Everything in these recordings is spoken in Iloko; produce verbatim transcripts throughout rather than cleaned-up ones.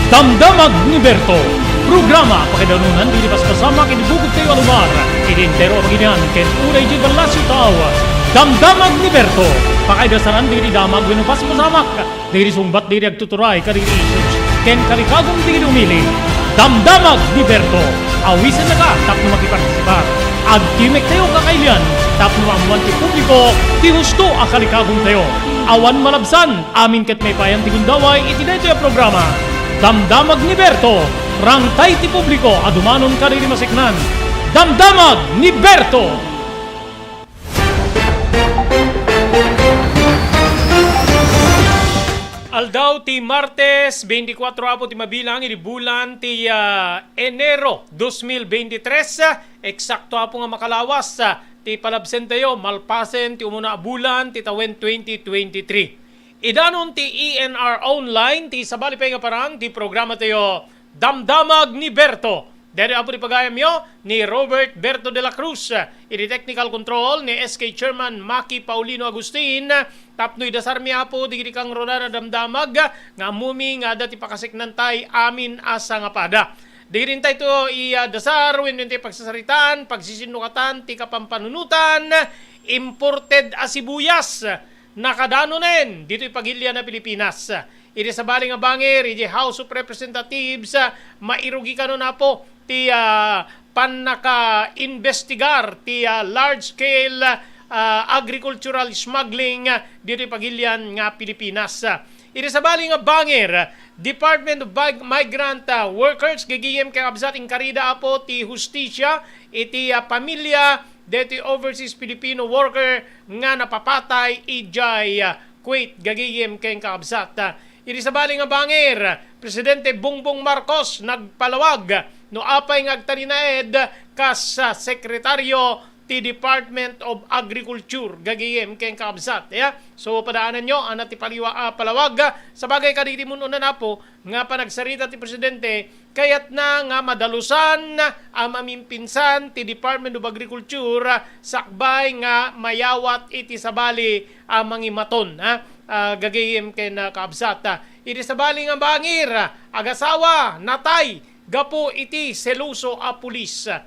Damdamag ni Berto, programa pakaidanunan dagiti paspasamak iti bukod tayo a lugar, iti entero a Pangilinan ken uray iti ballasiw tao. Damdamag ni Berto, pakaidasaran dagiti damag wenno paspasamak dagiti sungbat dagiti agtuturay kadagiti issues ken kalikagum dagiti umili. Damdamag ni Berto, awisennaka tapno makipartisipar. Agtimek tayo kakailian tapno maammuan ti publiko ti husto a kalikagum tayo. Awan malabsan, amin ket maipayan ti gundaway iti daytoy a programa. Damdamag ni Berto, rangtay ti publiko a dumanon kadagiti maseknan. Damdamag ni Berto! Aldaw ti Martes, twenty-four apo ti mabilang iti bulan ti, ah, Enero dos mil veintitrés. Eksakto apo nga makalawas, ah, ti palabsentayo, malpasen ti umuna a bulan ti tawen twenty twenty-three. Idanon ti E N R Online ti sabali pay nga parang ti programa tayo, Damdamag ni Berto. Daytoy apo ti pagayamyo ni Robert Berto de la Cruz, iti technical control ni S K Chairman Maki Paulino Agustin, tapno idasarmi apo digiti kangrunaan a damdamag nga ammomi nga adda ti pakaseknantay amin a sangapada. Digidintay to i, ah, dasar wenno intay pagsasaritaan, pagsisinnukatan ti kapampanunotan, imported a sibuyas, nakadanonen ditoy pagilian a Pilipinas. Iti sabali nga bangir, iti House of Representatives, ah, mairugi kano napo ti, ah, pannaka-investigar ti, ah, large-scale, ah, agricultural smuggling, ah, ditoy pagilian nga Pilipinas. Iti sabali nga bangir, Department of Mig-, Migrant, ah, Workers, gigiyem ken kabsat, inkarida apo ti hustisya iti, ah, pamilya deti overseas Filipino worker nga napapatay idiay, ah, Kuwait, gagayem ken kakabsat. Iti sabali nga bangir, Presidente Bongbong Marcos nagpalawag no apay nga agtalinaed kas, ah, sekretaryo ti Department of Agriculture, gagayem ken kakabsat. Ya? So, padaananyo, ana ti paliwa-, ah, palawag. Sabagay, kadagiti mun-unan, apo, nga panagsarita ti Presidente, kayatna nga madalusan a mamimpinsan ti Department of Agriculture sakbay nga mayawat iti sabali a mangimaton, ha? Ah, gagayem ken, ah, kaabsat, ah. Iti sabali nga bangir, ah, agasawa, natay gapu iti seloso a pulis, ah.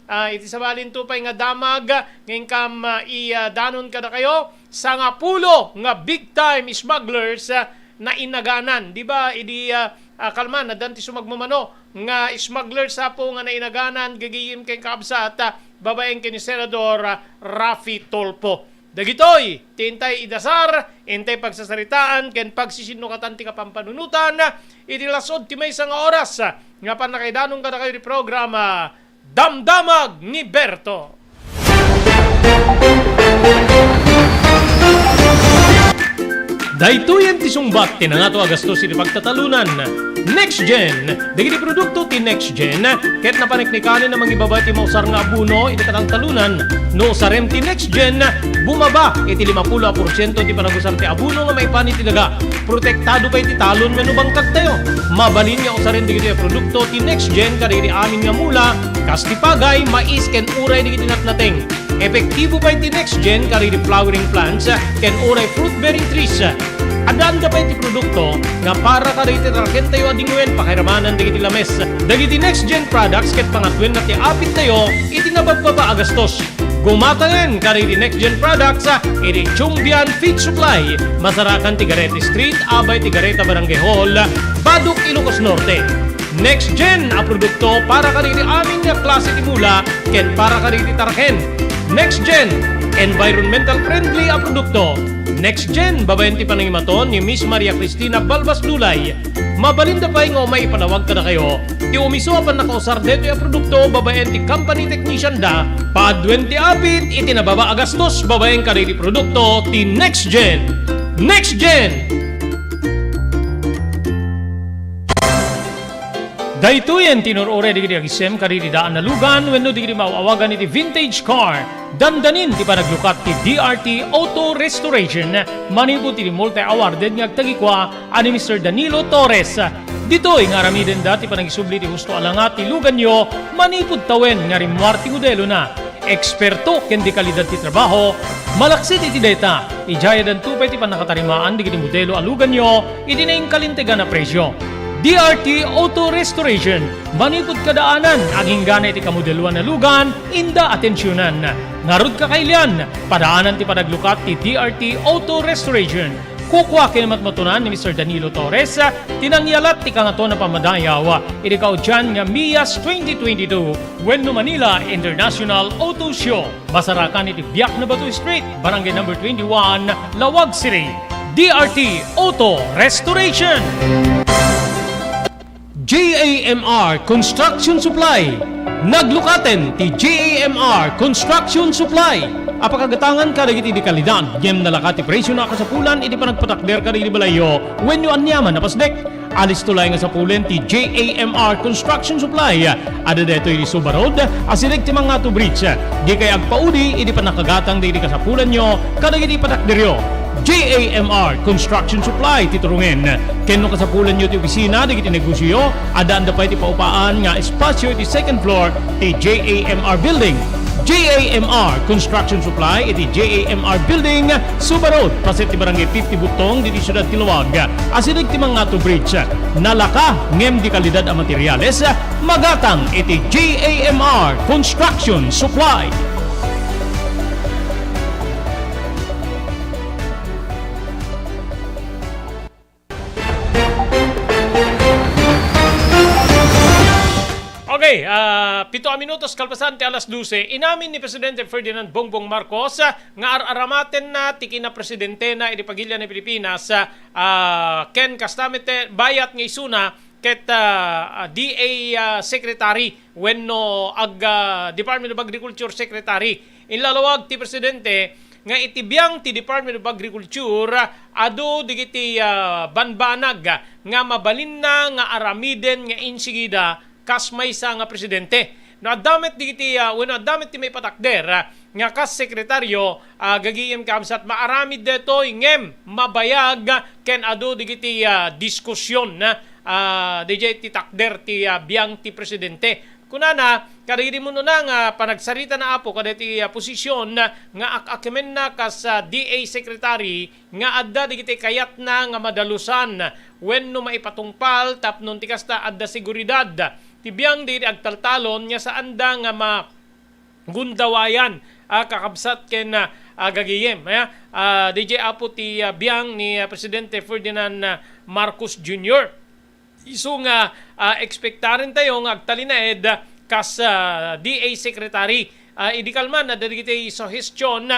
Ah, iti sabalinto pay nga damag nga inkam, ah, i, ah, danon kadakayo, sangapulo nga big time smugglers, ah, nainaganan. Di ba, idi, ah, ah, kalman, addan ti sumagmamano nga smugglers, apo, nga nainaganan, gagayem ken kaabsat, ah, babaen ken ni Senador, ah, Raffy Tulfo. Dagitoy ti intay idasar, intay pagsasaritaan ken pagsisinnukatan ti kapampanunotan iti lasud ti maysa nga oras nga pannakaidanon kadakayo ti programa Damdamag ni Berto. Daytoyen ti sungbat ti nangato a gastos iti pagtatalunan. NextGen. Dagiti produkto ti NextGen ket napaneknekanen a mangibaba ti mausar nga abono iti katangtalunan. No usarem ti NextGen, bumaba iti limapulo a porsiento ti panagusar ti abono nga maipan iti daga. Protektado pay ti talon wenno bangkagtayo. Mabalin nga usaren dagitoy a produkto ti NextGen kadagiti amin nga mula, kas ti pagay, mais, ken uray dagiti natnateng. Epektibo pay ti NextGen kadagiti flowering plants ken uray fruit-bearing trees. Addaanda pay ti produkto nga para kadagiti tarkentayo a dingoen pakairamanan dagiti lames. Dagiti NextGen products ket pangatwenna ti apittayo iti nababbaba a gastos. Gumatangen kadagiti NextGen products, ah, iti Chongbian Feed Supply, masarakan ti Garete Street, abay ti Gareta Barangay Hall, Badoc, Ilocos Norte. NextGen a produkto para kadagiti amin nga klase ti mula ken para kadagiti tarken. NextGen, environmental friendly a produkto. NextGen, babaen ti panangimaton ni Miss Maria Cristina Balbas Lulay. Mabalinda pay nga umay ipalawag kadakayo ti umiso a pannakausar daytoy a produkto babaen ti company technician da. Paaduen ti apit iti nababa a gastos babaen kadagiti produkto ti NextGen. NextGen! Daytoyen ti nur-uray dagiti agisem kadagiti daan a lugan wenno dagiti maaw-awagan iti vintage car. Dandanin ti panaglukat ti D R T Auto Restoration manipud iti multi-awarded nga agtagikua a ni Mister Danilo Torres. Ditoy nga aramidenda ti panangisubli ti husto a langa ti luganyo manipud tawen nga rimmuar ti modelona. Eksperto ken dekalidad ti trabaho, malaksid iti dayta, idiay addanto pay ti pannakatarimaan dagiti modelo a luganyo iti nainkalintegan a presio. D R T Auto Restoration. Manipud kadaanan, agingga iti kamodeloan a lugan, inda atensionan. Ngarud, kakailian, padaanan ti panaglukat ti D R T Auto Restoration. Kukua ken matmatunan ni Mister Danilo Torres, ti nangyalat ti Kangatoan a Pammadayaw, iti kaudian nga Mias twenty twenty-two wenno Manila International Auto Show. Masarakan iti Biak na Bato Street, Barangay Number twenty-one, Laoag City. D R T Auto Restoration. J A M R Construction Supply. Naglukaten ti J A M R Construction Supply a pakagatangan kadagiti di kalidad ngem nalaka ti presio a kasapulan iti panagpatakder kadagiti balayyo wenno aniaman a pasdek. Alisto laeng a sapulen ti J A M R Construction Supply. Adda daytoy iti Suba Road, asideg ti Mangato Bridge. Dikay agpaudi iti pannakagatang dagiti kasapulanyo kadagiti patakderyo. J A M R Construction Supply ti turongen. Ken no kasapulanyo ti opisina dagiti negosioyo, addaanda pay ti paupaan nga espasio iti second floor ti J A M R Building. J A M R Construction Supply iti J A M R Building, Suba Road, paset ti Barangay fifty Butong, ditoy siudad ti Laoag. Asideg ti Mangato Bridge. Nalaka ngem di kalidad a materiales, magatang iti J A M R Construction Supply. Okay, ah, pito a minutos kalpasan ti alas dose, inamin ni Presidente Ferdinand Bongbong Marcos, ah, nga ar-aramatenna ti kinapresidentena iti pagilian ni Pilipinas, ah, ken kasta met, eh, bayat nga isuna ket, ah, ah, D A, ah, secretary wenno ag-, ah, Department of Agriculture secretary. Inlalawag ti Presidente nga iti biang ti Department of Agriculture, adu dagiti, ah, banbanag nga mabalinna nga aramiden nga insigida kas maysa nga presidente. No adda met dagiti, ah, wenno adda met ti maipatakder, ah, nga kas sekretaryo, ah, gagayem kabsat, maaramid daytoy ngem mabayag ken adu dagiti, ah, diskusion, ah, daydiay ti takder ti, ah, biang ti presidente. Kunana, kadagiti umuna nga panagsarita na, Apo, kadagiti, ah, posisyon nga ak-akemenna kas, ah, D A secretary nga adda dagiti kayatna nga madalusan wenno maipatungpal tapno ti kasta adda seguridad ti biang dagiti agtaltalon nga saanda nga magundawayan, ah, kakabsat ken, ah, gagayem, ah, ah, daydiay, Apo, ti, ah, biang ni, ah, Presidente Ferdinand, ah, Marcos Junior. Isu nga, ah, ekspektaren tayo nga agtalinaed kas, ah, D A secretary. Ah, idi kalman, adda dagiti suhestyon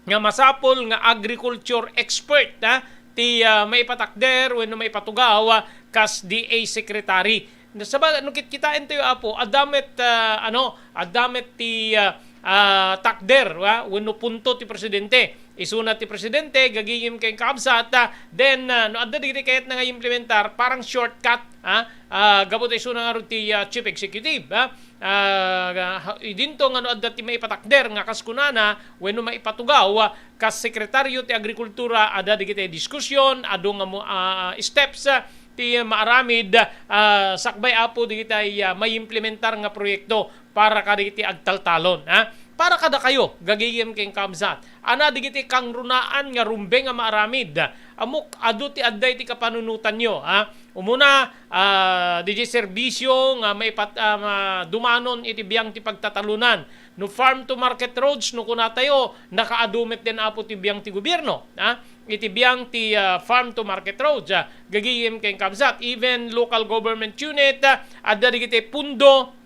nga masapul nga agriculture expert, ah, ti, ah, maipatakder wenno maipatugaw, ah, kas D A secretary. Saba, no kitkitaentayo, Apo, adda met, ah, ano, adda met ti, ah, ah, takder, ah, wenno punto ti presidente. Isuna ti presidente, gagayem ken kabsat, ah, then, ah, no adda dagiti kayatna nga implementar, parang shortcut, ah, ah, gapu ta isuna ngarud ti, ah, chief executive, ah, ah, idinto nga no adda ti maipatakder nga kas kunana wenno maipatugaw, ah, kas sekretaryo ti agrikultura, adda dagiti diskusyon, adu nga mo-, ah, steps, ah, ti maaramid, ah, sakbay, Apo, dagiti, ah, maimplementar nga proyekto para kadagiti agtaltalon, ha? Para kadakayo, gagayem ken kabsat, ania dagiti kangrunaan nga rumbeng a maaramid? Ammok, adu ti adda iti kapanunotanyo, ha? Umuna, ah, daydiay serbisyo nga maipat-, ah, ma-, dumanon iti biang ti pagtatalonan. No farm to market roads, no kunatayo, nakaadu met den, Apo, ti biang ti gobierno, ha? Iti biang ti, ah, farm to market roads, ah, gagayem ken kabsat, even local government unit, ah, adda dagiti pundo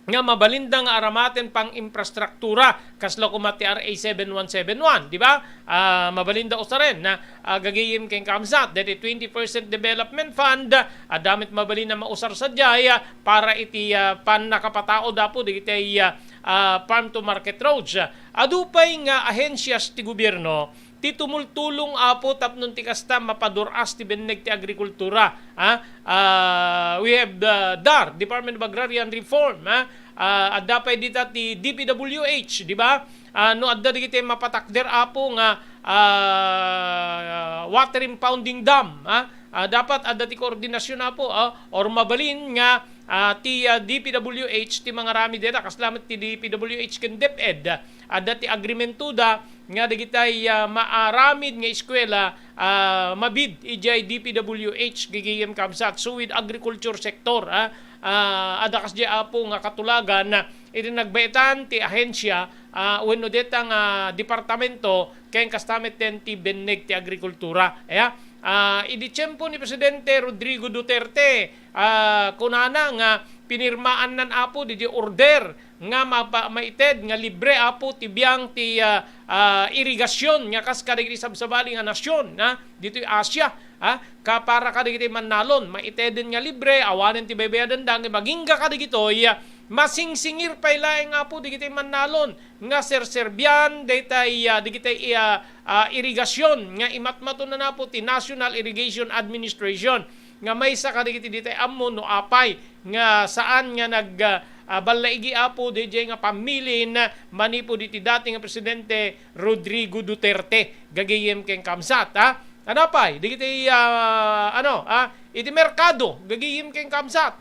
nga mabalinda nga aramaten pang-infrastruktura, kasla koma ti R A seven one seven one, di ba? Ah, mabalinda usaren, ah, gagayem ken kabsat, deti twenty percent development fund, ah, adda met mabalin a mausar sadiay, ah, para iti, ah, pannakapatao, Apo, dagiti, ah, ah, farm to market roads. Adu pay nga ahensias ti gobierno ti tumultulong, Apo, tapno ti kasta mapadur-as ti benneg ti agrikultura, ha? Ah, we have the DAR, Department of Agrarian Reform, ha? Ah, adda pay dita ti D P W H, di ba? Ah, no adda dagiti mapatakder, Apo, nga, ah, water impounding dam, ha? Ah, dapat adda ti koordinasyon, Apo, ah, or mabalin nga, ah, ti, ah, D P W H ti mangaramid dita, kasla met ti D P W H ken DepEd. Adda ti agreementoda nga dagiti, ah, maaramid nga eskuela ah, mabid idiay D P W H, gagayem kakabsat, so with agriculture sector, ah, ah, adda kasdiay, Apo, nga katulagan, ah, iti nagbaetan ti ahensya, ah, wenno deta nga departamento, ken kasta metten ti benneg ti agrikultura. Aya, ah, idi tiempo ni Presidente Rodrigo Duterte, ah, kunana nga pinirmaannan, Apo, didiay order nga mapa-, maited nga libre, Apo, ti biang ti, ah, ah, irigasion nga kas kadagiti sabsabali nga nasion, ha, ditoy Asia, ha, ka para kadagiti mannalon, maiteden nga libre, awanen ti baybayadenda, ngem agingga kadagitoy, ah, masingsingir pay laeng, Apo, dagiti mannalon nga serserbian daytay, ah, dagitay, ah, ah, irigasion nga imatmatunan, Apo, ti National Irrigation Administration. Nga maysa kadagiti ditay ammo no apay nga saan nga nag, ah, ah, ballaigi, Apo, didiay nga pammilin manipud iti dati nga Presidente Rodrigo Duterte, gagayem ken kakabsat, ha? Ano pay? Dagiti, ah, ano, ah, iti merkado, gagayem ken kakabsat.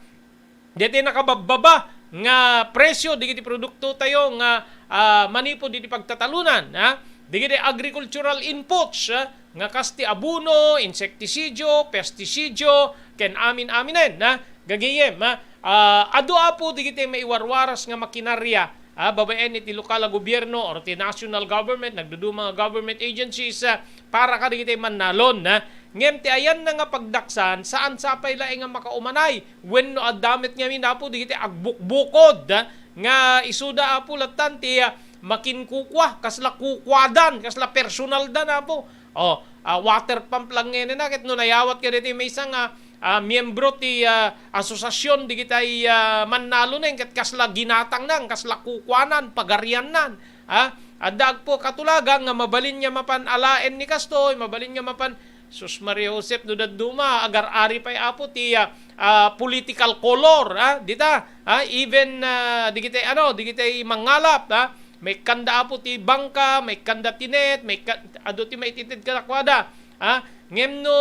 Dagiti nakababbaba nga presyo dagiti produktotayo nga, ah, manipud iti pagtatalonan, ha? Dagiti agricultural inputs, ha? Nga kas ti abono, insektisidio, pestisidio, ken amin-aminen, ha? Gagayem, ha? Ah, adu, Apo, dagiti maiwarwaras nga makinarya, ha? Babaen iti lokal a gobierno or ti national government, nagduduma nga government agencies, ha? Para kadagiti mannalon, ha? Ngem ti ayanna nga pagdaksan, saan sa pay laeng nga makaumanay wenno adda met ngamin, Apo, dagiti agbukbukod, ha? Nga isuda, Apo, lattan ti, ah, makinkukua, kasla kukuadan, kasla personaldan, Apo. Oh, ah, water pump lang ngayon na, ket no nayawat ka ditoy maysa nga, ah, miyembro ti, ah, asosiasyon digitay, ah, mannalon, ket kasla ginatangnan, kasla kukuanan, pagariannan. Ha? Adda agpo katulagan nga mabalin nga mapan alaen ni kastoy, mabalin nga mapan, sus Maria Josep, no dadduma, agar-ari pay, Apo, ti, ah, ah, political color, ha? Dita, ha? Even, ah, digitay, ano, digitay mangalap, ha? Maikkanda, Apo, ti bangka, maikkanda ti net, maikka-, adu ti maititid kadakuada, ha? Ngem no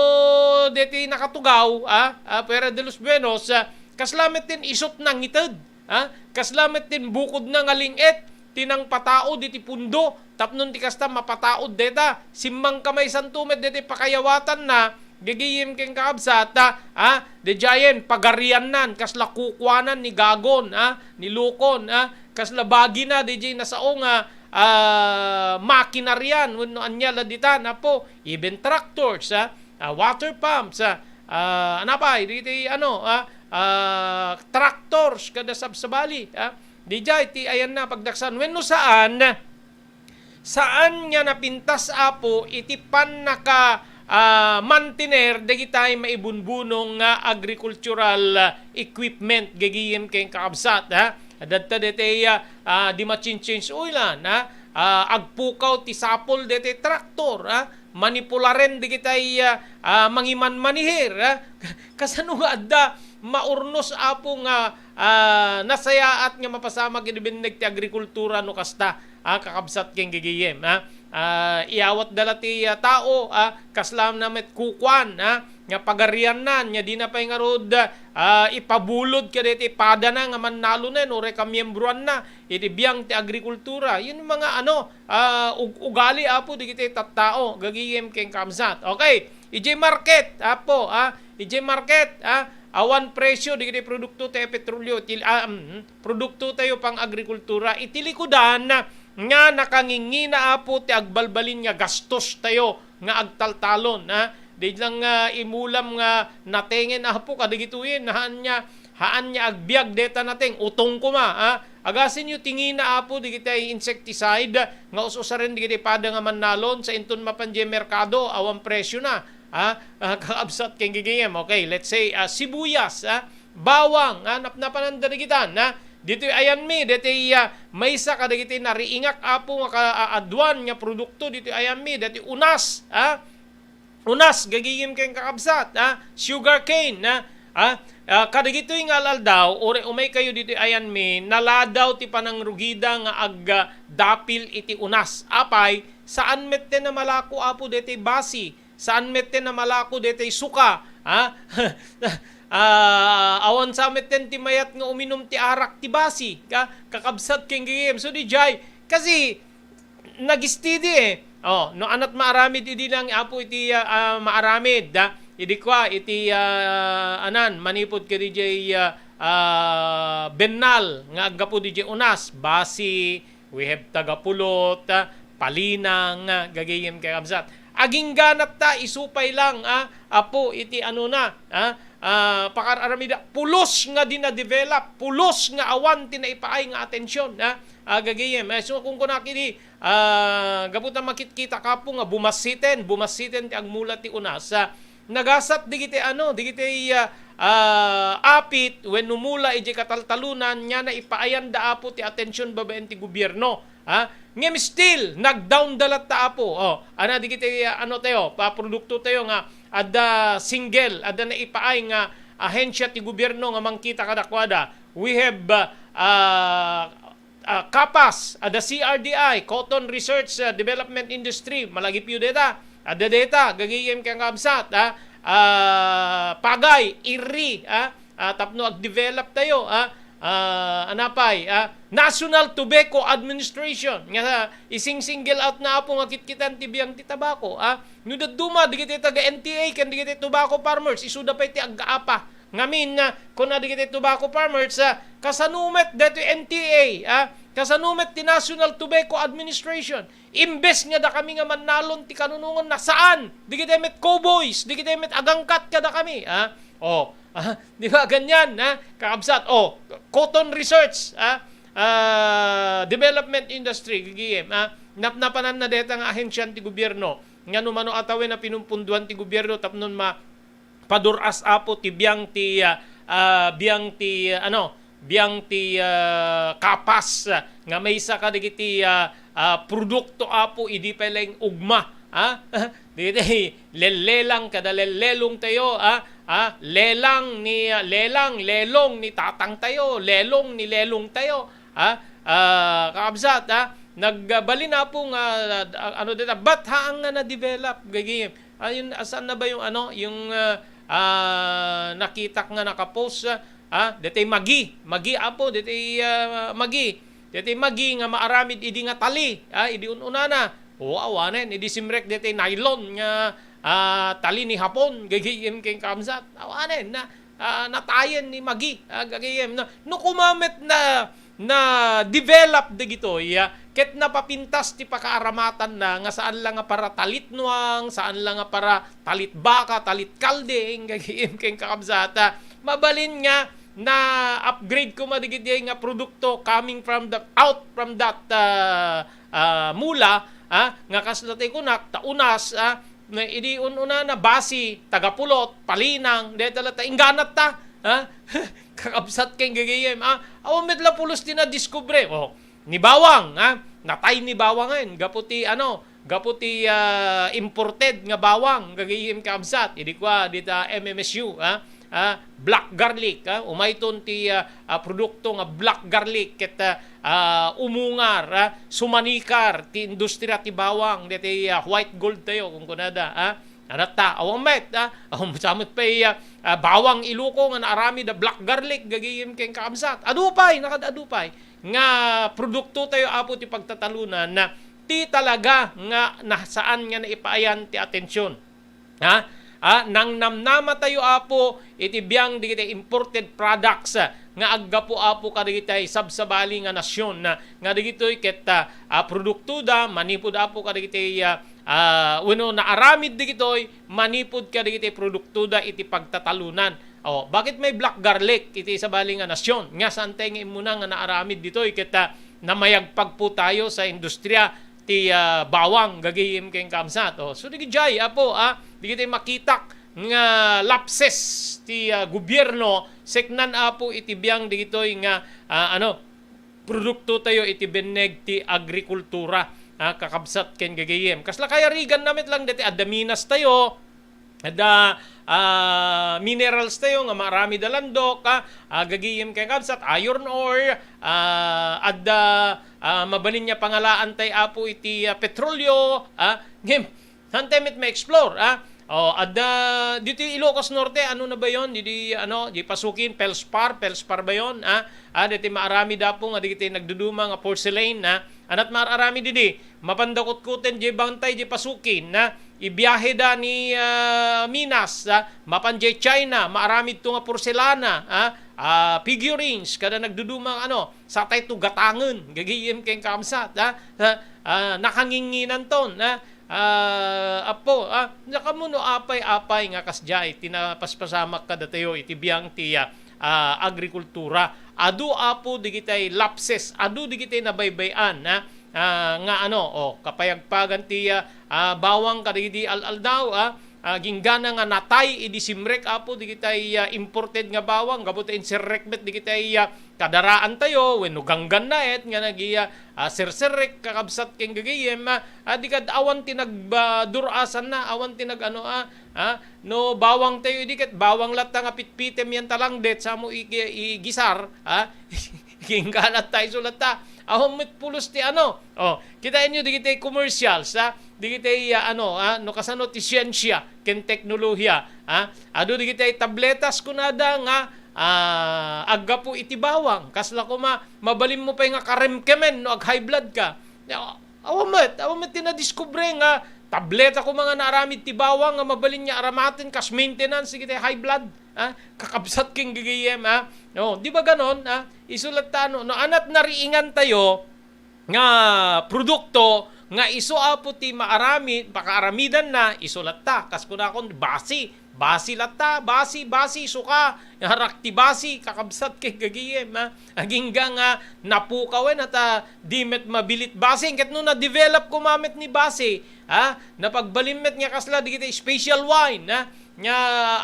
deti nakatugaw, ha? Ah, Fuera de los Buenos, ah, kasla met ti isut nangited. Ha? Kasla met ti bukodna nga ling-et ti nangpataud iti pundo, tapno ti kasta mapataud deta. Simmangkamaysanto met deti pakayawatanna, gagayem ken kakabsat, ha? Didiayen, pagariannan, kasla kukuanan ni gagon, ha? Ni lukon, ha? Kasla bagina, didiay nasao nga, ah, makinarian, wenno ania la ditan, Apo, even tractors, ha? Ah, water pumps, ha? Ah, anapay, diti, ano, ha? Ah, tractors, kada sabsabali, ha? Didiay ti ayanna pagdaksan. Wenno saan, saan nga napintas, Apo, iti pannaka, ah, mantener dagitay maibunbunong nga agricultural, ah, equipment, gagayem ken kakabsat, ha? Adda dagitay, ah, ah, di ma-change oilan, ha? Ah, agpukaw ti sapol dagitay traktor, ha? Manipularen dagitay, ah, ah, mangimanmanihir, ha? Kasano nga adda maurnos, Apo, nga, ah, nasayaat nga mapasamak iti binneg ti agrikultura no kasta, ah, kakabsat ken gagayem, ah. Ah, iyawatda la ti, ah, tao, ah, kasla na met kukuan, ah, nga pagariannan, nga dina pay ngarud, ah, ipabulod kadagiti padana nga mannalonen, uray kamiembroanna iti biang ti agrikultura. Yun mga, ano, ah, ug-, ugali, Apo, dagiti tattao, gagayem ken kakabsat. Okay, idiay market, Apo, ah, idiay market, ah, awan presyo dagiti produkto ti petrolyo, til-, ah, mm, produktotayo pang-agrikultura. Iti likudan nga nakangingina, Apo, ti agbalbalin nga gastostayo nga agtaltalon, ha? Di lang nga imulam nga natengen, Apo, kadagitoyen, haan nga, haan nga agbiag deta nateng, utong koma, ha? Agasenyo ti ngina, Apo, digitay insecticide nga us-usaren digitay pada nga mannalon, sa inton mapan diay merkado, awan presyo na, ha? Ah, kakabsat ken gagayem. Okay, let's say, ah, sibuyas, ha? Bawang, ha? Napnapananda digitan, ha? Ditoy ayanmi, ditoy, ah, maysa kadagiti nariingak, Apo, nga kaaduan nga produkto ditoy ayanmi, ditoy unas, ha? Unas, gagayem ken kakabsat, ha? Sugar cane, ha? Ha? Ah, kadagitoy nga al-aldaw, uray umay kayo ditoy ayanmi, naladaw ti panangrugida nga agdapil iti unas. Apay, saan metten a malako, Apo, ditoy basi. Saan metten a malako ditoy suka, ha? Ah, awan sa metten ti mayat nga uminum ti arak ti basi, ka-, kakabsat ken gagayem. So, didiay, kasi, nagistidi, eh. Oh, no, anat maaramid idi lang, Apo, iti, ah, ah, maaramid, ah, idi kua, iti, ah, anan, manipud kadi jay, ah, ah, bennal nga aggapu di jay unas, basi, we have tagapulot, ah, palinang, ah, gagayem kakabsat. Agingganat ta, isupay lang, ah, Apo, iti ano na, ah, ah, pakar-aramida, pulos nga di na-develop, pulos nga awan ti naipaay nga atensyon, ah, ah, gagayem. Eh, so, kung kunak idi, ah, gapu ta makitkita kapo nga bumassiten, bumassiten ti agmula ti unas, ah, nagasat digiti ano, digiti, ah, ah, apit wenno mula iti kataltalunan nga naipaayanda, Apo, ti atensyon babaen ti gobierno, ha? Ngem still, nagdown da latta, Apo. Oh, ana digiti, ah, ano tayo, pa produkto tayo nga adda single, adda naipaay nga ahensya ti gobierno nga mangkita kadakuada. We have, ah, ah, ah, kapas, adda C R D I, Cotton Research, ah, Development Industry, malagipyo deta. Adda deta, gagayem kakabsat, ah, ah, pagay, iri, ah, ah, tapno agdevelop tayo, ah, ah, anapay, ah, National Tobacco Administration, nga ising-single out na, Apo, nga kitkitan ti biang ti tabako, ah. No dadduma, digiti taga N T A ken digiti tobacco farmers, isuda pay ti aggaapa. Ngamin, ah, kuna digiti tobacco farmers, ah, kasano met daytoy N T A, ah, kasano met ti National Tobacco Administration? Imbes nga dakami nga mannalon ti kanunonganna, saan? Digiti met cowboys, digiti met agangkat kadakami, ah. Oh, ah, di ba ganyan, ah? Kakabsat, oh, Cotton Research, ah, ah, Development Industry, gagayem, ah, napnapananna deta nga ahensian ti gobierno. Nga no mano a tawen a pinumpunduan ti gobierno tapno ma-, padur-as, Apo, ti biang ti, ah, ah, biang ti, ah, ano, biang ti, ah, kapas, ah, nga maysa kadagiti, ah, ah, produkto, Apo, idi pay laeng ugma, ha? Dagiti lellelang kada lellelong tayo, ha? Ha? Lelang ni, ah, lelang, lelong ni tatang tayo, lelong ni lelong tayo, ha? Ah, kakabsat, ha? Nagbalin, Apo, nga, ah, ano dita, ba't haang nga na-develop, gagayem? Ayun, saan na ba yung ano, yung, ah, ah, nakitak nga nakapost, ah, ah, detay magi, magi, Apo, detay, ah, magi. Detay magi nga maaramid idi nga tali, ah, idi un-unana. O, awanen, idi simrek detay nylon nga, ah, tali ni Hapon, gagayem ken kakabsat. Awanen, na, ah, natayen ni magi, ah, gagayem. No, no kumamet na, na-develop dagitoy, ah, ket napapintas ti pakaaramatanna nga saan la nga para talitnuang, saan la nga para talitbaka, talitkalding, gagayem ken kakabsat, ah. Mabalin nga na-upgrade koma dagiti nga produkto coming from the, out from that, ah, ah, mula, ah, nga kasla ti kunak, ta unas, ah, na idi un-unana, basi, tagapulot, palinang, deta latta, ingganat ta, ha? Kakabsat ken gagayem, ah, awan met la pulos ti nadiskubre. Oh, ni bawang, ha? Natay ni bawangen, gapu ti, ano, gapu ti, ah, imported nga bawang, gagayem kakabsat, idi kua dita M M S U, ha? Ah, black garlic, ah, umayton ti, ah, ah, produkto nga black garlic ket, ah, ah, umungar, ah, sumanikar ti industria ti bawang, deti, ah, white gold tayo, kun kunada, ah. Adatta, awan met, ah, awan sa met pay, ah, ah, bawang Iloko nga naaramid a black garlic, gagayem ken kakabsat. Adu pay, nakad-adu pay nga produkto tayo, Apo, ti pagtatalunan na ti talaga nga na, saan nga naipaayan ti atensyon. Ha? Ah, nangnamnama tayo, Apo, iti biang dagiti imported products, ah, nga aggapu, Apo, kadagiti sabsabali nga nasion, ah, nga dagitoy ket, ah, ah, produktoda manipud, Apo, kadagiti, ah, ah, wenno naaramid dagitoy manipud kadagiti produktoda iti pagtatalunan. Oh, bakit may black garlic iti sabali nga nasion? Nga saan tayo nga immuna nga naaramid ditoy ket, ah, namayagpagpo tayo sa industriya ti, ah, bawang, gagayem ken kakabsat. Oh, so, dagijay, Apo, ah, dagiti makitak nga lapses ti, ah, gobierno, seknan, Apo, iti biang dagitoy nga, ah, ano, produkto tayo iti benneg ti agrikultura, ah, kakabsat ken gagayem. Kasla kayariganna met lang deti adda minas tayo, adda, ah, minerals tayo nga maaramid a landok, ah, ah, gagayem ken kakabsat, iron ore, ah, adda, ah, mabalin nga pangalaan tay, Apo, iti, ah, petrolyo, ah, ngem, saan tayo met ma-explore, ah? Oh, adda ditoy Ilocos Norte, ano na ba yon? Didi, ano, di Pasukin, Felspar, Felspar ba yon? Ah, ah, ditoy maaramid, Apo, nga dagiti nagduduma nga porcelain, ah. Anat maararamid didi, mapanda kutkoten di bantay di Pasukin, ah. Ibiyahe da ni, ah, Minas, ah, mapan di China, maaramid to nga porcelana, ah, ah, figurines, kada nagduduma nga, ano, satay to gatangen, gagayem ken kamsat, ah, ah, ah, nakanginginan ton, ah. Ah, Apo, ah, nakamuno apay-apay nga kasdiay ti napaspasamak kadatayo iti biang ti, ah, ah, agrikultura. Adu, Apo, digitay lapses, adu digitay nabaybay-an, ah, ah, nga ano, oh, kapayagpagan ti, ah, ah, bawang kadagidi al-aldaw, ah, ah, ginggana nga natay idi simrek, Apo, digitay, ah, imported nga bawang, gapu ta inserrek met digitay, ah, kadaraan tayo, wenno ganggannaet nga nag-iya, ah, serserrek, kakabsat ken gagayem, ah, ah, di kad awan ti nag-, ah, dur-asanna, awan ti nag-ano, ah, ah, no bawang tayo idi ket bawang latta nga pitpitem yan talangdet, samo igi-, igisar, ah, ginggana ta, isu latta, awan met pulos ti ano, oh, kitaenyo digitay commercials, ah, digitay, ah, ano, ah, no kasano ti siensia ken teknolohiya, ah, adu digitay tabletas kunada nga, ah, aggapu iti bawang. Kasla koma, mabalinmo pay nga karemkemen no ag-high blood ka. Ya, awan met, awan met ti nadiskubre nga tableta koma nga naaramid ti bawang nga mabalin nga aramaten kas maintenance iti high blood, ah, kakabsat ken gagayem, ah. No, di ba ganon, ah? Isu latta no, no anat nariingan tayo, nga produkto nga isu, Apo, ti maaramid, pakaaramidanna, isu latta. Kas kunakon, basi. Basi latta, basi, basi, suka, arak ti basi, kakabsat ken gagayem, ha? Agingga nga napukawen, at, ah, di met mabilit basi. Ket no na-develop koma met ni basi, ha? Napagbalin met nga kasla digiti special wine, ha? Nga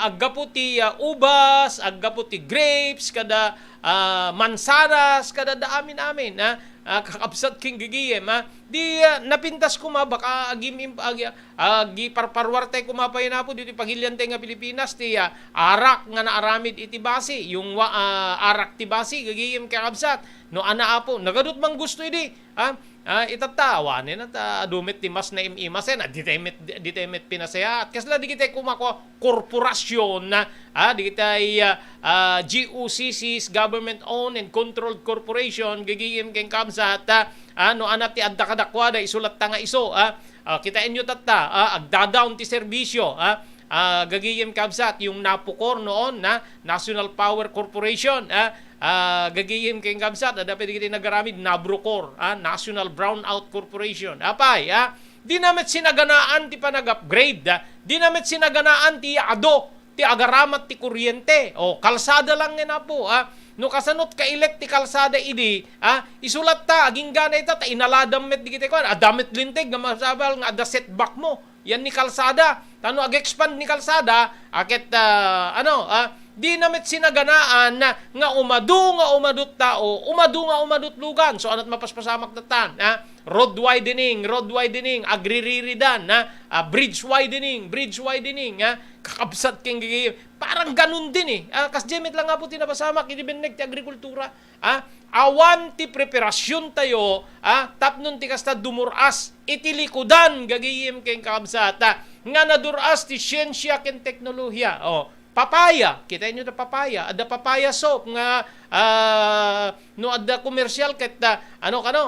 aggapu ti, ah, ubas, aggapu ti grapes, kada, ah, mansanas, kada da amin-amin, ah, ah, kakabsat ken gagayem, ah. Di, ah, napintas koma, baka agim-, agi-, agiparparuar tay koma pay napo ditoy pagilian tay nga Pilipinas, ti, ah, arak nga naaramid iti basi, yung wa-, ah, arak ti basi, gagayem kakabsat. No, ana, Apo, nagadut man gusto idi, ah, Ah, itatta, awanen, at, ah, adu met ti mas naim-imasen, ah, ditay met, ditay met pinasayaat. Kasla digitay kumakua, korporasyon, ah, digitay, ah, ah, G O C Cs, government owned and controlled corporation, gagayem ken kabsat, ah, ah, no anat ti adda kadakuada, isu latta nga isu, ah, ah, kitaenyo tatta, ah, agdadawn ti serbisyo, ah, ah, gagayem kabsat, yung napukor noon na National Power Corporation, ah, ah, gagayem ken kabsat, adda pay dagiti nagaramid, Nabrocor, ah, National Brownout Corporation. Apay, ah, di na met sinaganaan ti panag-upgrade, ah, di na met sinaganaan ti adu, ti agaramat ti kuryente. O, kalsada lang nga napo, ah. No kasanot kailek ti kalsada idi, ah, isu latta, aginggana ita, ta inaladam met digiti kuan, adda met linteg nga masapul nga adda setback mo. Yan ni kalsada. Ta no ag-expand ni kalsada, a ket, ah, ano, ah, di na met sinaganaan nga umadu nga umadut tao, umadu nga umadut lugan. So, anat mapaspasamak datan, ah? Road widening, road widening, agririridan, ah? Ah, bridge widening, bridge widening, ah? Kakabsat ken gigi-, parang ganun din eh. Ah, kas Jemit lang nga po tinapasamak, idi benneg ti agrikultura. Ah, awan ti preparasyon tayo, ah, tapnon ti kasta dumur-as iti likudan, gagayem ken kakabsat, ah, nga nadur-as ti siensia ken teknolohiya. Oh, papaya, kitaenyo ta papaya, adda papaya soap nga, ah, no adda komersial ket, ah, ano kano,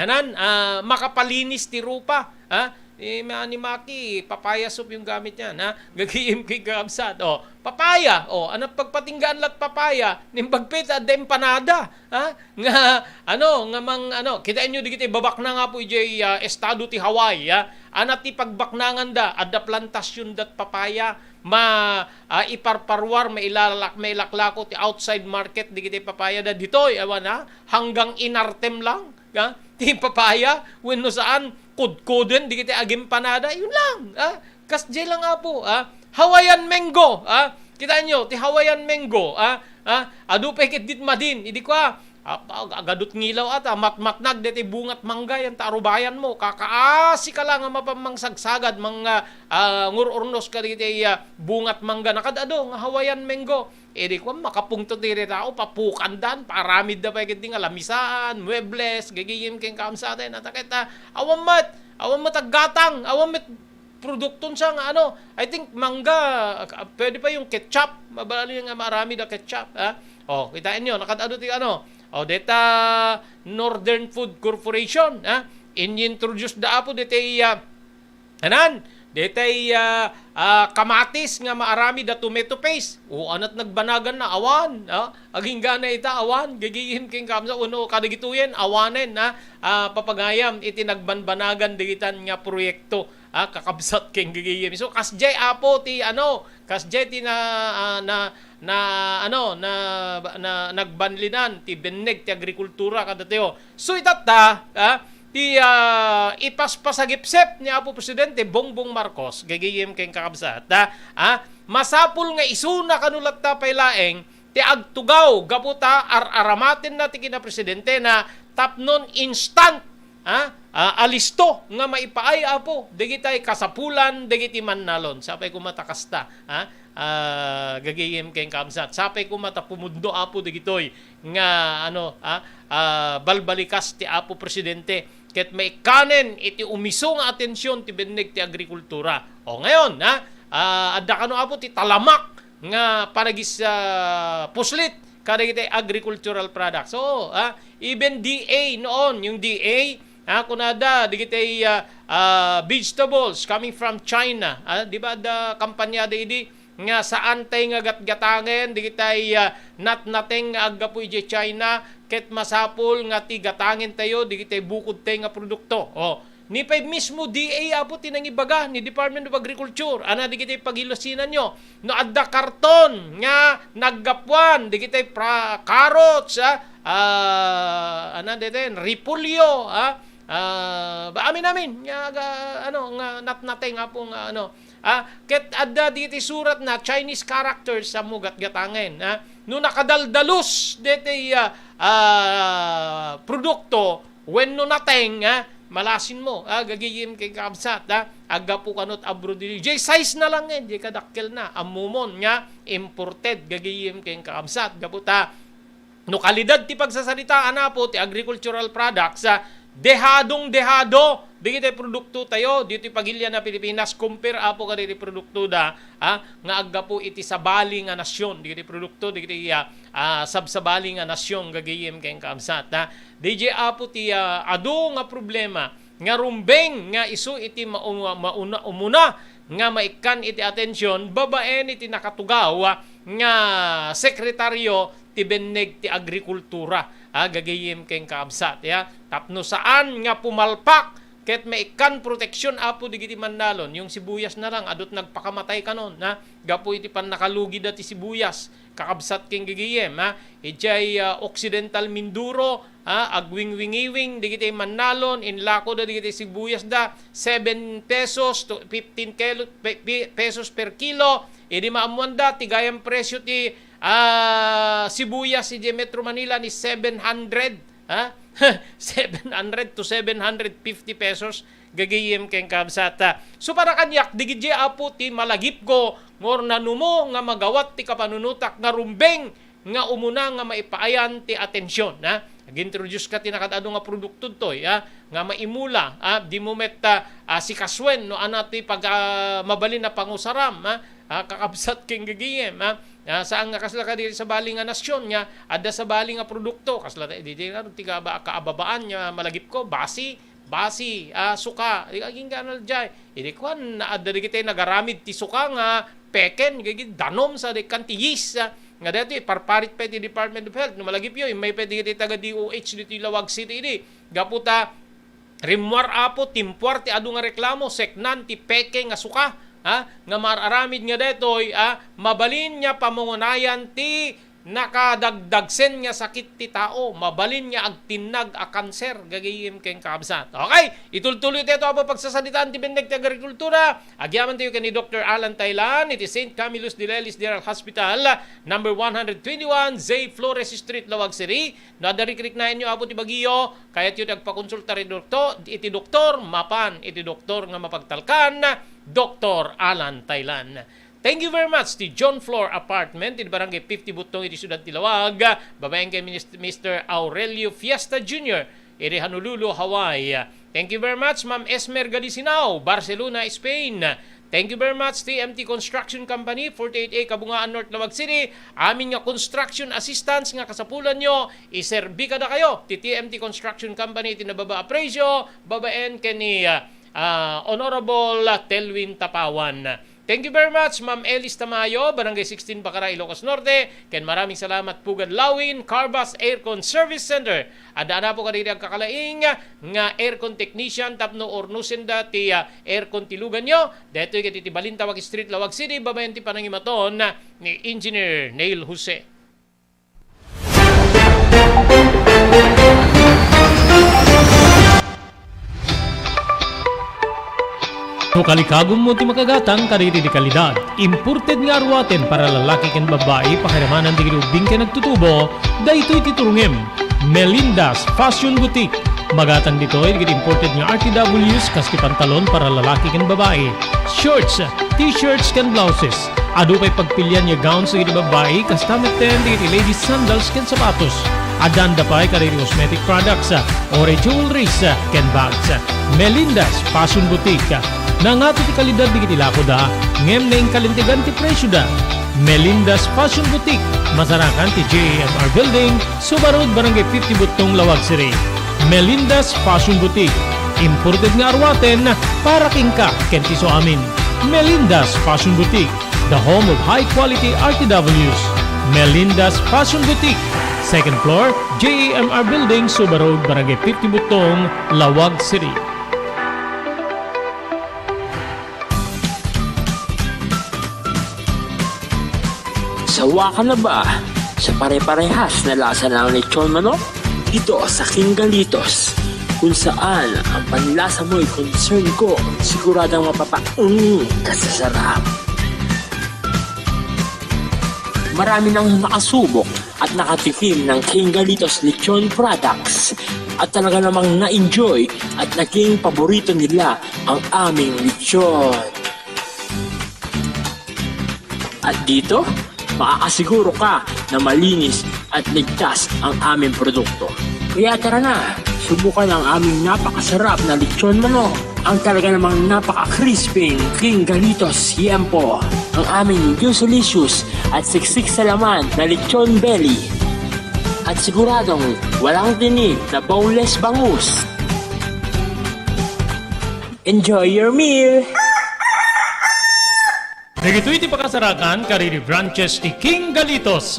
anan, ah, makapalinis ti rupa, ha? Eh, ma-, ni Maki, papaya soap yung gamit niya, ha? Gagayem ken kakabsat. Oh, papaya. Oh, ano pagpatinggaan lat papaya? Nimbag peta, adda empanada, ha? Nga, ano, nga mang, ano, kitaenyo digiti babaknang nga po ijay, ah, estado ti Hawaii, ha? Ana ti pagbaknanganda, adda plantasyon dat papaya, ma-, ah, iparparuar, mailalak-, mailaklako ti outside market digiti papaya da ditoy, awan, ha? Hanggang inartem lang. Ha? Ti papaya, wenno saan, kudkuden, digiti agimpanada, yun lang. Ha? Kasdiay lang, Apo, ha? Hawaiian mango, ha? Kitaenyo, ti Hawaiian mango, ha? Ha? Adu pay ket dit madin, idi kua, ah, ag-, agadut ngilaw ata, matmatnag deti bungat mangga, yan ta arubayan mo, kakaasi ka lang nga mapan mangsagsagad, mang, ah, ah, ngur-urnos ka diti, ah, bungat mangga, nakad-adu nga Hawaiian mango. Idi kua, makapungtot iti tao, papukandan, paaramidda pay ketdi nga lamisaan, muebles, gagayem ken kaamsaten, ata ket, ah, awan met, awan met aggatang, awan met produkton siya nga ano, I think mangga, ah, pwede pa yung ketchup, mabalin nga maaramid a ketchup, ha? Oh, kitaen nyo, nakadado ti ano, oh, deta Northern Food Corporation, ha? Inintroduce da apo deta iya, anan, deta iya, ah, kamatis nga maaramid a tomato paste. O, anat nagbanagan na, awan, ha? Agingga na ita, awan, gagayem ken kamsa, uno, kadagitoyen, awanen, ha? Ah, papagayam, iti nagbanbanagan, digitan nga proyekto. Ah, kakabsat ken gagayem. So, kasjay apo ti ano, kasjay ti na, ah, na, na, ano, na, na, nagbanlinan ti benneg ti agrikultura kadatayo. So, itatta, ah, ti, ah, ipaspasagipsep ni Apo Presidente Bongbong Marcos, gagayem ken kakabsat, ah, ah, masapul nga isuna kano latta pay laeng ti agtugaw gapu ta ar-aramatenna ti kinapresidentena tapnon instant, ha? Ah, alisto nga maipaay, Apo, dagitay kasapulan dagiti mannalon. Sapay koma ta kasta, ha? Ah, gagayem ken kamsat. Sapay koma ta pumudno, Apo, dagitoy nga, ano, ha? Ah, balbalikas ti Apo Presidente ket maikkanen iti umiso nga atension ti benneg ti agrikultura. O, ngayon, ha? Ah, adda kano, Apo, ti talamak nga panagis-, ah, puslit kadagiti agricultural products. Oo, ah, even D A noon, yung D A, ah, kunada, dagiti, ah, ah, vegetables coming from China. Ah, di ba, da kampanya da idi nga saan tay nga gatgatangen, dagiti, ah, natnateng nga aggapu iti China, ket masapul nga ti gatangen tayo, dagiti bukod tay nga produkto. Oh, ni pay mismo D A, Apo, ti nangibaga ni Department of Agriculture, ana, dagiti pagilusinanyo. No adda karton nga naggapuan, dagiti pra-, carrots, ah, ah, ana, dagiti repolyo, ah, ah, ba, amin-amin, nga, ga-, ano, nga natnateng, Apo, nga, ano, ah, ket adda dagiti surat na Chinese characters, ammo gatgatangen, ah. No nakadaldalus dagiti, ah, ah, produkto, wenno nateng, ah, malasin mo, ah, gagayem ken kakabsat, ah, aggapu kanot abroad idi. Jay size na lang, eh, jay kadakkel na. Ammomon nga imported, gagayem ken kakabsat. Gapu ta, no kalidad ti pagsasaritaan, Apo, ti agricultural products, ah, dehadong dehado dagiti produkto tayo, ditoy pagilian a Pilipinas, compare, Apo, kadagiti produkto da, ah, nga aggapu iti sabali nga nasyon, dagiti produkto, dagiti, ah, ah, sabsabali nga nasyon, gagayem ken kakabsat, ah. D J Apo ti, ah, adu nga problema nga rumbeng nga isu iti mauna, mauna, umuna nga maikkan iti atension babaen iti nakatugaw, ah, nga sekretaryo ti benneg ti agrikultura, ah, gagayem ken kakabsat, ya. Tapno saan nga pumalpak ket maikkan proteksyon, Apo, digiti mannalon. Yung sibuyas na lang, adut nagpakamatay kanon, ha? Gapu iti pannakalugi da ti sibuyas, kakabsat ken gagayem, ha? Idiay, ah, Occidental Mindoro, ha? Agwingwingiwing digiti mannalon, inlako da digiti sibuyas da, seven pesos to fifteen kilo, pe-, pe-, pesos per kilo. Idi maammuan da, ti gayam presyo ti, ah, sibuyas idiay Metro Manila ni seven hundred, ha? Seven hundred to seven hundred fifty pesos, gagayem ken kabsat, ha? So, para kaniak, digiti, Apo, ti malagipko, ngor nanumo nga magawat ti kapanunotak nga rumbeng nga umuna nga maipaayan ti atension, ha? Ag-introduce ka ti nakadado nga produkto toy, ha? Nga maimula, ha? Dimo met, ah, ah, sikasuen no ania ti pag-, ah, mabalin a pangusaram, ha? Ah, kakabsat ken gagayem, ha? Ah, saan nga kasla kadagiti sabali nga nasyon nga adda sabali nga produkto, kasla ta-, didi nga ti kaaba-, kaababaan nga malagipko, basi, basi, ah, suka, di agingga na jay. Idi kuan, adda dagiti nagaramid ti suka nga peken, gagi danom sa di kan ti yeast, ah, nga dati parparit pa iti Department of Health. No malagipyo, immay pa dagiti taga D O H ditoy Laoag City idi. Gapu ta, rimmuar, Apo, timpuar ti adu nga reklamo, seknan ti peke nga suka, ha, nga mar-aramid nga daytoy, ha, mabalin nga pamungunayan ti nakadagdagsen nga sakit ti tao, mabalin nga agtinnag a kanser, gagayem ken kabsat. Okay, itultuloy tayo to, Apo, pagsasalitaan ti benneg ti agrikultura. Agyaman tayo ken ni Doctor Alan Taylan, iti Saint Camillus de Lellis General Hospital, number one hundred twenty-one, Zay Flores Street, Laoag City. No adda rikriknaenyo, Apo, ti bagyo, kayatyo ti agpakonsulta iti doktor, iti doktor, mapan iti doktor nga mapagtalkan, Doctor Alan Taylan. Thank you very much ti John Floor Apartment, iti Barangay fifty Butong, iti Siudad ti Laoag, babaen kay Minis-, Mister Aurelio Fiesta Junior, iti Honolulu, Hawaii. Thank you very much, Ma'am Esmer Galisinao, Barcelona, Spain. Thank you very much, T M T Construction Company, forty-eight A Kabungaan North, Laoag City. Amin nga construction assistance nga kasapulanyo, iserbi kadakayo ti T M T Construction Company iti nababa a presyo, babaen ken ni, ah, ah, Honorable Telwin Tapawan. Thank you very much, Ma'am Elis Tamayo, Barangay sixteen, Bacara, Ilocos Norte, ken maraming salamat, Pugad Lawin, Carvas Aircon Service Center. Adda anapo kadagiti agkakalaing nga aircon technician tapno urnusenda ti, ah, aircon ti luganyo. Daytoy ket iti Balintawak Street, Laoag City, babaen ti panangimaton ni Engineer Neil Jose. No kalikagummo ti makagatang kadagiti kalidad, imported nga aruaten para lalaki ken babbai, pakiramanan dagiti ubbing ken agtutubo, daytoy ti turongem. Melinda's Fashion Boutique. Magatang ditoy dagiti imported nga R T Ws kas ti pantalon para lalaki ken babbai, shorts, t-shirts ken blouses. Adu pay pagpilian nga gowns dagiti babbai, kasta metten dagiti ladies sandals ken sapatos. Addanda pay kadagiti cosmetic products, uray jewelries, ken bags. Melinda's Fashion Boutique. Nangato ti kalidad dagiti lakoda, ngem naingkalintegan ti presioda. Melinda's Fashion Boutique, masarakan ti J A M R Building, Suba Road, Barangay fifty Buttong, Laoag City. Melinda's Fashion Boutique, imported nga aruaten para kenka ken ti suamin. Melinda's Fashion Boutique, the home of high quality R T Ws. Melinda's Fashion Boutique, second floor, J A M R Building, Suba Road, Barangay fifty Buttong, Laoag City. Sawa ka na ba sa pare-parehas na lasa ng lechon manok? Dito sa King Galitos, kung saan ang panlasa mo'y concern ko, siguradong mapapaung ka sa sarap. Marami nang nakasubok at nakatikim ng King Galitos Lechon Products at talaga namang na-enjoy at naging paborito nila ang aming lechon. At dito, makakasiguro ka na malinis at ligtas ang aming produkto. Kaya tara na, subukan ang aming napakasarap na lechon manok, ang talaga namang napaka-crispy King Galitos Yempo, ang aming juicy-licious at siksik sa laman na lechon belly, at siguradong walang tinik na boneless bangus. Enjoy your meal! Dagitoy ti pakasarakan kadagiti branches ti King Galitos,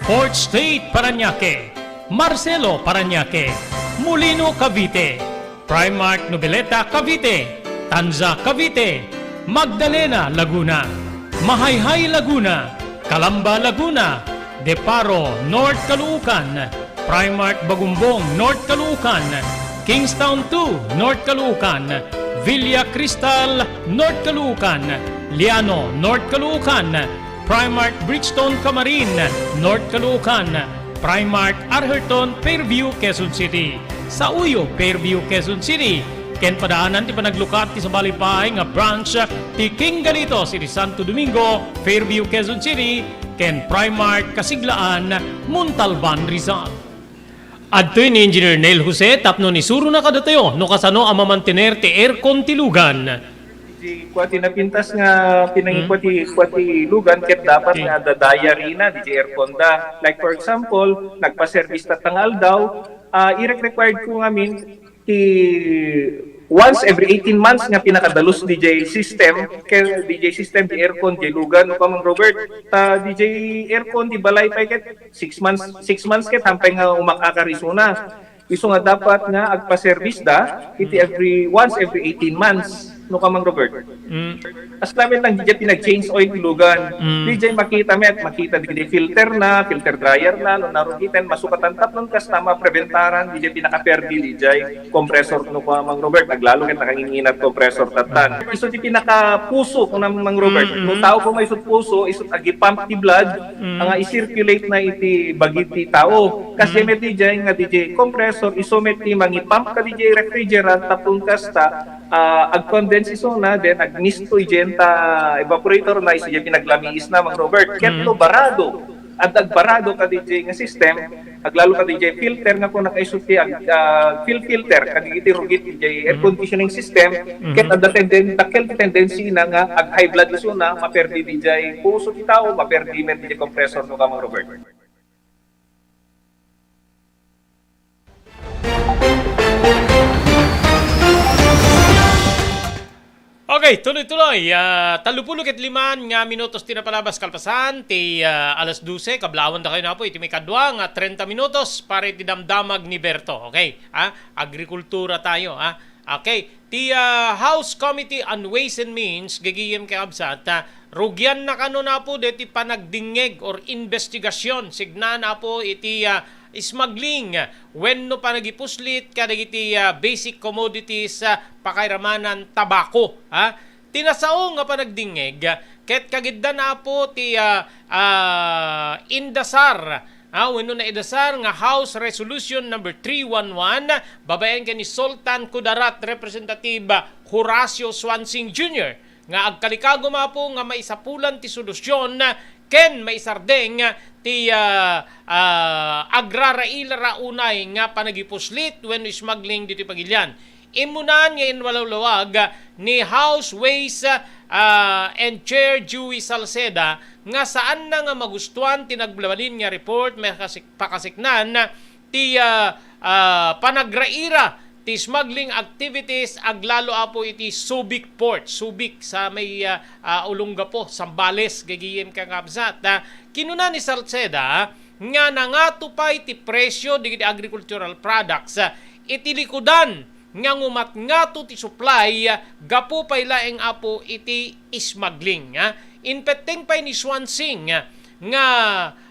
Fourth Street, Parañaque, Marcelo, Parañaque, Molino, Cavite, Primark Noveleta, Cavite, Tanza, Cavite, Magdalena, Laguna, Mahayhay, Laguna, Calamba, Laguna, Deparo, North Caloocan, Primark Bagumbong, North Caloocan, Kingstown two, North Caloocan, Villa Cristal, North Caloocan, Liano, North Caloocan, Primark Bridgestone, Camarin, North Caloocan, Primark Arherton, Fairview, Quezon City, Sauyo, Fairview, Quezon City, ken padaanan ti panaglukat ti sabali pay nga branch ti King Galitos iti Santo Domingo, Fairview, Quezon City, ken Primark Kasiglaan, Montalban, Rizal. Adtoy ni Engineer Neil Jose tapno isurona kadatayo no kasano a mamantener ti aircon ti lugan. Di kua ti napintas nga pinangikua ti, kua ti lugan ket dapat nga adda diary na, di aircon da. Like for example, nagpa-service tatta nga aldaw, ah, irek-required ko ngamin ti once every eighteen months nga pinakadalus D J system, kay D J system, di aircon, di lugan, no, Kamang Robert? Ta D J aircon, di balay pay ket six months, six months ket hampay nga umakakar isuna. Isu nga dapat nga agpa-service da, iti every, once every eighteen months, no, Kamang Robert? Mm. As namin lang, di pinag-change oil ti lugan. Mm. Di makita met, makita di filter na, filter dryer na, no, narugiten, masukatan tapnon kasta mapreventaran, di pinaka-perdi, di compressor, no, Kamang Robert, naglalo ket nakanginginat compressor tatan. Isu ti pinakapuso, no, Mang Robert, mm, no, tao ko may isut puso, isut agi-pump ti blood, mm, nga i-circulate na iti bagi ti tao. Kasi mm, met di nga di compressor, isu met ti mangi-pump ka di refrigerant, tapon kasta, ah, ag-condense isuna, then ag-mist to idiay ta evaporator na, isu diay pinaglamiis na, Mang Robert. Ket mm, no barado, at agbarado ka di nga system, Aglalo ta diay filter nga kung nakaisut ti ag-, ah, fuel filter, kadagiti rugit diay air conditioning system, ket adda tenden-, dakkel ti tendency na nga ag-high blood isuna, maperdi diay puso ti tao, maperdi met diay compressor no ka, Mang Robert. Okay, tuloy-tuloy. Ah, tallopulo ket lima nga minutos ti napalabas kalpasan ti, ah, alas dose. Kablaawan dakayo na po iti may kadua nga trenta minutos para iti damdamag ni Berto. Okay, ah, agrikultura tayo, ah. Okay, ti, ah, House Committee on Ways and Means, gagayem ken kabsat, ah, rugianna kano na po deti panagdingngeg or investigasyon, signa na po iti, ah, smuggling wenno panagipuslit kadagiti, ah, basic commodities, ah, pakairamanan tabako, ha? Ti nasao nga panagdingngeg, ket kagidda na po ti, ah, ah, indasar, ha, wenno naidasar nga House Resolution number three one one, babaen ken ni Sultan Kudarat Representative Horacio Swansing Junior, nga agkalikago mapo nga maisapulan ti solusyon ken maisardeng ti, ah, ah, agraraila unay nga panagipuslit wenno smuggling ditoy pagilian. Immunan nga inwalawlawag ni House Ways, ah, and Chair Joey Salceda nga saanna nga magustuan ti nagbalin nga report makasik-, pakasiknan ti, ah, ah, panagraira ti smuggling activities aglalo apo iti Subic Port, Subic sa may, ah, ah, Olongapo, Zambales, gagayem ken kabsat. Ah, kinuna ni Salceda nga nangato pay ti presyo dagiti agricultural products, ah, iti likudan nga ngumatngato ti supply, ah, gapu pay laeng apo iti smuggling, ah. Inpetteng pay ni Swansing, ah, nga,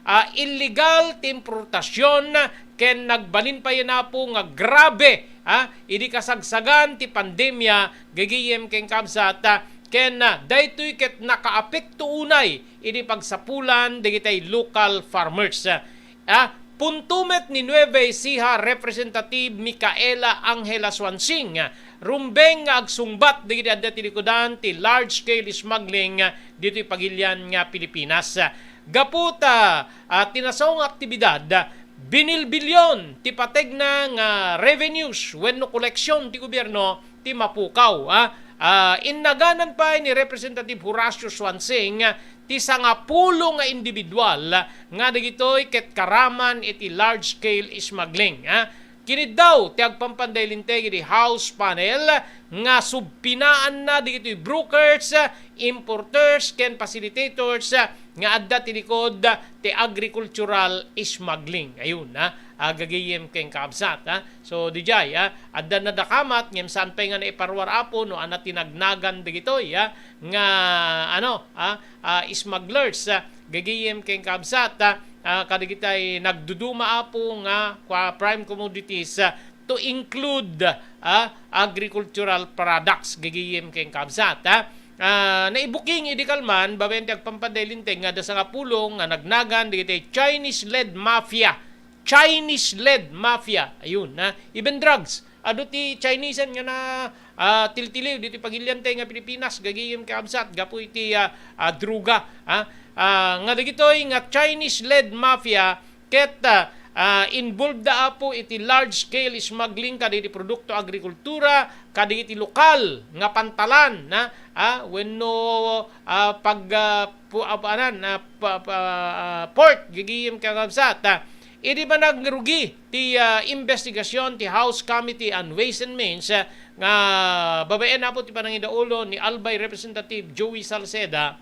ah, illegal ti importasyon, ah, ken nagbalin pay napo nga grabe, ah, idi kasagsagan ti pandemia, gagayem ken kabsat, ah, ken, ah, daytoy ket nakaapekto unay idi pagsapulan dagitay local farmers. Ah, punto met ni Nueva Ecija Representative Micaela Angela Swansing, ah, rumbeng nga agsungbat dagiti adda ti likudan ti large-scale smuggling, ah, ditoy pagilian nga Pilipinas. Gapu ta, ah, ti nasao nga aktibidad, ah, binilbilyon ti pategna nga revenues wenno koleksion ti gobierno ti mapukaw, ah. Ah, innaganan pay ni Representative Horacio Swansing, ah, ti sangapulo nga individual, ah, nga dagitoy ket karaman iti large-scale smuggling, ah. Kiniddaw ti agpampanday linteg iti House panel nga subpinaanna dagitoy brokers, importers, ken facilitators nga adda ti likod ti agricultural smuggling. Ayun, ha, ah, gagayem ken kabsat, ha. So, dijay, ha, adda nadakamat, ngem saan pay nga naiparuar, Apo, no, ana ti nagnagan dagitoy, ha, nga, ano, ha, ah, smugglers, ha, gagayem ken kabsat, ha, ah, kadagitay nagduduma, Apo, nga kua-, prime commodities, ha, to include, ah, agricultural products, gagayem ken kabsat, ha. Ah, naibuking idi kalman, babaen ti agpampanday linteg nga adda sangapulo nga nagnagan dagiti Chinese-led mafia. Chinese-led mafia. Ayun, ha. Even drugs. Adu ti Chinese nga na, ah, tiltiliw diti pagiliante nga Pilipinas, gagayem ken kabsat, gapu iti, ah, ah, droga, ha. Ah, nga dagitoy nga Chinese-led mafia, ket, ah, ah, involved da, Apo, iti large-scale smuggling kadagiti produkto agrikultura, kadagiti lokal nga pantalan, na, ah, wenno, ah, pag, ah, pu-, ah, anan, ah, pa-, pa-, ah, port, gagayem ken kabsat, ah. Idi panagrugi ti, ah, investigasyon ti House Committee on Ways and Means, ah, nga babaen, Apo, ti panangidaulo ni Albay Representative Joey Salceda,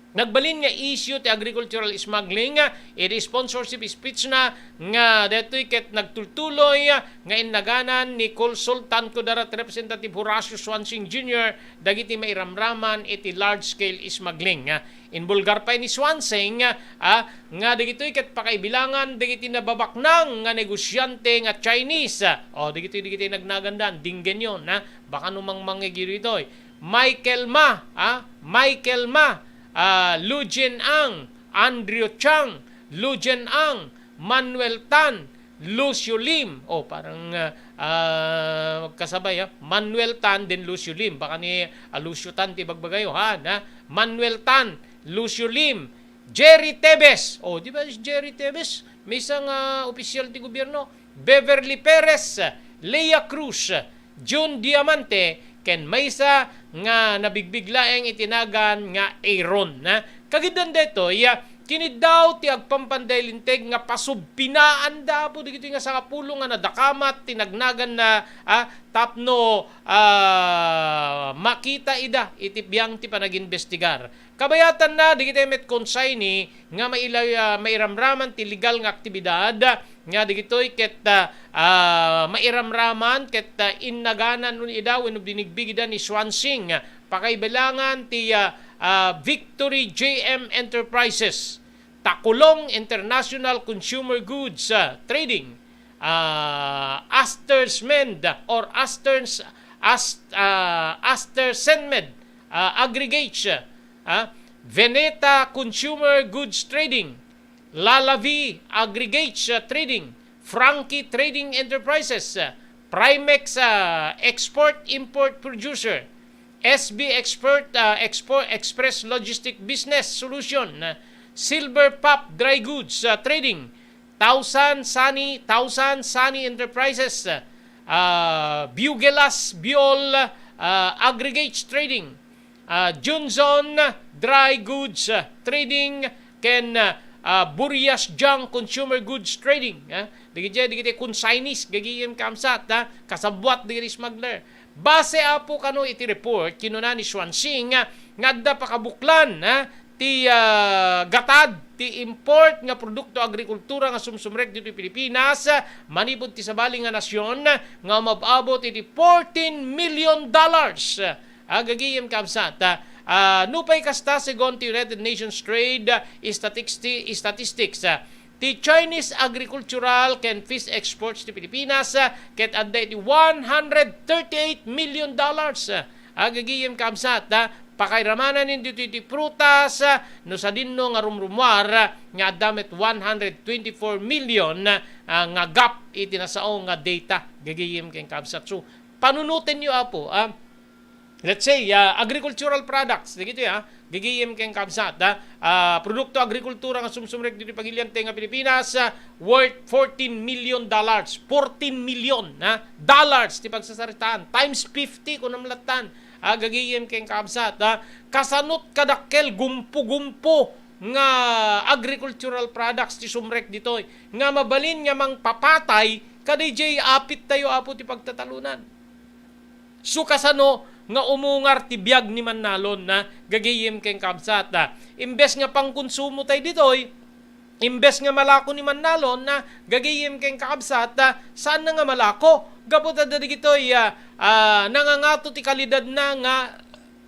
nagbalin nga issue ti agricultural smuggling, ah, iti sponsorship speech na nga daytoy ket nagtultuloy, ah, nga innaganan ni Col Sultan Kudarat Representative Horacio Swansing Junior dagiti mairamraman iti large-scale smuggling, ah. Inbulgar pay ni Swansing, ah, nga dagitoy ket pakaibilangan dagiti nababaknang nga negosyante nga Chinese. O, dagitoy, dagitoy nagnagandan, dinggenyo, na, baka no mangmangngeg ditoy. Michael Ma, ah, Michael Ma, ah, Lu Jin Ang, Andrew Chang, Lu Jin Ang, Manuel Tan, Lucio Lim. Oh, parang, ah, ah, magkasabay, ah. Manuel Tan, then Lucio Lim. Baka ni, ah, Lucio Tan ti bagbagayo, ha, na? Manuel Tan, Lucio Lim, Jerry Tebes. Oh, di ba si Jerry Tebes? maysa nga opisyal ti gobierno, Beverly Perez, Lea Cruz, Jun Diamante, ken maysa nga nabigbig laeng iti nagan nga Aaron, ha? Kagiddan daytoy, ah, kiniddaw ti agpampanday linteg nga pasubpinaanda, Apo, dagitoy nga sangapulo nga nadakamat ti nagnaganna, ah, tapno, ah, makita ida iti biang ti panagimbestigar. Kabayatanna, dagitoy met consignee nga maila-, ah, mairamraman ti legal nga aktibidad, nga dagitoy ket, ah, ah, mairamraman ket, ah, innaganan ida wenno binigbig ida ni Swansing, pakaibalangan ti, ah, ah, Victory J M Enterprises, Takulong International Consumer Goods, ah, Trading, ah, Astersmend or Asters-, Ast-, ah, Astersenmed, ah, Aggregates, ah, Veneta Consumer Goods Trading, Lalavi Aggregates, ah, Trading, Frankie Trading Enterprises, ah, Primex, ah, Export Import Producer, S B Export, ah, Export Express Logistic Business Solution, ah, Silver Pop Dry Goods, ah, Trading, Tausan Sunny, Tausan Sunny Enterprises, ah, Bugelas Biol, ah, Aggregates Trading, ah, Junzon Dry Goods, ah, Trading, ken, ah, ah, Burias Junk Consumer Goods Trading, ah. Dagiti, dagiti consignees, gagayem ken kabsat, ah, kasabwat dagiti smuggler. Base, Apo, kano iti report, kinuna ni Swansing, ah, nga adda pakabuklan, ah, ti, ah, gatad ti import nga produkto agrikultura nga sumsumrek ditoy Pilipinas, ah, manipud ti sabali nga nasion, ah, nga umab-abot iti fourteen million dollars. Ah, gagayem kabsat, ah, ah, nupay kasta, segun ti United Nations Trade, ah, Statisti-, Statistics, ah, ti Chinese agricultural ken fish exports ti Pilipinas, ah, ket adda iti one hundred thirty-eight million dollars. Ah, gagayem kabsat, ah, pakairamananen ditoy ti prutas, ah, no sadinno nga rumrumuar, ah, nga adda met one hundred twenty-four million, ah, nga gap iti nasao nga data, gagayem ken kabsat. So, panunotenyo, Apo, ah, let's say, ah, agricultural products, dagitoy, ah, gagayem ken kabsat, ah, ah, produkto agrikultura nga sumsumrek ditoy pagiliante nga Pilipinas, ah, worth fourteen million dollars, fourteen million, ah, dollars ti pagsasaritaan, times fifty, kunam lattan, ah, gagayem ken kabsat, ah, kasanot kadakkel gumpo-gumpo nga agricultural products ti sumrek ditoy, nga mabalin nga mangpapatay kadaydiay apit tayo, Apo, ti pagtatalunan. So, kasano nga umungar ti biag ni Mannalon, na gagayem ken kabsat, ah, imbes nga pangkonsumo tay ditoy, imbes nga malako ni Mannalon, na gagayem ken kabsat, ah, saan na nga malako? Gapu ta dagitoy, ah, ah, nangangato ti kalidad na nga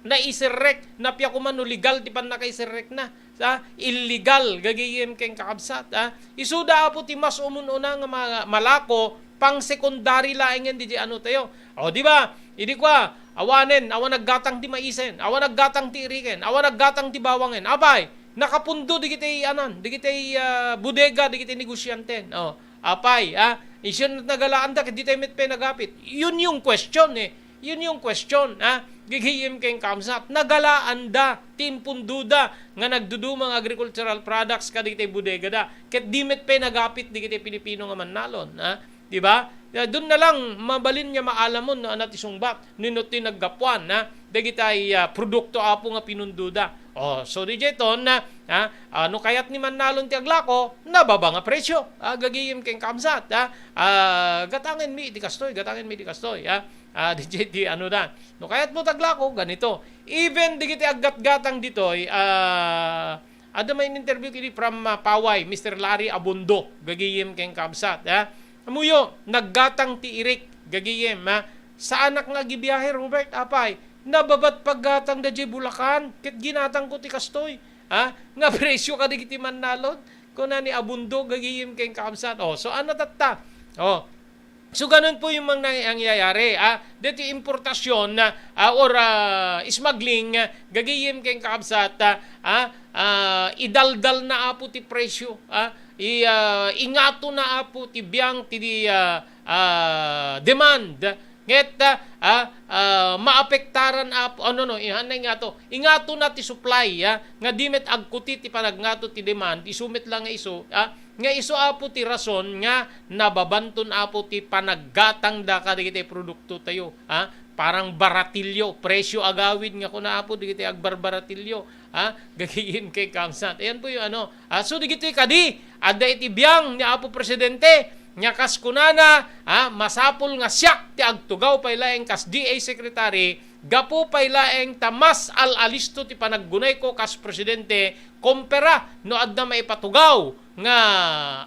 naiserrek, napia koma no legal ti pannakaiserrek na. Sa illegal, gagayem ken kakabsat, ah. Isuda, Apo, ti mas umun-una nga ma-, malako, pang secondary laengen didi ano tayo. O, di ba? Idi kwa, awanen, awan naggatang ti maisen, awan naggatang ti iriken, awan naggatang ti bawangen. Apay, nakapundo digiti anan, digiti, ah, bodega, digiti negosianten. O, apay, ah, isun nagalaanda, ket di tayo met pay nagapit. Yun yung question, eh. Yun yung question, ha? Gigiyem ken kabsat, nagalaanda ti impundoda nga nagduduma nga agricultural products kadagiti bodegada. Ket di met pay nagapit dagiti Pilipino nga mannalon, ha? Di ba? Ya, dun na lang, mabalin nga maalamon no ania ti sungbat, no ino ti naggapuan, ha? Dagitay, ah, produkto, Apo, nga pinundoda. Oh, so, di jeton, ha? Ah, no kayat ni mannalon ti aglako, nababa nga presyo. Ah, gigiyem ken kabsat, ha? Ah, gatangen mi iti kastoy, gatangen mi iti kastoy, ha? Ah, di, di, di, ano da. No kayat mo taglako, ganito. Even digiti aggatgatang ditoy, ah, adda may interview kini from, ah, Paway, Mister Larry Abundo, gagiyem ken kabsat, ha? Amuyo, naggatang ti irik, gagiyem, ha? Saanak nga agibiahe, Robert, apay, nababat paggatang da jay Bulacan, ket ginatang ko ti kastoy, ha? Nga presyo kadigiti mannalon, kuna ni Abundo, gagiyem ken kabsat. Oh, so, ano tatta? Oh, So, ganun po yung mga nangyayari, ah. Dito importasyon, ah, or, ah, smuggling, ah, gagayem ken kabsat, ah, ah, ah, idaldal na, Apo, ti presyo, ah, i-, ah, ingato na, Apo, ti biang ti, ah, ah, demand, Ket, ah, ah, ah, maapektaran, Apo, ano, no, ihanay nga to. Ingato na ti supply, ah, nga di met agkuti ti panagngato ti demand, isu met la nga isu, ah, nga isu, Apo, ti rason nga nababanton, Apo, ti panaggatangda kadagiti produktotayo, ah. Parang baratillo, presyo agawid nga kuna, Apo, dagiti agbarbaratillo, ah, gagayem ken kamsat. Ayan po yung ano, ah, so dagitoy kadi, adda iti biang ni Apo Presidente, nga kas kunana, ah, masapul nga siak ti agtugaw pay laeng kas D A Secretary, gapu pay laeng ta mas al-alisto ti panaggunayko kas Presidente, kompara no adda maipatugaw nga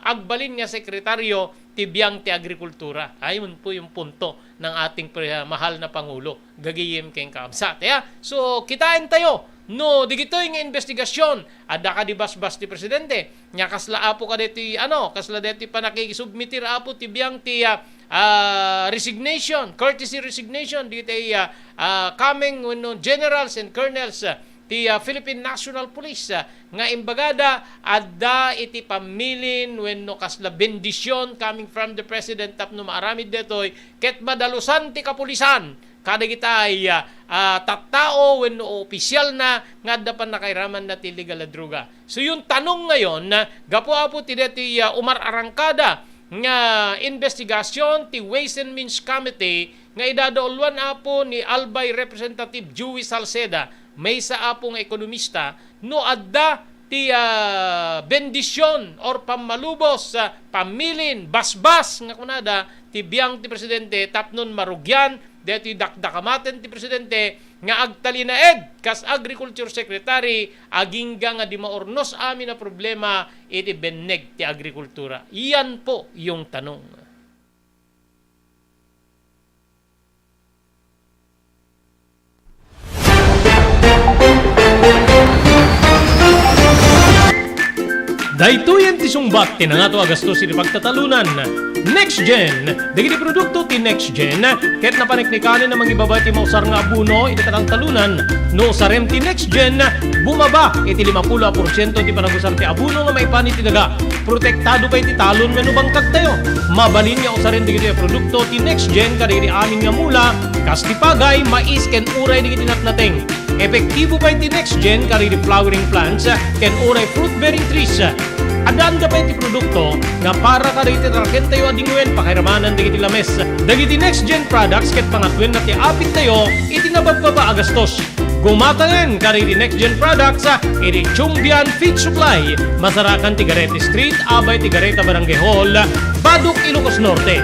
agbalin nga sekretaryo ti biang ti agrikultura. Ayun po yung punto ng ating pre-, mahal na Pangulo. Gagayem ken kaabsat, ya. So, kitaen tayo, no, digitoy nga investigasyon, adda kadi basbas ti presidente, nya kasla, Apo, kadeti, ano, kasla deti panakikisubmitir, Apo, ti biang ti, ah, ah, resignation, courtesy resignation, digiti, ah, ah, coming wenno generals and colonels, ah, ti, ah, Philippine National Police, ah, nga imbagada adda iti pammilin wenno kasla bendisyon coming from the president tapno maaramid detoy ket madalusan ti kapulisan kadagitay, ah, ah, tattao wenno opisyalna nga adda pannakairamanna ti illegal a droga. So, yung tanong ngayon, ah, gapu, Apo, ti deti, ah, umar-arangkada nga investigasyon ti Ways and Means Committee nga idadauluan, Apo, ni Albay Representative Joey Salceda, maysa, Apo, nga ekonomista, no adda ti, ah, bendisyon or pammalubos, ah, pammilin, basbas nga kunada ti biang ti presidente tapnon marugian daytoy dakdakamaten ti presidente nga agtalinaed kas agriculture secretary agingga nga di maurnos amin a problema iti benneg ti agrikultura. Iyan po yung tanong. Daytoyen ti sungbat ti nangato a gastos iti pagtatalunan. NextGen. Dagiti produkto ti NextGen ket napaniknikanen a mangibaba ti mausar nga abono iti katangtalunan. No usarem ti NextGen, bumaba iti limapulo a porsiento ti panagusar ti abono nga maipan iti daga. Protektado pay ti talon wenno bangkagtayo. Mabalin nga usaren dagitoy a produkto ti NextGen kadagiti amin nga mula, kas ti pagay, mais, ken uray dagiti natnateng. Epektibo pay ti NextGen kadagiti flowering plants ken uray fruit-bearing trees. Addaanda pay ti produkto nga para kadagiti tarakentayo a dingwen pakairamanan dagiti lames. Dagiti NextGen products ket pangatwenna ti apittayo iti nababbaba a gastos. Gumatangen kadagiti NextGen products, ah, iti Chumbian Feed Supply, masarakan ti Garete Street, abay ti Gareta Barangay Hall, Badoc, Ilocos Norte.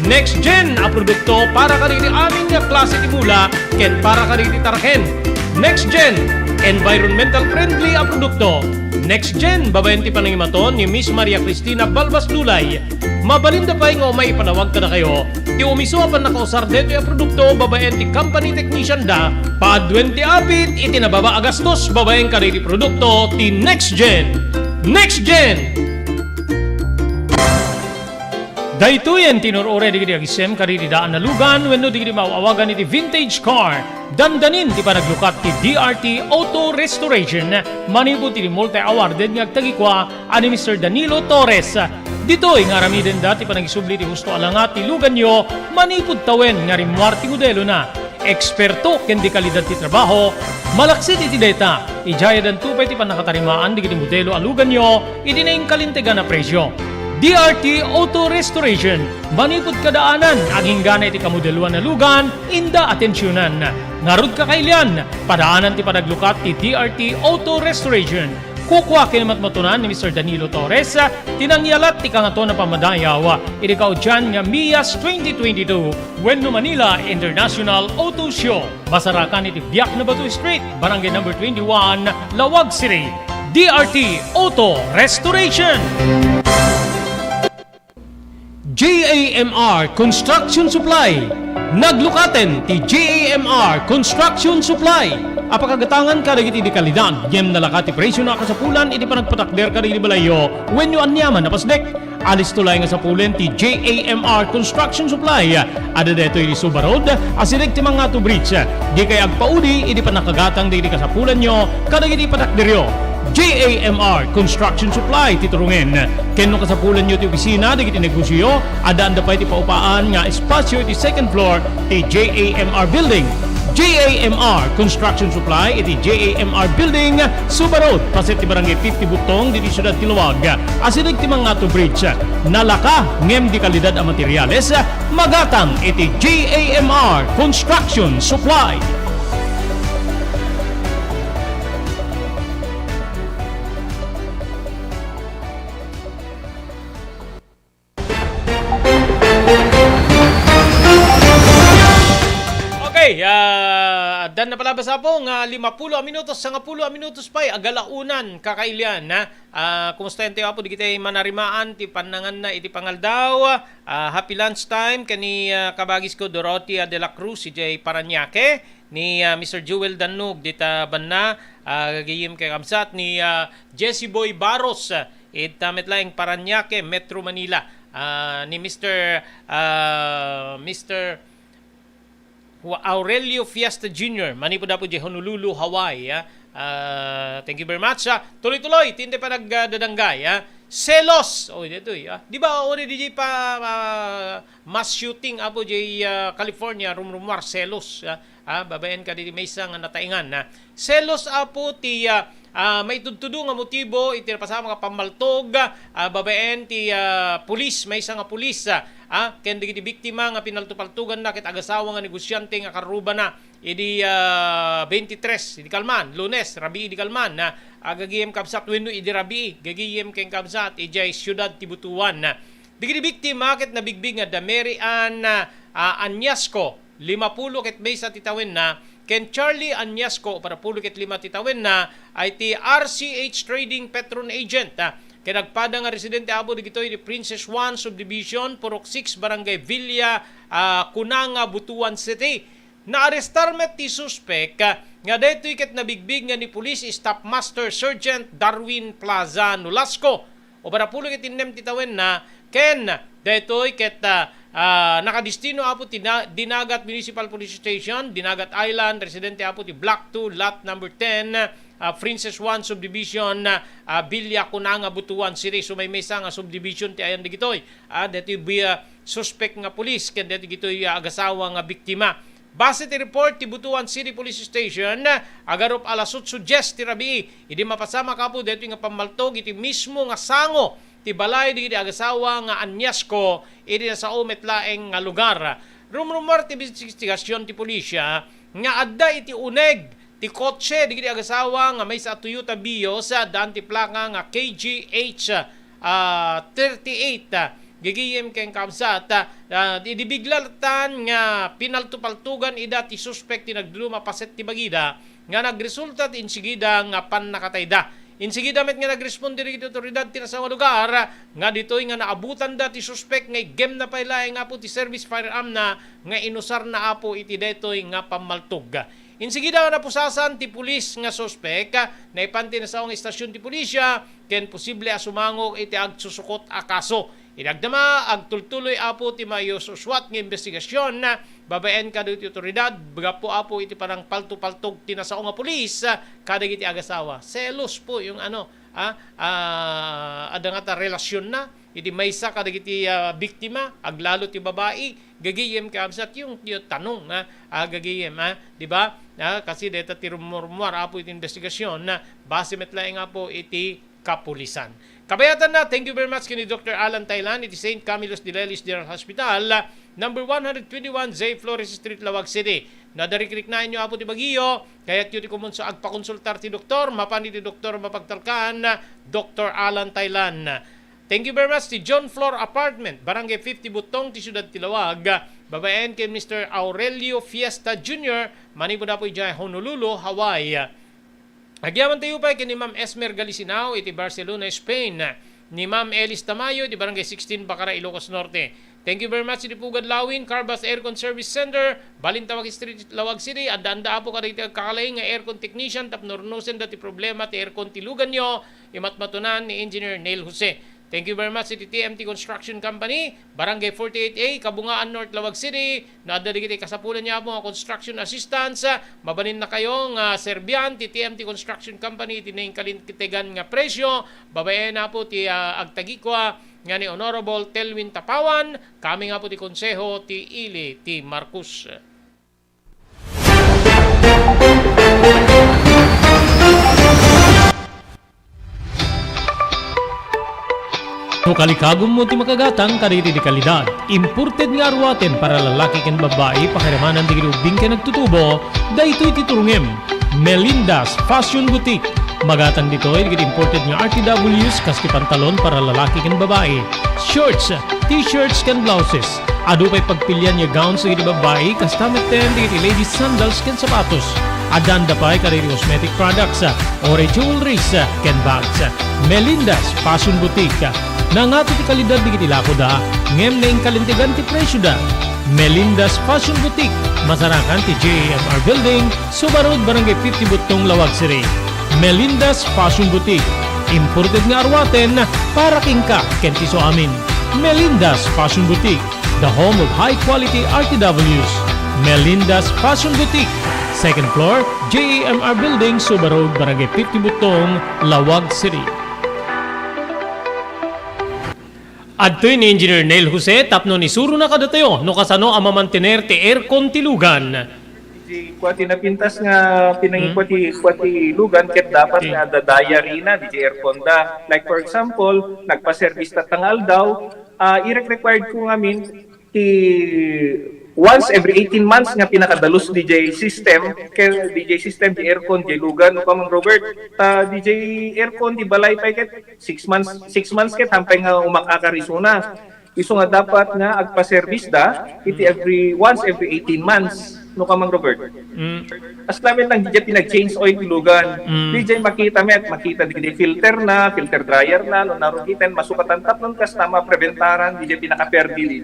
NextGen a produkto para kadagiti amin nga klase ti mula ken para kadagiti taraken. NextGen, environmental friendly a produkto. NextGen, babaen ti panangimaton ni Miss Maria Cristina Balbas Lulay. Mabalinda pay nga umay ipanawag kadakayo ti umiso a pannakausar daytoy a produkto babaen ti company technician da, paaduen ti apit iti nababa a gastos babaen kadagiti produkto ti NextGen. NextGen! Daytoyen ti inur-uray dagiti agisem kadagiti daan a lugan wenno dagiti maaw-awagan iti vintage car. Dandanin ti panaglukat ti D R T Auto Restoration manipud iti multi-awarded nga agtagikua a ni Mister Danilo Torres. Ditoy nga aramidenda ti panagisubli ti husto a langa ti luganyo manipud tawen nga rimmuar ti modelona. Eksperto ken dekalidad ti trabaho, malaksid iti dayta, idiay addanto pay ti pannakatarimaan dagiti modelo a luganyo iti nainkalintegan a presio. D R T Auto Restoration, manipud kadaanan, aginggana iti kamodeloan a lugan, inda atensionan. Ngarud, kakailian, padaanan ti panaglukat ti D R T Auto Restoration. Kukua ken matmatunan ni Mister Danilo Torres ti nangyalat ti Kangatoan a Pammadayaw iti kaudian nga MIAS twenty twenty-two wenno Manila International Auto Show. Masarakan iti Biak na Bato Street, Barangay Number twenty-one, Laoag City. D R T Auto Restoration. J A M R Construction Supply. Naglukaten ti J A M R Construction Supply a pakagatangan kadagiti dekalidad ngem nalaka ti presiona a kasapulan iti panagpatakder kadagiti balayyo wenno aniaman a pasdek. Alisto laeng nga sapulen ti J A M R Construction Supply. Adda daytoy iti Suba Road, asideg ti Mangato Bridge. Dikay agpaudi iti pannakagatang dagiti kasapulanyo kadagiti patakderyo. J A M R Construction Supply ti turungen. Ken no kasapulanyo ti opisina dagiti negosioyo, addaanda pay ti paupaan nga espasio iti second floor ti J A M R Building. J A M R Construction Supply iti J A M R Building, Suba Road, paset ti Barangay fifty Butong, diti siudad ti Laoag. Asideg ti Mangato Bridge, nalaka ngem di kalidad a materials, magatang iti J A M R Construction Supply. Okay, ah, addan na palabas, Apo, nga limapulo a minutos, sangapulo a minutos pay, agalauna, kakailian, ha? Ah, kumusta intayo, Apo, dagiti manarimaan ti pannanganna iti pangaldaw? Ah, happy lunch time ken ni, ah, kabagisko Dorothea de la Cruz, idiay Parañaque, ni, ah, Mister Jewel Dannog, dita banna, ah, gagayem ken kabsat ni, ah, Jesse Boy Barros, ah, ita met laeng Parañaque, Metro Manila, ah, ni Mister, ah, Mister Wa-, Aurelio Fiesta Junior, manipud Apo idiay Honolulu, Hawaii, ah. Ah, thank you very much, ah. Tuloy-tuloy, ti inday panagdadanggay, ah. Selos! Oh, ditoy, ah. Di ba, already di pa, ah, mass shooting, Apo, idiay, ah, California, rumrumuar, selos, ah. Ah, babaen kadi maysa nga nataengan, ah. Selos, Apo, ti, ah, ah, maitudtudo nga motibo iti napasamak a pammaltog, ah, babaen ti, ah, pulis, maysa nga pulis, ah, ah, ken dagiti biktima nga pinaltupaltoganna ket agasawa nga negosiante nga karrubana idi, ah, twenty-three idi kalman, Lunes, rabii idi kalman, ah, ah, gagayem kabsat wenno idi rabii, gagayem ken kabsat idiay siudad ti Butuan. Dagiti biktima ket nabigbig nga da Mary Ann, ah, Añasco, limapulo ket maysa ti tawenna, ken Charlie Añasco, upat a pulo ket lima ti tawenna, ay ti R C H Trading Petron Agent, ah, ken agpada nga residente, Apo, dagitoy di Princess One Subdivision, Purok six, Barangay Villa, ah, Cunanga, Butuan City. Naarestar met ti suspek, ah, nga daytoy ket nabigbig nga ni Police Staff Master Sergeant Darwin Plaza Nolasco, upat a pulo ket innem ti tawenna, ken daytoy ket, ah, ah, nakadistino, Apo, ti na-, Dinagat Municipal Police Station, Dinagat Island, residente, Apo, ti Block two, Lot number ten, ah, Princess One Subdivision, ah, Villa Cunanga, Butuan City. So, maymaysa nga subdivision ti ayan dagitoy. Ah, daytoy bi-, ah, suspek nga pulis ken daytoy dagitoy, ah, agasawa nga biktima. Base ti report ti Butuan City Police Station, agarup alas otso dies ti rabii, idi mapasamak, Apo, daytoy nga pammaltog iti mismo nga sango ti balay dagiti agasawa nga Añasco iti nasao met laeng nga lugar. Rumrumuar ti imbestigasion ti pulisya nga adda iti uneg ti kotse dagiti agasawa nga maysa a Toyota Vios, ah, daan ti plaka nga K G H, ah, thirty-eight, ah, gagayem ken kabsat, ah, idi biglatan nga pinaltupaltogan ida ti suspek ti nagduduma paset ti bagida nga nagresulta ti insigida nga pannakatayda. Insigida met nga nagresponde dagiti otoridad ti nasao nga lugar nga ditoy nga naabutanda ti suspek nga iggemna pay laeng, Apo, ti service firearm na nga inusarna, Apo, iti daytoy nga pammaltog. Insigida nga napusasan ti pulis nga suspek, naipan ti nasao nga istasyon ti pulisya ken posible a sumango iti agsusukot a kaso. Inagdama, agtultuloy, Apo, ti maiyus-uswat nga imbestigasion babaen kadagiti otoridad gapu, Apo, iti panangpaltupaltog ti nasao nga pulis kadagiti agasawa. Selos po yung ano, ah, ah, adda ngata relasionna iti maysa kadagiti, ah, biktima, aglalo ti babai, gagayem kabsat yung, yung tanong, ah, ah, gagayem, ah, di ba? Ah, kasi deta ti rumurmuar, Apo, iti investigasyon na base met laeng, Apo, iti kapulisan. Kabayatanna, thank you very much kini Doctor Alan Thailand iti Saint Camillus de Lelis General Hospital, number one hundred twenty-one J Flores Street, Laoag City. No adda rikriknaenyo, Apo, ti bagiyo, kayatyo ti kumonsu-, agpakonsultar ti doktor, mapan iti doktor mapagtalkan, Doctor Alan Thailand. Thank you very much ti John Flor Apartment, Barangay fifty Butong ti Siudad ti Laoag, babaen ken Mister Aurelio Fiesta Junior, manipud, Apo, idiay Honolulu, Hawaii. Agyamanen tayo pay ken ni Ma'am Esmer Galisinao iti Barcelona, Spain. Ni Ma'am Elis Tamayo iti Barangay sixteen, Bacara, Ilocos Norte. Thank you very much iti Pugad Lawin, Carbas Aircon Service Center, Balintawak Street, Laoag City. Adda-anda, Apo, kadagiti agkakalaing nga aircon technician tapno runosenda ti problema ti aircon ti luganyo, imatmatunan ni Engineer Neil Jose. Thank you very much iti T M T Construction Company, Barangay forty-eight A, Kabungaan North, Laoag City. No adda dagiti kasapulan nga Apo nga construction assistance, ah, mabalinkayo nga serbian ti T M T Construction Company iti nainkalintegan nga presyo, babaen, Apo, ti, ah, agtagikua nga ni Honorable Telwin Tapawan, kami nga Apo ti konseho ti ili ti Marcos. No kalikagummo ti makagatang kadagiti kalidad, imported nga aruaten para lalaki ken babbai, pakiramanan dagiti ubbing ken agtutubo, daytoy ti turongem. Melinda's Fashion Boutique. Magatang ditoy dagiti imported nga R T Ws kas ti pantalon para lalaki ken babbai, shorts, t-shirts ken blouses. Adu pay pagpilian nga gowns dagiti babbai, kasta metten dagiti ladies sandals ken sapatos. Addaanda pay kadagiti cosmetic products, uray jewelries, ken bags. Melinda's Fashion Boutique. Nangato ti kalidad dagiti lakoda, ngem nainkalintegan ti presioda. Melinda's Fashion Boutique, masarakan ti J A M R Building, Suba Road, Barangay fifty Buttong, Laoag City. Melinda's Fashion Boutique. Imported nga aruaten para kenka ken ti isuamin. Melinda's Fashion Boutique, the home of high quality R T Ws. Melinda's Fashion Boutique, second floor, J A M R Building, Suba Road, Barangay fifty Buttong, Laoag City. Adtoy ni Engineer Neil Jose tapno isurona kadatayo no kasano a mamantener ti aircon ti lugan. Di kua ti napintas nga pinangikua ti, kua ti lugan ket dapat nga adda diary na di aircon da. Like for example, nagpa-service tatta nga aldaw, ah, irek-required ko ngamin ti once every eighteen months nga pinakadalus D J system, ken D J system di aircon di lugan, no, Kamang Robert, ta D J aircon di balay pay ket six months, six months ket hampay nga umak-akar isuna. Isu nga dapat nga agpa-service da iti every, once every eighteen months, no, Kamang Robert. Mm. As lamet lang, di pinag-change oil ti lugan. Mm. Di makita met, makita di filter na, filter dryer na, no, narugiten, masukatan tapno kasta mapreventaran, di pinakaperdi, di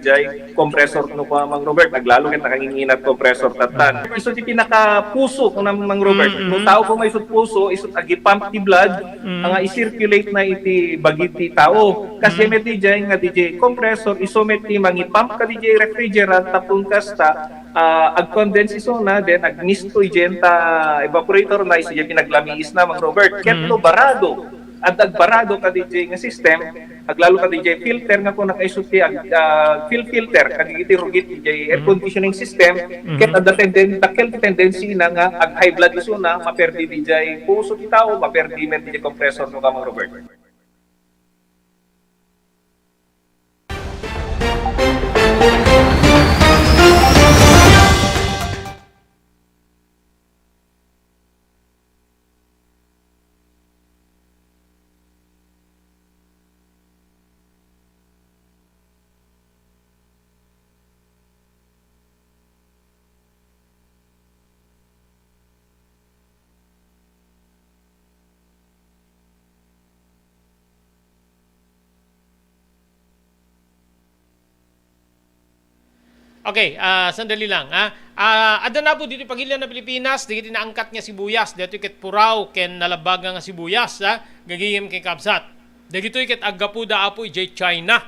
compressor, no, Kamang Robert, aglalo ket nakanginginat compressor tattan. Isu ti pinakapuso, no, Mang Robert. Mm, mm. No tao ko may isut puso, isut agi-pump ti blood, Mm. nga i-circulate na iti bagi ti tao. Kasi Mm. met di nga di compressor, isu met ti mangi-pump ka di refrigerant, tapno kasta, ah, ag-condense isuna, then agmisto idiay ta evaporator na, isu diay pinaglamiis na, Mang Robert. Ket Mm. no barado, adda agbarado ka di nga system, aglalo ka di filter nga kung nakaisut ti ag-, ah, fil-, filter, kadagiti rugit di air Mm. conditioning system, Mm. ket adda tenden-, dakkel ti tendency na nga ag-high blood isuna, maperdi di puso ti tao, maperdi met di compressor, no, Kamang Robert. Okay, ah, sandali lang, ah. Ah, adda na po dito pagilian na Pilipinas, dagiti naangkat nga sibuyas, dito ket puraw, ken nalabaga nga sibuyas, ah, gagayem ken kabsat. Dagitoy ket aggapuda, apo, idiay China.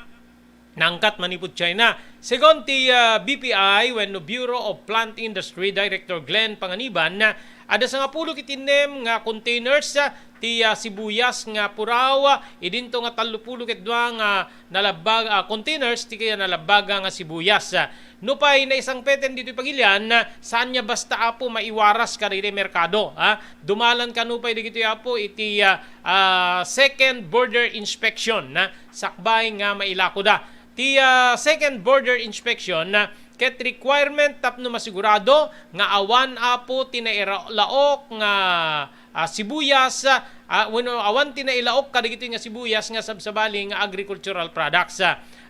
Naangkat manipud China. Segun ti, ah, B P I wenno Bureau of Plant Industry Director Glenn Panganiban, ah, adda sangapulo ket innem nga containers, ah, ti, ah, sibuyas nga puraw, ah, idinto nga tallopulo ket dua nga nalabbag, ah, containers ti kaya nalabbaga nga sibuyas. Ah, nupay naisangpeten ditoy pagilian, ah, saan nga basta, apo, maiwaras kadagiti merkado, ah. Dumalan kano pay dagitoy, apo, iti, ah, ah, second border inspection, ah, sakbay nga mailakoda. Ti, ah, second border inspection, ah, ket requirement tapno masigurado nga awan, apo, ti nailaok nga, ah, sibuyas, ah, wenno awan ti nailaok kadagitoy nga sibuyas nga sabsabali nga agricultural products.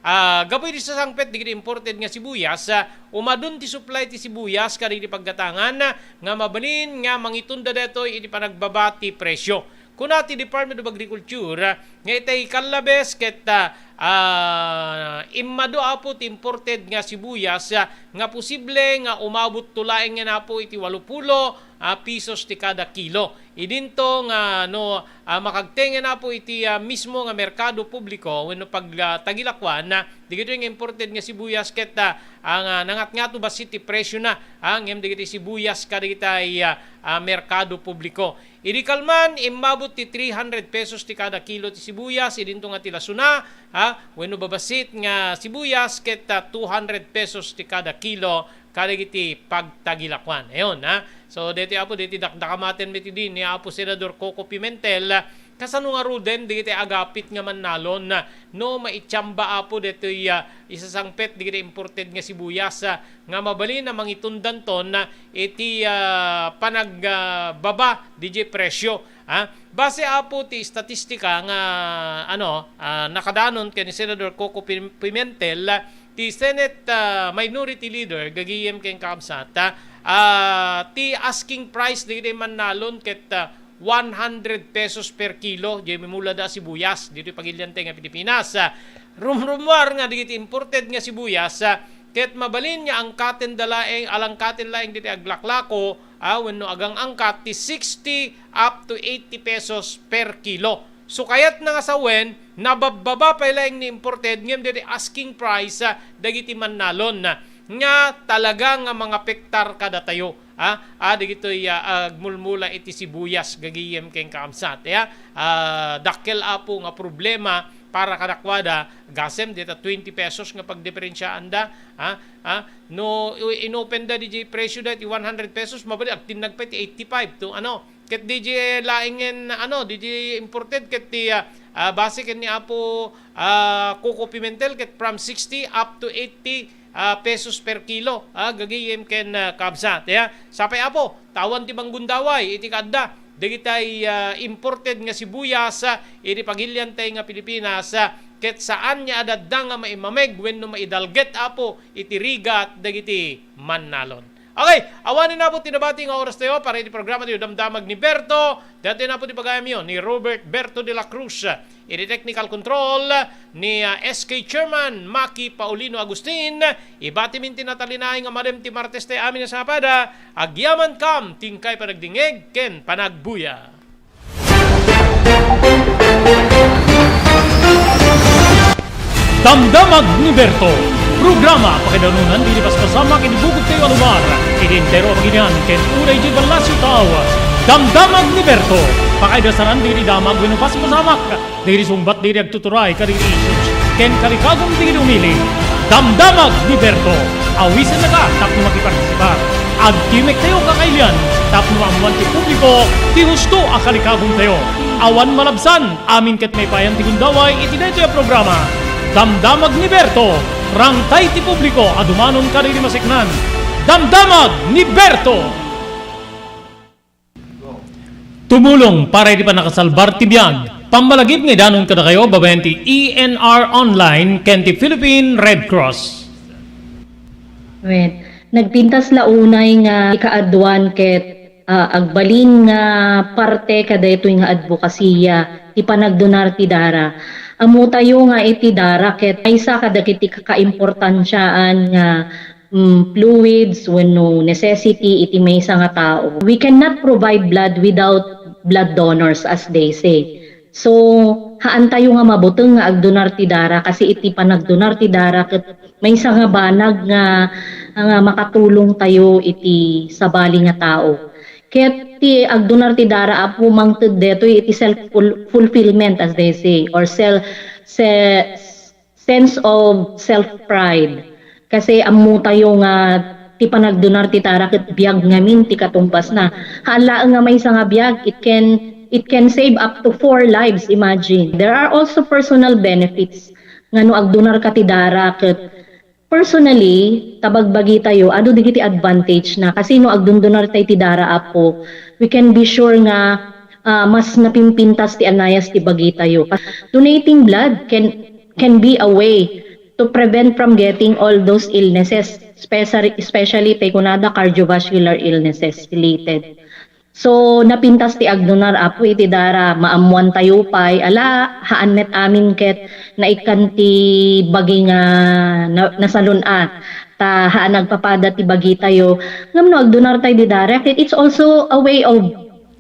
Ah, gapu iti sasangpet dagiti imported nga sibuyas, ah, umadun ti supply ti sibuyas kadagiti paggatangan, ah, nga mabalin nga mangitunda daytoy iti panagbaba ti presyo. Kuna ti Department of Agriculture, ah, nga itay kallabes ket, ah, ah, immadu, apo, ti imported nga sibuyas, ah, nga posible nga umabot to laeng nga, apo, iti walupulo ah, pesos ti kada kilo. Idinto nga no, ah, makagtengen, Apo, iti, ah, mismo nga merkado publiko wenno pag, ah, tagilakuan, ah, dagitoy nga imported nga sibuyas ket, ah, ang, ah, nangatngato bassit ti presyo na, ah, ngem dagiti sibuyas kadagiti, ah, ah, merkado publiko. Idi kalman, immabot ti three hundred pesos ti kada kilo ti sibuyas, idinto nga ti lasuna, ha, wenno babassit nga sibuyas, ket, ah, two hundred pesos ti kada kilo kadagiti pagtagilakuan. Ayon, ha. So, deti, Apo, deti dakdakamaten met idi ni Apo Senador Coco Pimentel, kasano ngaruden dagiti agapit nga mannalon, no maitiamba, Apo, detoy, ah, isasangpet dagiti imported nga sibuyas, ah, nga mabalin a mangitundanton, ah, iti, ah, panag, ah, baba didiay presyo, ah. Base, Apo, ti estatistika nga, ano, ah, nakadanon ken ni Senador Coco Pim-, Pimentel, ah, ti Senate, ah, Minority Leader, gagayem ken kakabsat, ah, ah, ti asking price dagiti mannalon ket, ah, one hundred pesos per kilo, diay mimulada a sibuyas, ditoy pagiliantay nga Pilipinas. Ah, rumrumuar nga dagiti imported nga sibuyas, ah, ket mabalin nga angkaten da laeng, alangkaten laeng ditoy aglaklako, ah, wenno agang-angkat ti sixty up to eighty pesos per kilo. So, kayatna nga sawen, nababbaba pay laeng ni imported, ngem ditoy asking price, ah, dagiti mannalon, ah, nga talaga nga mangapektar kadatayo, ah, ah, dagitoy, ah, agmulmula iti sibuyas, gagayem ken kakabsat, ya. Ah, dakkel, Apo, nga problema para kadakuada, gasem dita twenty pesos nga pagdiperensiaanda, ah, ah, no i-, inopenda didiay presyo da iti one hundred pesos, mabalin agtinnag pay ti eighty-five to, ano, ket didiay laengen, ano, didiay imported ket ti, ah, ah, base ken ni Apo, ah, Coco Pimentel ket from sixty up to eighty, ah, pesos per kilo, ah, gagayem ken, ah, kabsat, ya. Sapay, Apo, ta awan ti manggundaway iti kaadda dagitay, ah, imported nga sibuyas, ah, iti pagiliantay nga Pilipinas, ah, ket saan nga adda nga maimameg wenno maidalget, Apo, iti rigat dagiti mannalon. Okay, awanen, Apo, ti nabati nga oras tayo para iti programa tayo, Damdamag ni Berto. Dati na po ti pagayamyo ni Robert Berto de la Cruz. Iti technical control ni, ah, S K Chairman Maki Paulino Agustin. Ibati min ti natalinaay nga madem ti Martes tayo amin a sapada. Agyaman kam, tingkay panagdingeg ken panagbuya. Damdamag ni Berto, programa pakaidanunan dagiti paspasamak iti bukod tayo a lugar, iti entero a baginian ken uray iti ballasiw tao. Damdamag ni Berto, pakaidasaran dagiti damag wenno paspasamak dagiti sungbat dagiti agtuturay kadagiti issues ken kalikagum dagiti umili. Damdamag ni Berto, awisennaka tapno makipartisipar. Agtimek tayo kakailian tapno maammuan ti publiko ti husto a kalikagum tayo. Awan malabsan, amin ket maipayan ti gundaway iti daytoy a programa. Damdamag ni Berto, rangtay ti publiko a dumanon kadagiti maseknan. Damdamag ni Berto! Tumulong para iti pannakasalbar ti biag. Pammalagip nga idanon kadakayo babaen ti E N R Online ken ti Philippine Red Cross. Wen, nagpintas la unay nga ikaaduan ket, ah, agbalin nga parte kadaytoy nga adbokasiya ti panagdonar ti dara. Ammotayo nga iti dara ket maysa kadagiti kakaimportansiaan nga, mm, fluids wenno necessity iti maysa nga tao. We cannot provide blood without blood donors, as they say. So, haantayo nga mabuteng nga agdonar ti dara, kasi iti panagdonar ti dara ket maysa nga banag nga, nga makatulong tayo iti sabali nga tao. Ket ti agdonar ti dara, Apo, mangted detoy iti self ful-, fulfillment, as they say, or sel-, se-, sense of self-pride. Kasi ammotayo nga ti panagdonar ti dara ket biag ngamin ti katumbasna. Haan laeng nga maysa nga biag, it can, it can save up to four lives, imagine. There are also personal benefits nga no agdonarka ti dara ket personally, ta bagbagitayo, adu dagiti advantage na. Kasi no agdondonartay ti dara, Apo, we can be sure nga, ah, mas napimpintas ti anayas ti bagitayo. Donating blood can, can be a way to prevent from getting all those illnesses, especially, especially tay kunada cardiovascular illnesses related. So, napintas ti agdonar, Apo, iti dara, maammoantayo pay, ala, haan met amin ket naikkan ti bagi nga na-, nasalun-at. ta haan nagpapada ti bagitayo. Ngem no agdunartay di direct, it, it's also a way of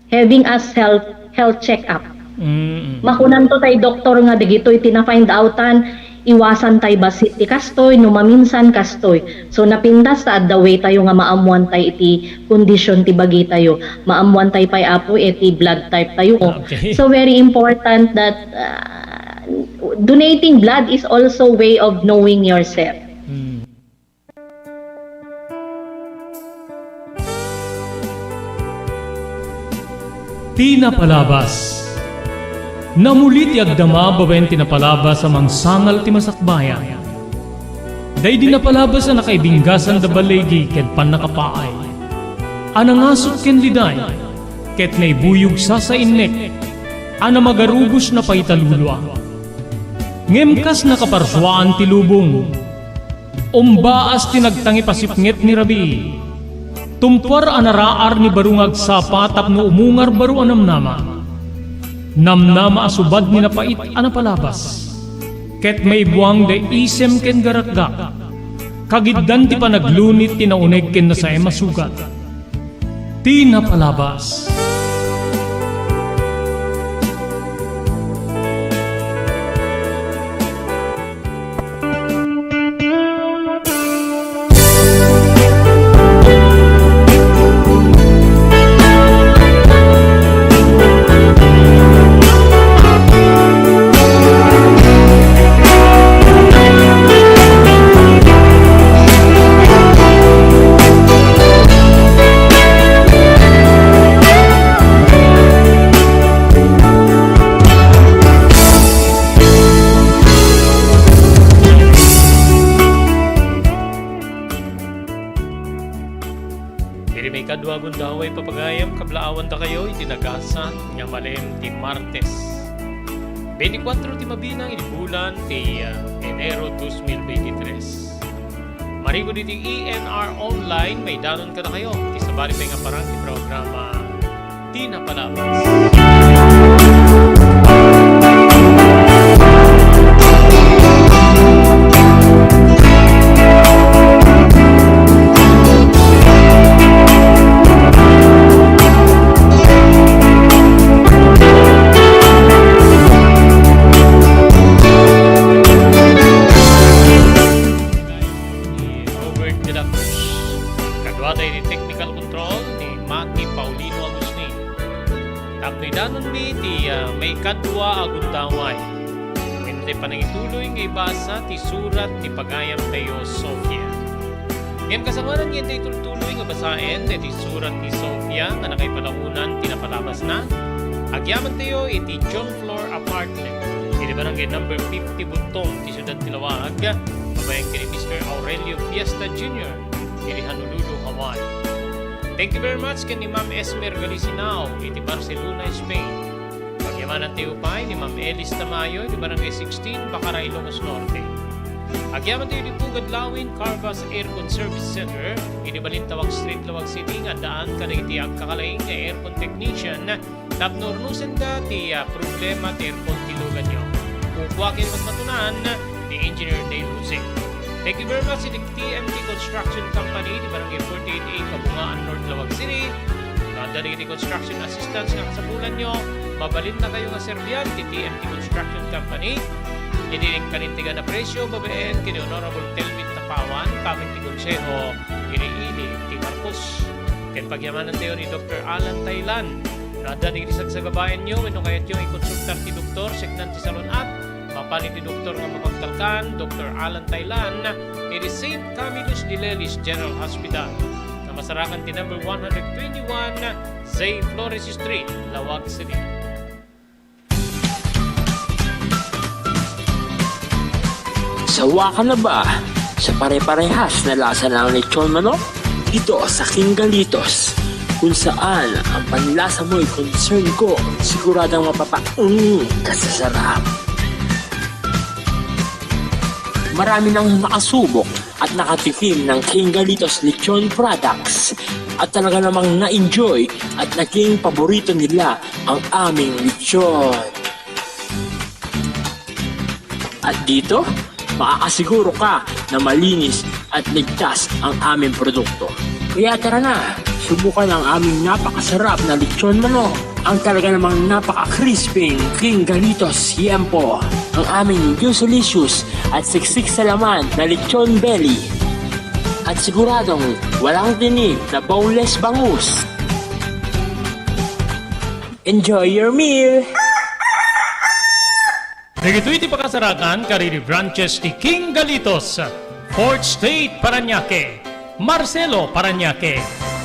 having a self health check-up. Mm. Makunanto tay doktor nga dagitoy ti na-find outan, iwasan tay bassit ti kastoy, no maminsan kastoy. So, napintas ta adda way tayo nga maammuan tay iti kondisyon ti bagitayo. Maammuan tay pay, Apo, iti blood type tayo. Okay. So, very important that, uh, donating blood is also way of knowing yourself. Mm. Ti napalabas. Namuli ti agdama babaen ti napalabas a mangsangal ti masakbayan. Daydi napalabas a nakaibinggasan da baligi ken pannakapaay, a nangasut ken liday, ket naibuyog sasainnek a namagarubos na paitalulua. Ngem kas nakaparsuaan ti lubong, umbaas ti nagtangip a sipnget ni rabii. Tumpuar a naraar ni baro nga agsapa tapno umungar baro a namnama. Namnama a subad ni napait a napalabas. Ket maibuang da isem ken garakgak. Kagiddan ti panaglunit ti nauneg ken nasaem a sugat. Ti napalabas. Iti maikadua a gundaway, papagayam, kablaawandakayo iti nagasat nga malem ti Martes, twenty-four ti mabilang iti bulan ti, ah, Enero dos mil veintitrés. Manipud iti E N R Online, maidanon kadakayo ti sabali pay nga parang ti programa Ti Napalabas. Ni Robert de la Cruz. Kadua tayo ni technical control ni Maki Paulino Agustin. Tapno idanonmi ti, ah, maikadua a gundaway. Wen ti panangituloy nga ibasa ti surat ni pagayamtayo Sofia. Ngem kasamanan nga intay tultuloy nga basaen iti surat ni Sofia nga nakaipalaonan ti napalabasna, agyamantayo iti John Floor Apartment, iti barangay number fifty Buntong, ti siudad ti Laoag, babaen ken ni Mister Aurelio Fiesta Junior, iti Honolulu, Hawaii. Thank you very much ken ni Ma'am Esmer Galicinao, iti Barcelona, Spain. Agyamanantayo pay ni Ma'am Elis Tamayo, iti barangay sixteen, Bacara, Ilocos Norte. Agyamantayo iti Pugad Lawin, Carvas Aircon Service Center, iti Balintawak Street, Laoag City, nga addaan kadagiti agkakalaing nga aircon technician tapno urnosenda ti, ah, problema ti aircon ti luganyo. Kukua ken ni Matunan ni Engineer Dale Jose. Thank you very much iti T M T Construction Company, iti Barangay forty-eight A, Kabungaan, North Laoag City. No adda dagiti construction assistance nga kasapulanyo, mabalinnakayo nga serbian ti T M T Construction Company. Iti kalintegan a presyo, babaen ken ni Honorable Telvin Tapawan, kamin ti Konseho iti ili ti Marcos. Ken pagyamanantayo ni Doktor Alan Taylan. No adda dagiti sagsagabaenyo wenno kayatyo nga ikonsultar ti doktor, seknan ti salon at mapan iti doktor nga mapagtalkan, Doktor Alan Taylan, iti Saint Camillus de Lelis General Hospital, nga masarakan ti number one hundred twenty-one, Zay Flores Street, Laoag City. Sawa ka na ba sa pare-parehas na lasa ng lechon manok? Dito sa King Galitos, kung saan ang panlasa mo'y concern ko, siguradong mapapaung ka sa sarap. Marami nang nakasubok at nakatikim ng King Galitos Lechon Products at talaga namang na-enjoy at naging paborito nila ang aming lechon. At dito, Makakasiguro ka na malinis at ligtas ang aming produkto. Kaya tara na, subukan ang aming napakasarap na lechon manok. Ang talaga namang napaka-crispy, King Galitos Siempo. Ang aming juicelicious at siksik sa laman na lechon belly. At siguradong walang tinik na boneless bangus. Enjoy your meal! Dagitoy ti pakasarakan kadagiti branches ti King Galitos, Fourth Street, Parañaque, Marcelo, Parañaque,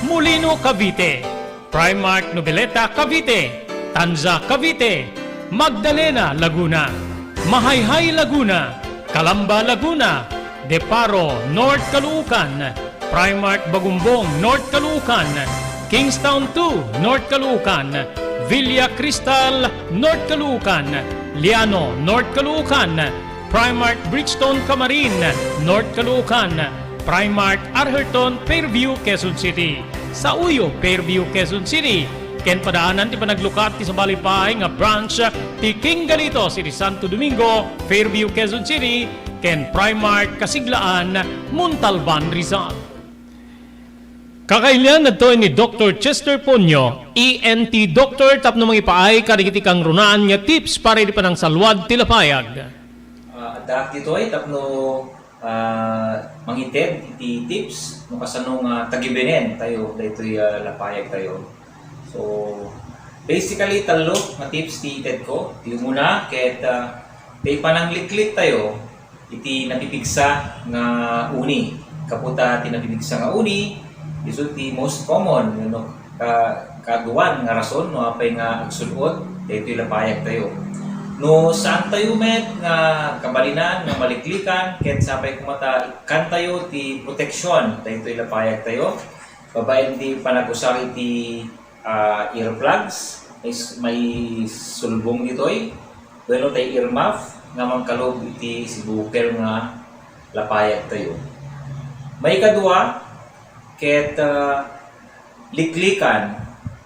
Molino, Cavite, Primark, Noveleta, Cavite, Tanza, Cavite, Magdalena, Laguna, Mahayhay, Laguna, Calamba, Laguna, Deparo, North Caloocan, Primark Bagumbong, North Caloocan, Kingstown two, North Caloocan, Villa Cristal, North Caloocan, Liano, North Caloocan, Primark Bridgestone Camarin, North Caloocan, Primark Arherton, Fairview, Quezon City, Sauyo, Fairview, Quezon City, ken padaanan ti panaglukat ti sabali pay nga branch ti King Galitos iti Santo Domingo, Fairview, Quezon City, ken Primark Kasiglaan, Montalban, Rizal. Kakailian, adtoy ni Doktor Chester Ponyo, E N T doctor, tapno mangipaay kadagiti kangrunaan nga tips para iti panangsalluad ti lapayag. Ah, addaak ditoy tapno, ah, mangited iti tips no kasano nga tagibenen tayo daytoy, ah, lapayag tayo. So, basically, tallo nga tips ti ited ko. Ti umuna, ket, ah, ti panangliklik tayo iti napipigsa nga uni. Kaputa ti napipigsa nga uni, isu ti most common, no, ka-, kaaduan nga rason no apay nga agsud-ot daytoy lapayag tayo. No saan tayo met nga kabalinan nga maliklikan, ket sapay koma ta ikkan tayo ti proteksyon daytoy lapayag tayo, babaen ti panagusar iti ah, earplugs, may s-, may sulbong ditoy, wenno tay earmuff nga mangkalub iti sibukel nga lapayag tayo. Maikadua, ket, ah, liklikan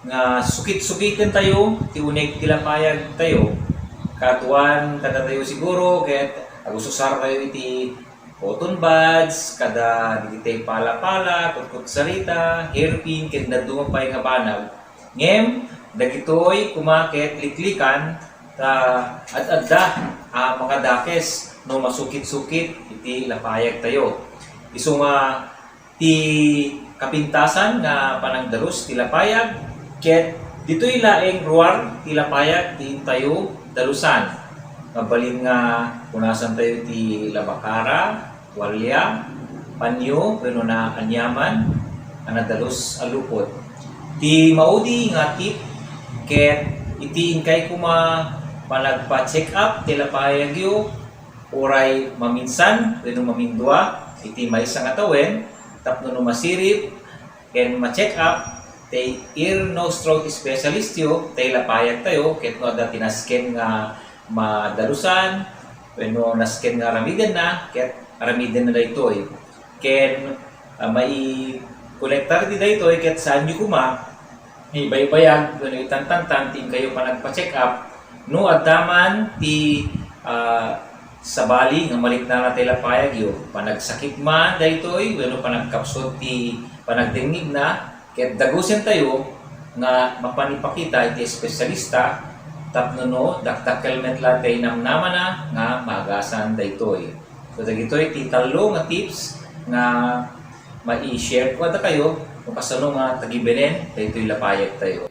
nga sukit-sukiten tayo ti uneg ti lapayag tayo. Kaaduan kadatayo siguro ket agususar tayo iti cotton buds, kada dagiti pala-pala, kutkutsarita, hairpin, ken dadduma pay nga banag. Ngem, dagitoy koma ket liklikan ta ad-adda a makadakes no masukit-sukit iti lapayag tayo. Isu nga ti kapintasan nga panagdalus ti lapayag, ket ditoy laeng ruar ti lapayag ti intayo dalusan. Mabalin nga punasan tayo ti labakara, tualia, panyo, wenno naaniaman a nadalus a lupot. Ti maudi nga tip ket iti inkay koma panagpa-check up ti lapayagyo, uray maminsan wenno mamindua iti maysa nga tawen, tapno no masirib ken ma-check up ti ear, nose, throat specialist yo, ti lapayag tayo, ket no adda ti nasken nga madalusan wenno nasken nga aramidenna, ket aramidenna daytoy. Ken, ah, maikonektar ti daytoy ket saanyo koma ibaybayag wenno itantantan ti inkayo panagpa-check up no adda man ti, ah, sabali nga maliknana ti lapayagyo, panagsakit man daytoy wenno panagkapsut ti panagdengngegna, ket dagusentayo nga mapan ipakita iti espesyalista tapno no dakdakkel met la ti namnamana nga maagasan daytoy. So, dagitoy ti tallo nga tips nga mai-share ko kadakayo no kasano nga tagibenen daytoy lapayag tayo.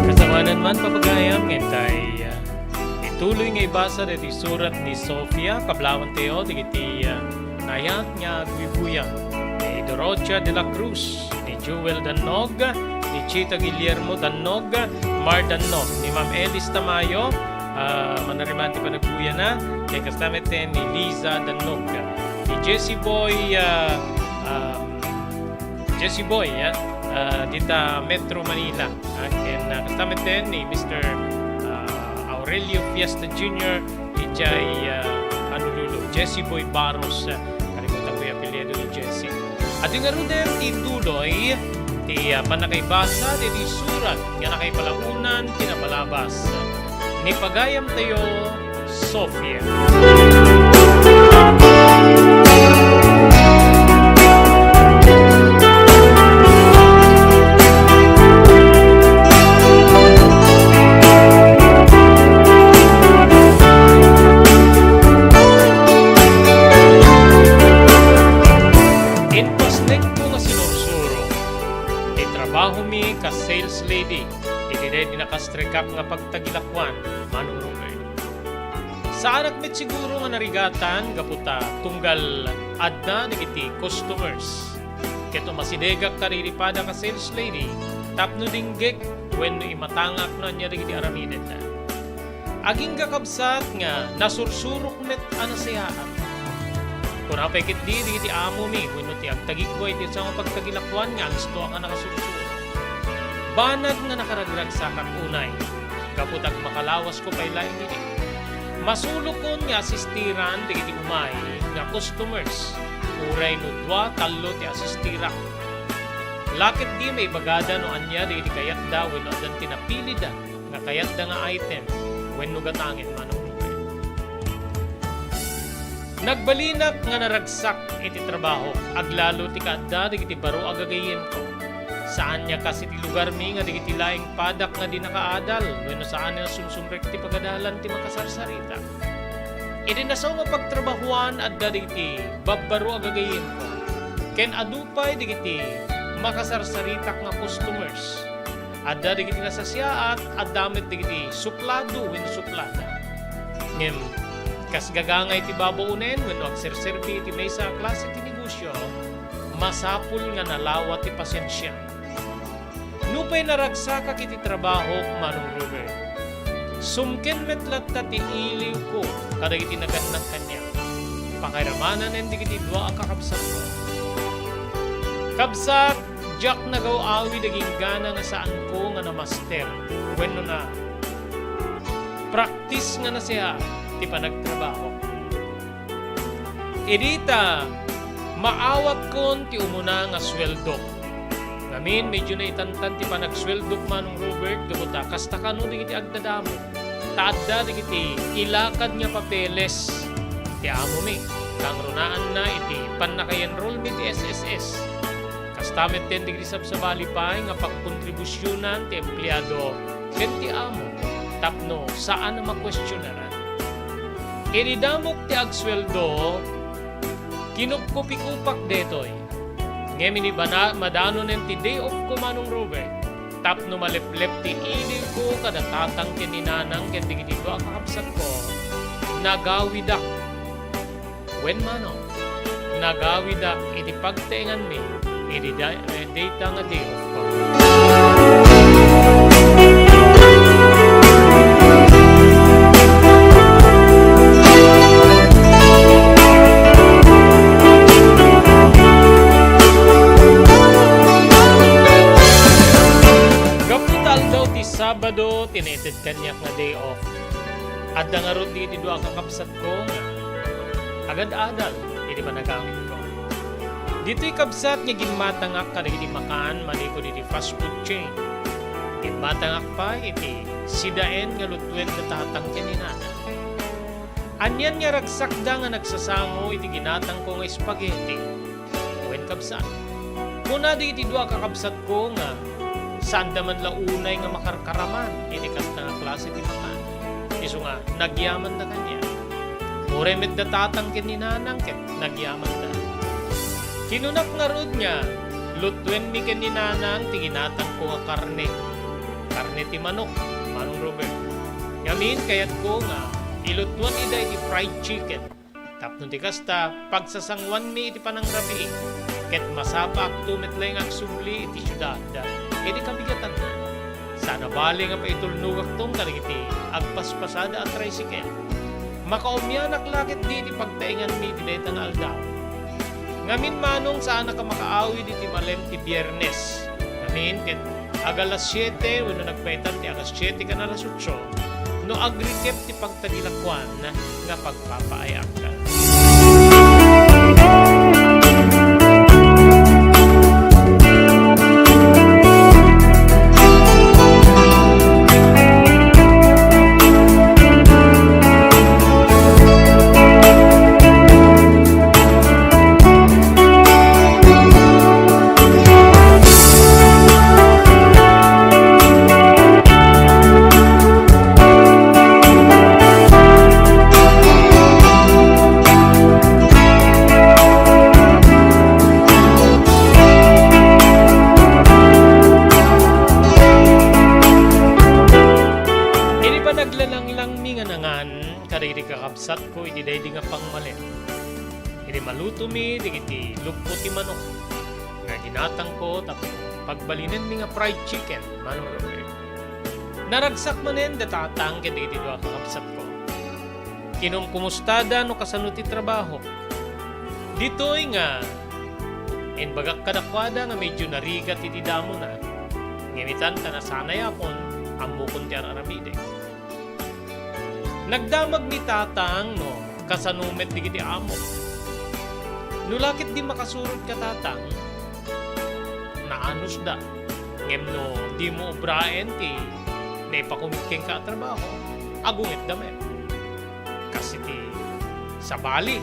Kasamanan man, papagayam, nga intay, ah, ituloy nga ibasa dagiti surat ni Sofia, kablawan tayo dagiti, ah, ayat nga agbuybuya ni Dorotia de la Cruz, ni Joel Dannog, Chita Guillermo Dannog, Mar Dannog, ni Ma'am Elis Tamayo, ah, manariman ti panagkuyana, ken kasta met ni Liza Dannog, ni Jesse Boy, ah, ah, Jesse Boy, ah, ah, dita Metro Manila, ah, ken, ah, kasta met ni Mister, ah, Aurelio Fiesta Junior, idiay, ah, Honolulu, Jesse Boy Barros, ah, kalimutan ko yung apelyido ni Jesse. Adu ngaruden ti tuloy ti, ah, pannakaibasa daytoy surat nga nakaipalaonan ti napalabas ni pagayamtayo, Sofia. Impasnekko nga sinursuro ti trabahomi kas sales lady iti daydi nakastrekak nga pagtagilakoan, Manong Robert. Saanak met siguro nga narigatan gapu ta tunggal adda dagiti customers. Ket umasidegak kadagiti pada nga sales lady tapno dinggek wenno imatangak no ania dagiti aramidenda. Agingga kabsat nga nasursurok met a nasayaat. Kuna pay ketdi dagiti amomi wenno ti agtagikko iti sao nga pagtagilakoan nga alisto a nga nakasursuro. Banag nga nakaragragsakak unay, gapu ta agmakalawasko pay laeng idi. Masulokon nga asistiran dagiti umay nga customers, uray no dua, tallo ti asistirak. La ketdi maibagada no ania dagiti kayatda wenno addan ti napilida nga kayatda nga item wenno gatangen, Manong Robert. Nagbalinak nga naragsak iti trabahok, aglalo ti kaadda dagiti baro a gagayyemko. Saan nga kas iti lugarmi nga dagiti laeng padak nga di nakaadal wenno saan nga sumsumrek ti pagadalan ti makasarsarita. Iti nasao nga pagtrabahoan, adda dagiti babbaro a gagayyemko, ken adu pay dagiti makasarsaritak nga customers. Adda dagiti nasasiaat, adda met dagiti suplado wenno suplada. Ngem, kas gagangay ti babaonen wenno agserserbi iti maysa a klase ti negosio, masapul nga nalawa ti pasiensia. Nupay naragsakak iti trabahok, Manong Robert, sumken met latta ti iliwko kadagiti nagannak kaniak. Pakairamanen dagiti dua a kakabsatko. Kabsat, diak nagaw-awid a ginggana nga saanko nga namaster wenno na practice nga nasayaat ti panagtrabahok. Idi ta maawatkon ti umuna nga sueldok. Ngamin, medyo naitantad ti panagsueldok, Manong Robert, gapu ta kasta kano dagiti agdadamo. Ta adda dagiti ilakad nga papeles ti amomi, kangrunaanna iti pannakayenrolmi ti S S S. Kasta met dagiti sabsabali pay nga pagkontribusionan ti empleado ken ti amo tapno saan a makuestionaran. Idi damok ti agsueldo, kinupkupikupak daytoy. Ngem idi bana-, madanonen ti day off ko, Manong Robert, tapno maleplep ti iliwko kada tatang ken ni nanang ken dagiti dua a kakabsatko, nagawidak. Wen, Manong, nagawidak iti pagtaenganmi idi da-, eh, dayta nga day off ko. Gapu ta aldaw ti Sabado ti naited kaniak nga day off, adda ngarud dagiti dua a kakabsatko nga agad-adal iti panagamekko. Ditoy kabsat nga gimmatangak kadagiti makan manipud iti fast food chain. Gimmatangak pay iti sidaen nga lutuen da tatang ken ni nanang. Anian nga ragsakda nga nagsasango iti ginatangko nga spaghetti. Wen, kabsat, kuna dagiti dua a kakabsatko nga saanda man la unay nga makarkaraman iti kasta nga klase ti makan. Isu nga, nagyamanda kaniak. Uray met da tatang ken ni nanang ket nagyamanda. Kinunak ngarud nga, lutuenmi ken ni nanang ti ginatangko nga karne. Karne ti manok, Manong Robert. Ngamin, kayatko nga ilutuan ida iti fried chicken. Tapno ti kasta, pagsasanguanmi iti panangrabii, ket masapaakto met laeng nga agsubli iti siudad. iti kabigatanna. Saan a bale nga paitulnogakton kadagiti agpaspasada a tricycle. Makaumyanak la ketdi iti pagtaenganmi iti dayta nga aldaw. Ngamin, Manong, saanak a makaawid iti malem ti Biyernes. Ngamin, ket ag alas siete wenno nagpaetan ti alas siete ken alas otso, no agrikep ti pagtadilakuan nga pagpapaayakka. Idi panaglalanglangmi nga nangan kadagiti kakabsatko iti daydi nga pangmalem, idi malutomi dagiti luppo ti manok nga ginatangko tapno pagbalinenmi nga fried chicken, Manong Robert. Naragsak manen da tatang ken dagiti dua a kakabsatko. Kinumkumustada no kasano ti trabaho. Ditoy nga imbagak kadakuada nga medyo narigat iti damona. Ngem itan ta nasanayakon, ammokon ti ar-aramidek. Nagdamag ni tatang no kasano met dagiti amo. No la ketdi makasurot ka, tatang, naanusda. Ngem no dimo obraen ti naipakumit kenka a trabaho, agungitda met. Kas iti sabali,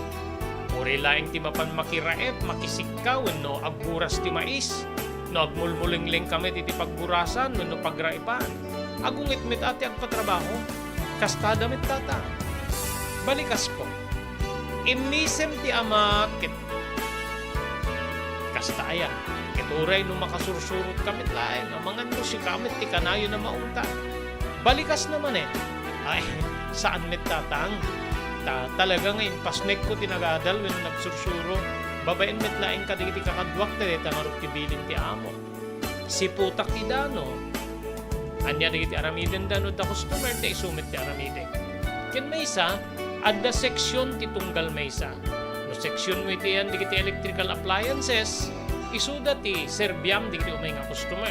uray laeng ti mapan makiraep, makisikka, wenno agburas ti mais, no agmulmulenglengka met iti pagburasan wenno pagraepan, agungit met a ti agpatrabaho. Kastada met, tatang. Balikasko. Immisem ti amak ket kasta aya, ket uray no makasursurotka met laeng, amangan no sika met ti kanayon a maungtan. Balikasna manen. Ay, saan met, tatang. Ta talaga nga impasnekko ti nagadal wenno nagsursuro. Babaen met laeng kadagiti kakaduak ta dayta ngarud ti bilin ti amo. Siputak ida no ania dagiti aramidenda no adda customer ta isu met ti aramidek. Ken maysa, adda seksion ti tunggal maysa. No seksionmo iti ayan dagiti electrical appliances, isuda ti serbiam dagiti umay nga customer.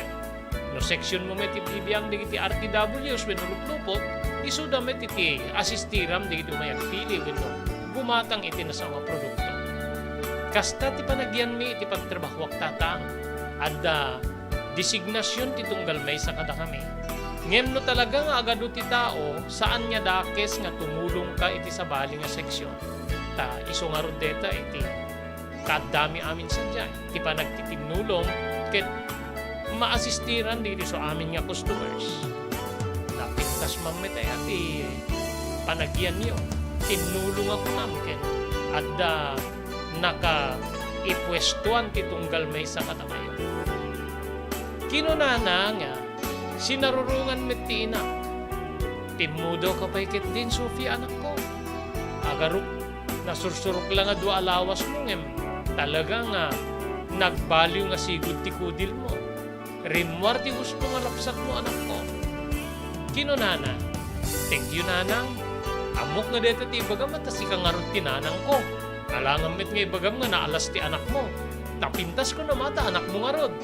No seksionmo met iti bibiang dagiti R T Ws wenno luplupot, isuda met iti asistiram dagiti umay agpili wenno gumatang iti nasao nga produkto. Kasta ti panagyanmi iti pagtrabahoak, tatang. Adda designasion ti tunggal maysa kadakami. Ngem no talaga nga agadu ti tao, saan nga dakes nga tumulongka iti sabali nga seksion. Ta isu ngarud dayta iti kaaddami amin sadiay, ti panagtitinnulong ket maasistiran dagiti isu amin nga customers. Napintas man met aya ti panagyanyo. Tinnulong a kunam ken adda nakaipuestoan ti tunggal maysa kadakayo. Kinunana nga, sinarurongan met ti inak. Timmudawka pay ketdin, Sofia, anakko. Agarok, nasursurok la nga dua a lawasmo ngem talaga nga nagbaliw nga sigud ti kudilmo. Rimmuar ti husto nga lapsatmo, anakko. Kinunana, "Thank you, nanang. Ammok nga dayta ti ibagam a ta sika ngarud ti nanangko. Alangan met nga ibagam nga naalas ti anakmo. Ta pintasko a ta anakmo ngarud."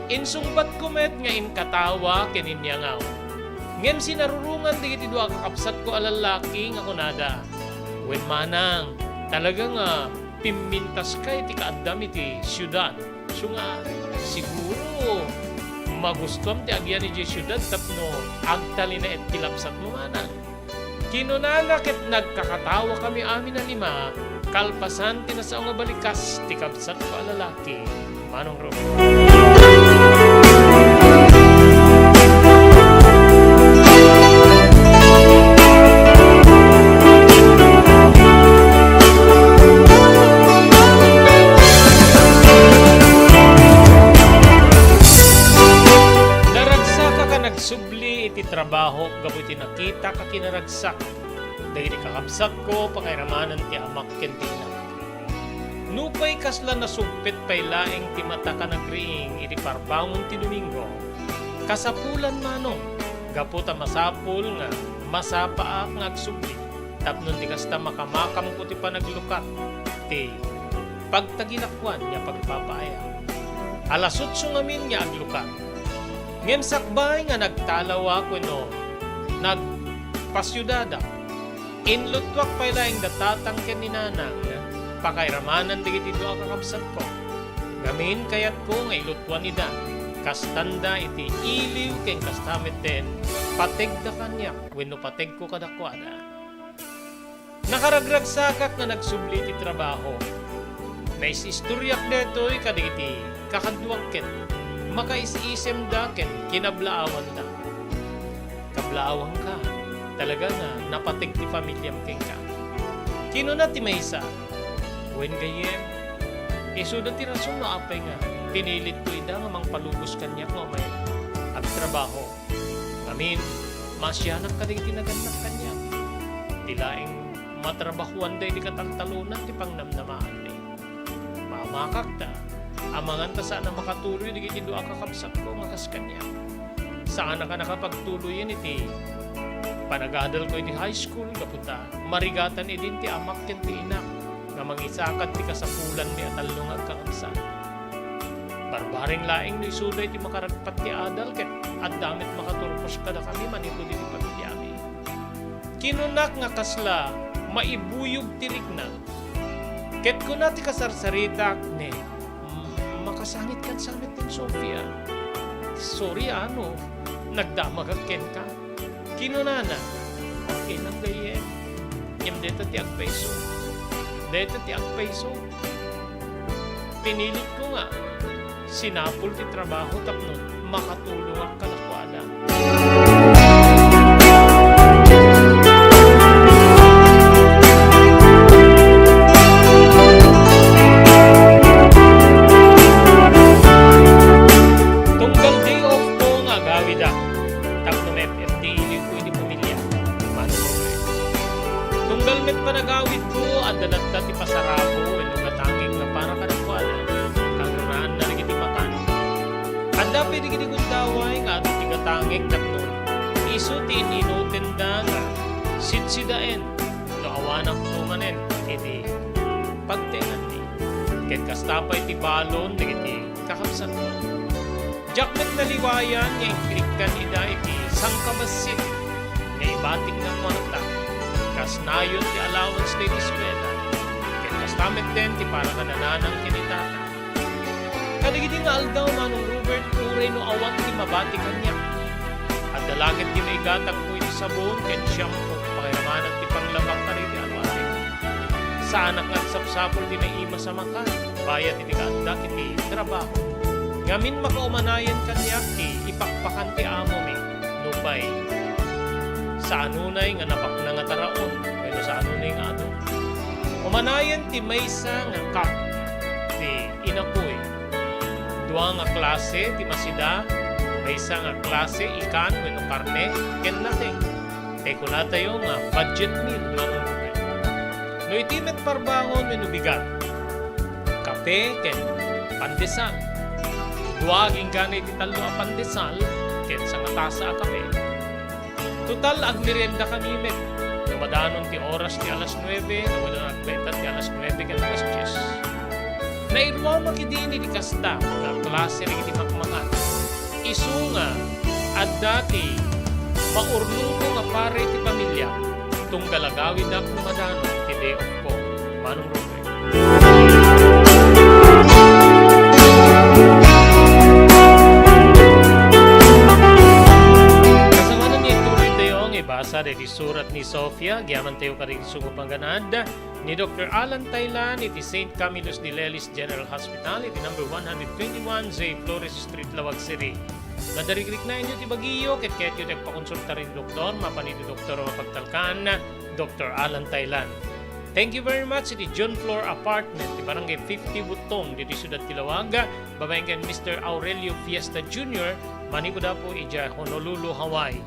Insungbatko met nga inkatawa ken inyangaw. Ngem sinarurongan dagiti dua a kakabsatko a lallaki nga kunada, "Wen, manang, talaga nga pimmintaska iti kaaddam iti siudad. Isu nga, siguro, magustuam ti agyan idiay siudad tapno agtalinaed ti lapsatmo, manang." Kinunana ket nagkakatawakami amin a lima, kalpasan ti nasao nga balikas ti kabsatko a lalaki, Manong Romeo. Naragsakak a nagsubli iti trabaho gapu iti nakitak a kinaragsak dagiti kakabsatko, pakairamanan ti amak ken ti inak. Nupay kasla nasungpet pay laeng ti matak a nagriing iti parbangon ti Domingo, Kasapulan, Manong, gapu ta masapul nga masapaak nga agsubli tapno ti kasta makamakamko ti panaglukat ti pagtagilakuan nga pagpapaayak. Alas otso ngamin nga aglukat. Ngem sakbay nga nagtalawak wenno nagpasiudadak, inluttuak pay laeng da tatang ken ni nanang pakairamanan dagiti dua a kakabsatko. Ngamin, kayatko nga iluttuan ida, kastanda iti iliw ken kasta metten pategda kaniak wenno pategko kadakuada. Nakaragragsakak nga nagsubli ti trabaho. Nais-istoriak daytoy kadagiti kakaduak ket makaisisemda ken kinablaawanda. Kablaawanka, talaga nga napateg ti familiam kenka. Kinuna ti maysa, "Wen gayyem, isuda ti rason no apay nga pinilitko ida nga mangpalubos kaniak nga umay agtrabaho. Ngamin, maasianak kadagiti nagannak kaniak. Ti laeng matrabahoanda idi kataltalonan ti pangnamnamaanmi." Mamakak ta, amangan ta saan a makatuloy dagiti dua a kakabsatko nga kas kaniak. Saanak a nakapagtuloyen iti panagadalko iti high school gapu ta marigatan idin ti amak ken ti inak nga mangisakad ti kasapulanmi a tallo nga agkakabsat. Barbareng laeng no isuda iti makaragpat ti adal ket adda met makaturpos kadakami manipud iti pamiliami. Kinunak nga kasla maibuyog ti rikna. Ket kuna ti kasarsaritak, "Ne, mm, makasangitkan sa met ken Sofia. Sorry, ano, nagdamagak kenka." Kinunana, "Okay lang gayyem. Ngem deta ti agpayso. Deta ti agpayso." Pinilitko nga sinapul ti trabaho tapno makatulongak kadakuada. Tunggal day off ko nga agawidak tapno maipaayam ti iliwko iti pamilya. Manong Robert. Tunggal met panagawidko, adda latta ti pasarabo wenno gatangek nga para kadakuada. Kangrunaan na dagiti makan. Adda pay dagiti gundaway nga adu ti gatangek tapno isu ti in-inutenda nga sitsidaen no awanakto manen iti pagtenganmi. Ket kasta pay ti balon dagiti kakabsatko. Diak met naliwayan nga inkrikkan ida iti sangkabassit nga ibatik nga kuarta kas nayon ti allowance daydi eskuela. Ket kasta metten ti para kada nanang ken ni tata. Kadagidi nga aldaw, Manong Robert, uray no awan ti mabati kaniak, adda la ket ti maigatangko iti sabon ken shampoo, pakairamanan ti panglabak kadagiti alwatek. Saanak nga agsapsapul ti naimas a makan, bayat iti kaaddak iti trabaho. Ngamin, makaumanayen kaniak ti ipakpakan ti amomi, nupay saanonay nga napakna nga taraon wenno saanonay nga adu. Umanayen ti maysa nga cup ti inakoy. Dua nga klase ti masida, maysa nga klase ikan wenno karne, ken nothing. Tay kunatayo nga budget meal, Manong Robert. No iti met parbangon wenno bigat, kape ken pandesal. Dua agingga iti tallo a pandesal ken sangatasa a kape. Total, agmerienda kami met no madanon ti oras ti alas nuebe, no madanon agbayta ti alas nuebe ken alas dies. Nairuamak idin iti kasta nga klase dagiti makmakan. Isu nga adda ti maurnongko nga para iti pamiliak, tunggal agawidak no madanon ti day off ko, Manong Robert. Kasamanan nga ituloy tayo nga ibasa daydi surat ni Sofia, agyaman tayo kadagiti sugo pangganad ni Doktor Alan Taylan iti Saint Camillus de Lelis General Hospital iti number one hundred twenty-one J Flores Street, Laoag City. Madarigrik na inyo ti bagiyo ket kayatyo ti agpakonsulta iti doktor, mapan iti doktor a mapagtalkan, Doktor Alan Taylan. Thank you very much iti John Floor Apartment, ti Barangay fifty Butong, ditoy siudad ti Laoag, babaen ken Mister Aurelio Fiesta Junior, manipud Apo idiay Honolulu, Hawaii.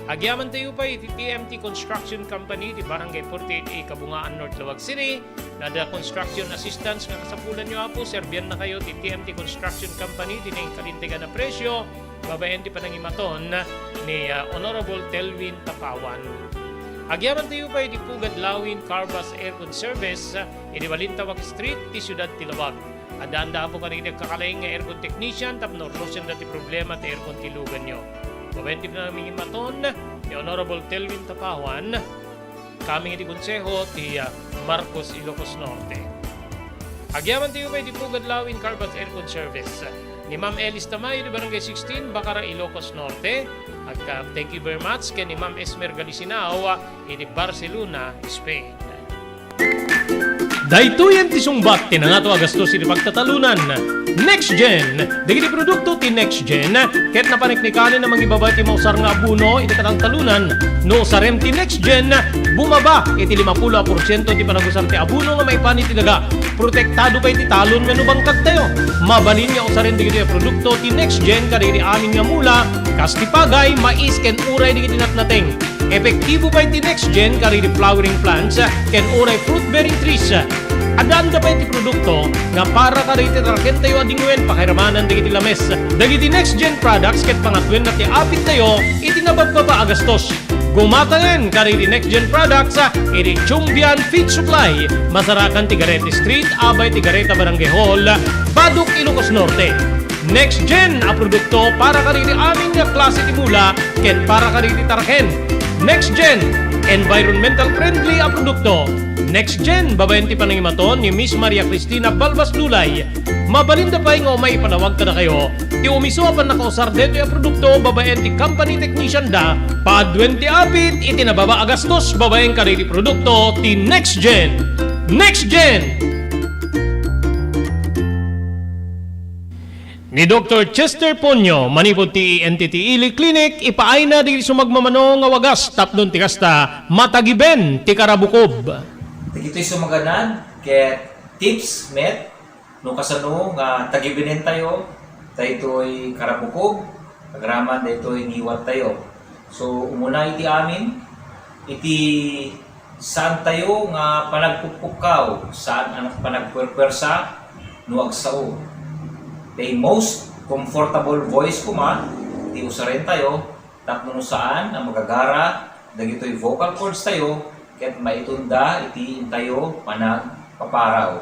Agyaman tayo pay iti T M T Construction Company, ti Barangay forty-eight A, Kabungaan, North Laoag City. No adda construction assistance nga kasapulanyo, Apo, serbiannakayo ti T M T Construction Company, ti nainkalintegan a presyo, babaen ti panangimaton ni, ah, Honorable Telvin Tapawan. Agyamantayo pay iti Pugad Lawin Carbass Aircon Service, ah, iti Balintawak Street, ti siudad ti Laoag. Addaanda Apo kadagiti agkakalaing nga aircon technician tapno rusienda ti problema ti aircon ti luganyo. Babaen ti panangimaton ni Honorable Telvin Tapawan, coming iti konseho ti, ah, Marcos, Ilocos Norte. Agyamantayo pay iti Pugad Lawin Carbass Aircon Service ni Ma'am Elis Tamayo, iti Barangay sixteen, Bacara, Ilocos Norte. Agka, thank you very much ken ni Ma'am Esmer Galisinao, ah, iti Barcelona, Spain. Daytoyen ti sungbat ti nangato a gastos iti pagtatalunan. Next Gen. Dagiti produkto ti Next Gen ket napaneknekanen a mangibaba iti mausar nga abono iti panagtalunan. No usarem ti Next Gen, bumaba iti limapulo a porsiento ti panagusar ti abono nga maipan iti daga. Protektado pay ti talon wenno bangkagtayo. Mabalin nga usaren dagitoy a produkto ti Next Gen kadagiti amin nga mula, kas ti pagay, mais, ken uray dagiti natnateng. Epektibo pay ti Next Gen kadagiti flowering plants ken uray fruit-bearing trees. Addaanda pay ti produkto nga para kadagiti tarakentayo a dingwen pakairamanan dagiti lames. Dagiti Next Gen products ket pangatwenna ti apittayo iti nababbaba a gastos. Gumatayen kadagiti Next Gen products iti Chumbian Feed Supply, masarakan ti Garete Street, abay ti Gareta Barangay Hall, Badoc, Ilocos Norte. Next Gen a produkto para kadagiti amin nga klase ti mula ken para kadagiti taraken. Next Gen, environmental friendly a produkto. Next Gen, babaen ti panangimaton ni Miss Maria Cristina Balbas Dulay. Mabalinda pay nga umay ipanawag kadakayo ti umiso a pannakausar daytoy a produkto babaen ti company technician da, paduen ti apit iti nababa a gastos babaen kadagiti produkto ti Next Gen. Next Gen! Ni Doktor Chester Ponyo, manipud ti E N T T Ili Clinic, ipaayna dagiti sumagmamano nga wagas tapno ti kasta, matagiben ti karabukob. Dagitoy sumaganad ket tips met no kasano nga tagibenentayo daytoy karabukob, agraman daytoy ngiwattayo. So, umuna iti amin, iti saantayo nga panagpukpukkaw, saan a panagpuerpuersa no agsao. Ti most comfortable voice koma ti usarentayo tapno no saan a magagara dagitoy vocal cords tayo ket maitunda iti intayo panagpaparaw.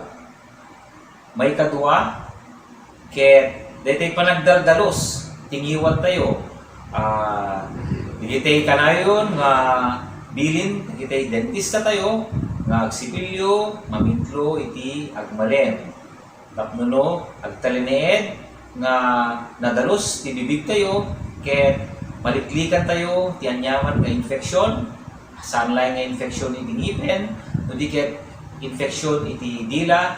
Maikadua, ket daytoy panagdaldalus ti ngiwattayo. Ah, dagitoy kanayon nga bilin dagitoy dentistatayo nga agsipilyo, mamitlo iti agmalem. Tapno no agtalinaed nga nadalus ti bibigtayo ket maliklikantayo ti aniaman nga infeksyon, saan laeng nga infeksyon iti ngipen, no di ket infeksyon iti dila,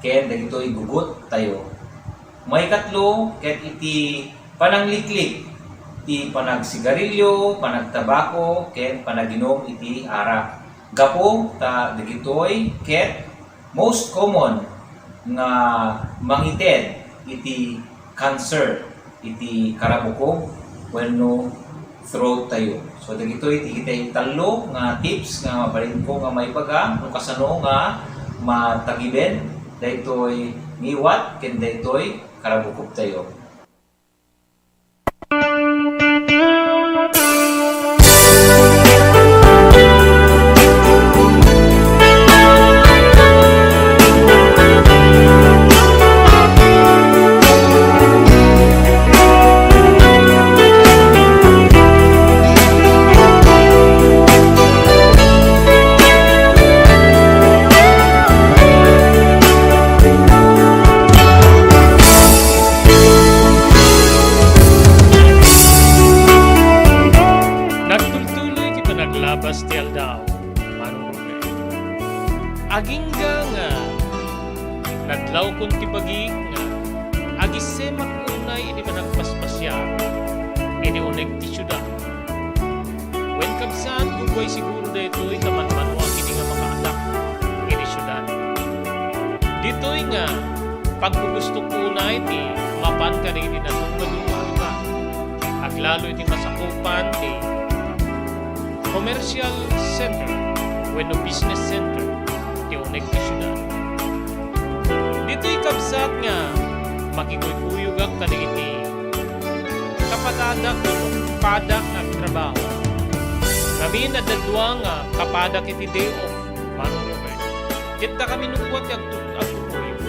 ken dagitoy guguttayo. Maikatlo, ket iti panangliklik ti panagsigarilyo, panagtabako, ken panaginum iti arak. Gapu ta dagitoy ket most common nga mangited iti cancer iti karabukob wenno throat tayo. So, dagitoy ti kitay tallo nga tips nga mabalinko nga maibaga no kasano nga matagiben daytoy ngiwat ken daytoy karabukob tayo. Nagtultuloy ti panaglabas ti aldaw, Manong Ruben. Agingga nga nadlawkon ti bagik nga agisemak unay iti panagpaspasiar iti uneg ti siudad. Wen kabsat, gugguay siguro daytoy ta manmanuak idi nga makaaddak iti siudad. Ditoy nga paggugustok unay ti mapan kadagiti natungbaling nga aldaw. Aglalo iti masakupan ti commercial center wenno business center ti uneg ti siudad. Ditoy kabsat nga makikuykuyogak kadagiti, ta Kapadak, kapadak nga agtrabaho. Ngamin, adda dua nga kapadak iti day off, Manong Robert. Ket dakami no kua ti agtu-, agtutuyo.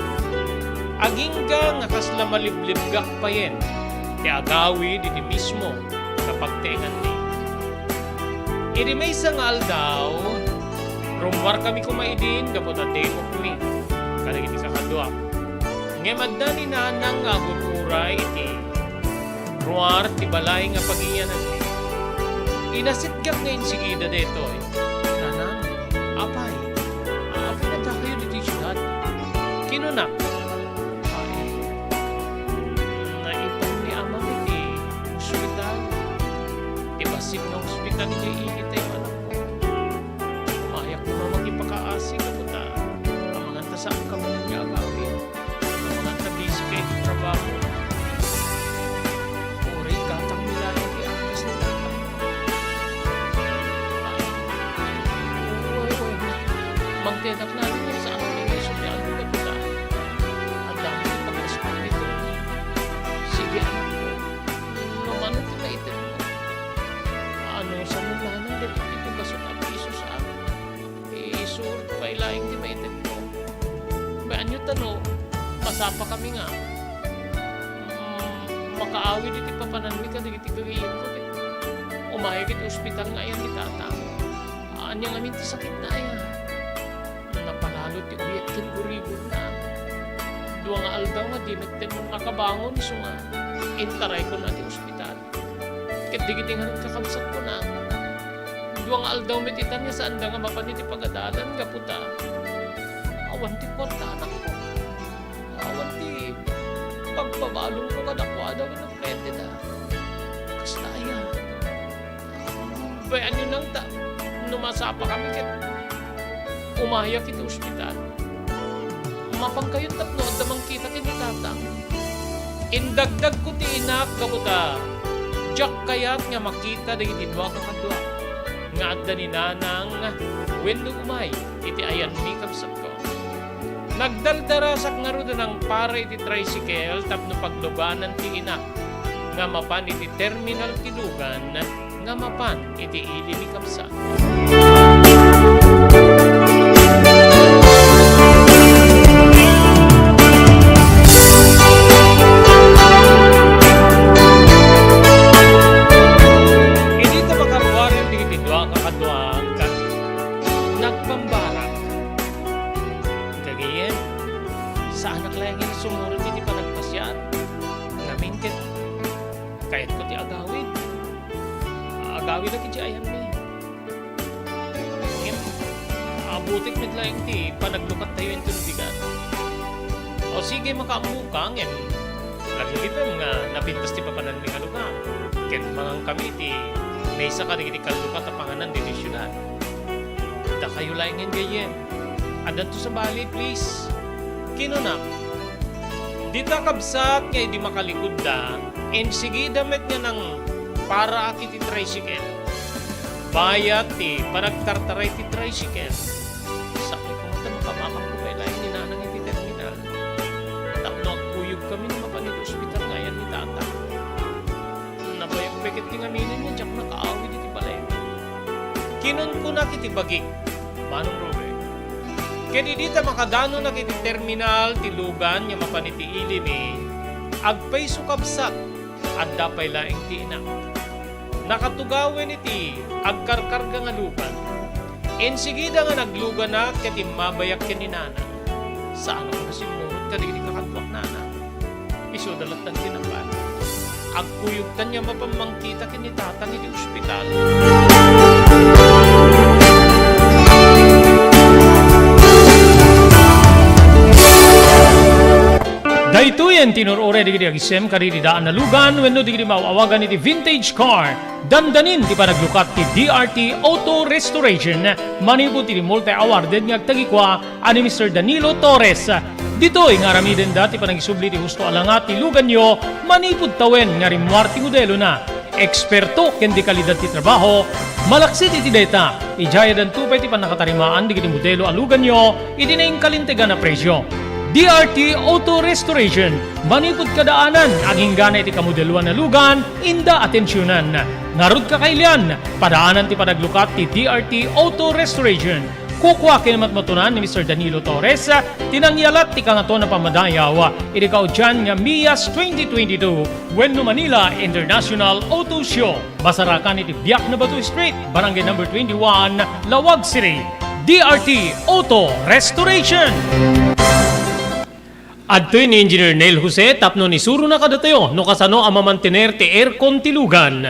Agingga nga kasla maliblibgak payen ti agawid iti mismo nga pagtenganmi. Iti maysa nga aldaw, rummuarkami koma idin gapu ta day off mi kadagiti kakaduak. Ngem adda ni Nanang nga agur-uray iti ruar ti balay nga pagiyananmi. Inasitgak nga insigida daytoy. Nanang, apay, apay, addakayo ditoy siudad? Kinunak, ay, naipan ni amam iti ospital. Ti bassit nga ospital idiay ili tayo, anakko. Umayak koma makipakaasi gapu ta amangan ta saan ka manen nga agawid. Amangan ta busy ka iti trabaho. Uray gatang nila iti angkas ni tatang. Ay, uy, uy, uy. Mangtedak na rin sa akin ni Yesu ni Aldo Capita. Adda ti pagkaspang nito. Sige, anakko. No mano ti maited mo? Ano sa mulanan dito, dito basot a piso sa akin? Isuro pay laeng ti maited ko. Bayanyo ta no, masapa kami nga, mm, makaawid iti papananmi kadagiti gagayyemko, ti umayak iti ospital nga ayan ni tatang. Ania ngamin ti sakitna aya? Napalalo ti uyat ken gurigorna. Dua nga aldaw nga di metten makabangon isu nga intarayko na ti ospital. Ket dagiti ngarud kakabsatko na, dua nga aldaw met itan nga saanda nga mapan iti pagadalan gapu ta awan ti kuarta, anakko. Awan ti pagpabalonko kadakuada wenno plete da. Kasta aya? Bayanyo nang ta no masapa kami ket umayak iti ospital. Mapankayon tapno adda mangkita ken ni tatang. Indagdagko ti inak gapu ta diak kayat nga makita dagiti dua kakaduak nga adda ni Nanang wenno umay iti ayanmi, kabsatko. Nagdardarasak ngarud a nangpara iti tricycle tapno pagluganan ti inak nga mapan iti terminal ti lugan nga mapan iti ili ni kabsat. Idi ta makaruaren dagiti dua kakaduak, nagpambarak. Gagayyem, saanak laeng nga sumurot iti panagpasiar. Ngamin ket kayatko ti agawid. Agawidak idiay ayanmi. Ngem, abutek met laeng ti panaglukattayo inton bigat. O sige, makaammoka, ngem laglagipen nga napintas ti papananmi nga lugar. Ket mangankami iti maysa kadagiti kallukat a panganan ditoy siudad. Dakayo laengen, gayyem. Addanto sabali, please. Kinunak, dita kabsat nga idi makalikudda, insigida met nga nangparaak iti tricycle. Bayat ti panagtartaray ti tricycle. Sakit ko ta makamakam ko pay laeng ni Nanang iti terminal. Tapno agkuyog kami no mapan iti ospital nga ayan ni Tata. Nabayag pay ket ti ngaminen nga diak nakaawid iti balay. Kinunkunak iti bagik, Manong Ruben. Ket idi ta makadanonak iti terminal ti lugan nga mapan iti ilimi, agpayso kabsat, adda pay laeng ti inak. Nakatugawen iti agkarkarga nga lugan. Insigida nga nagluganak ket immabayak ken ni Nanang. Saan a simmurot kadagiti kakaduak, Nanang. Isuda latta ti napan. Agkuyogtan nga mapan mangkita ken ni Tatang iti ospital. Daytoyen ti inur-uray dagiti agisem kadagiti daan a lugan wenno dagiti maaw-awagan iti vintage car. Dandanin ti panaglukat ti D R T Auto Restoration manipud iti multi-awarded nga agtagikua a ni Mister Danilo Torres. Ditoy nga aramidenda ti panangisubli ti husto a langa ti luganyo manipud tawen nga rimmuar ti modelona. Eksperto ken dekalidad ti trabaho, malaksid iti dayta, idiayadanto pay ti pannakatarimaan dagiti modelo a luganyo iti nainkalintegan a presio. D D R T Auto Restoration. Manipud kadaanan, agingga iti kamodeloan a lugan, inda atensionan. Ngarud, kakailian, padaanan ti panaglukat ti D R T Auto Restoration. Kukua ken matmatunan ni Mister Danilo Torres, ti nangyalat ti Kangatoan a Pammadayaw iti kaudian nga Mias twenty twenty-two wenno Manila International Auto Show. Masarakan iti Biak na Bato Street, Barangay Number twenty-one, Laoag City. D R T Auto Restoration. Adtoy ni Engineer Neil Jose tapno isurona kadatayo no kasano a mamantener ti aircon ti lugan.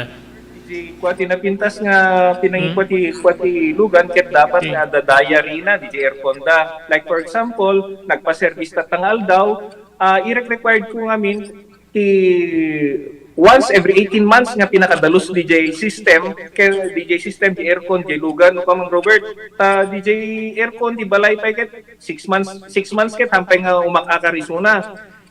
Di kua ti napintas nga pinangikua Hmm. ti, kua ti lugan ket dapat Okay. nga adda diary na, di aircon da. Like, for example, nagpa-service tatta nga aldaw, ah, irek-required ko ngamin ti once every eighteen months nga pinakadalus D J system, kay D J system, di aircon, di lugan, no, Kamang Robert? Ta D J aircon, di balay pay ket six months, six months ket hampay nga umak-akar isuna.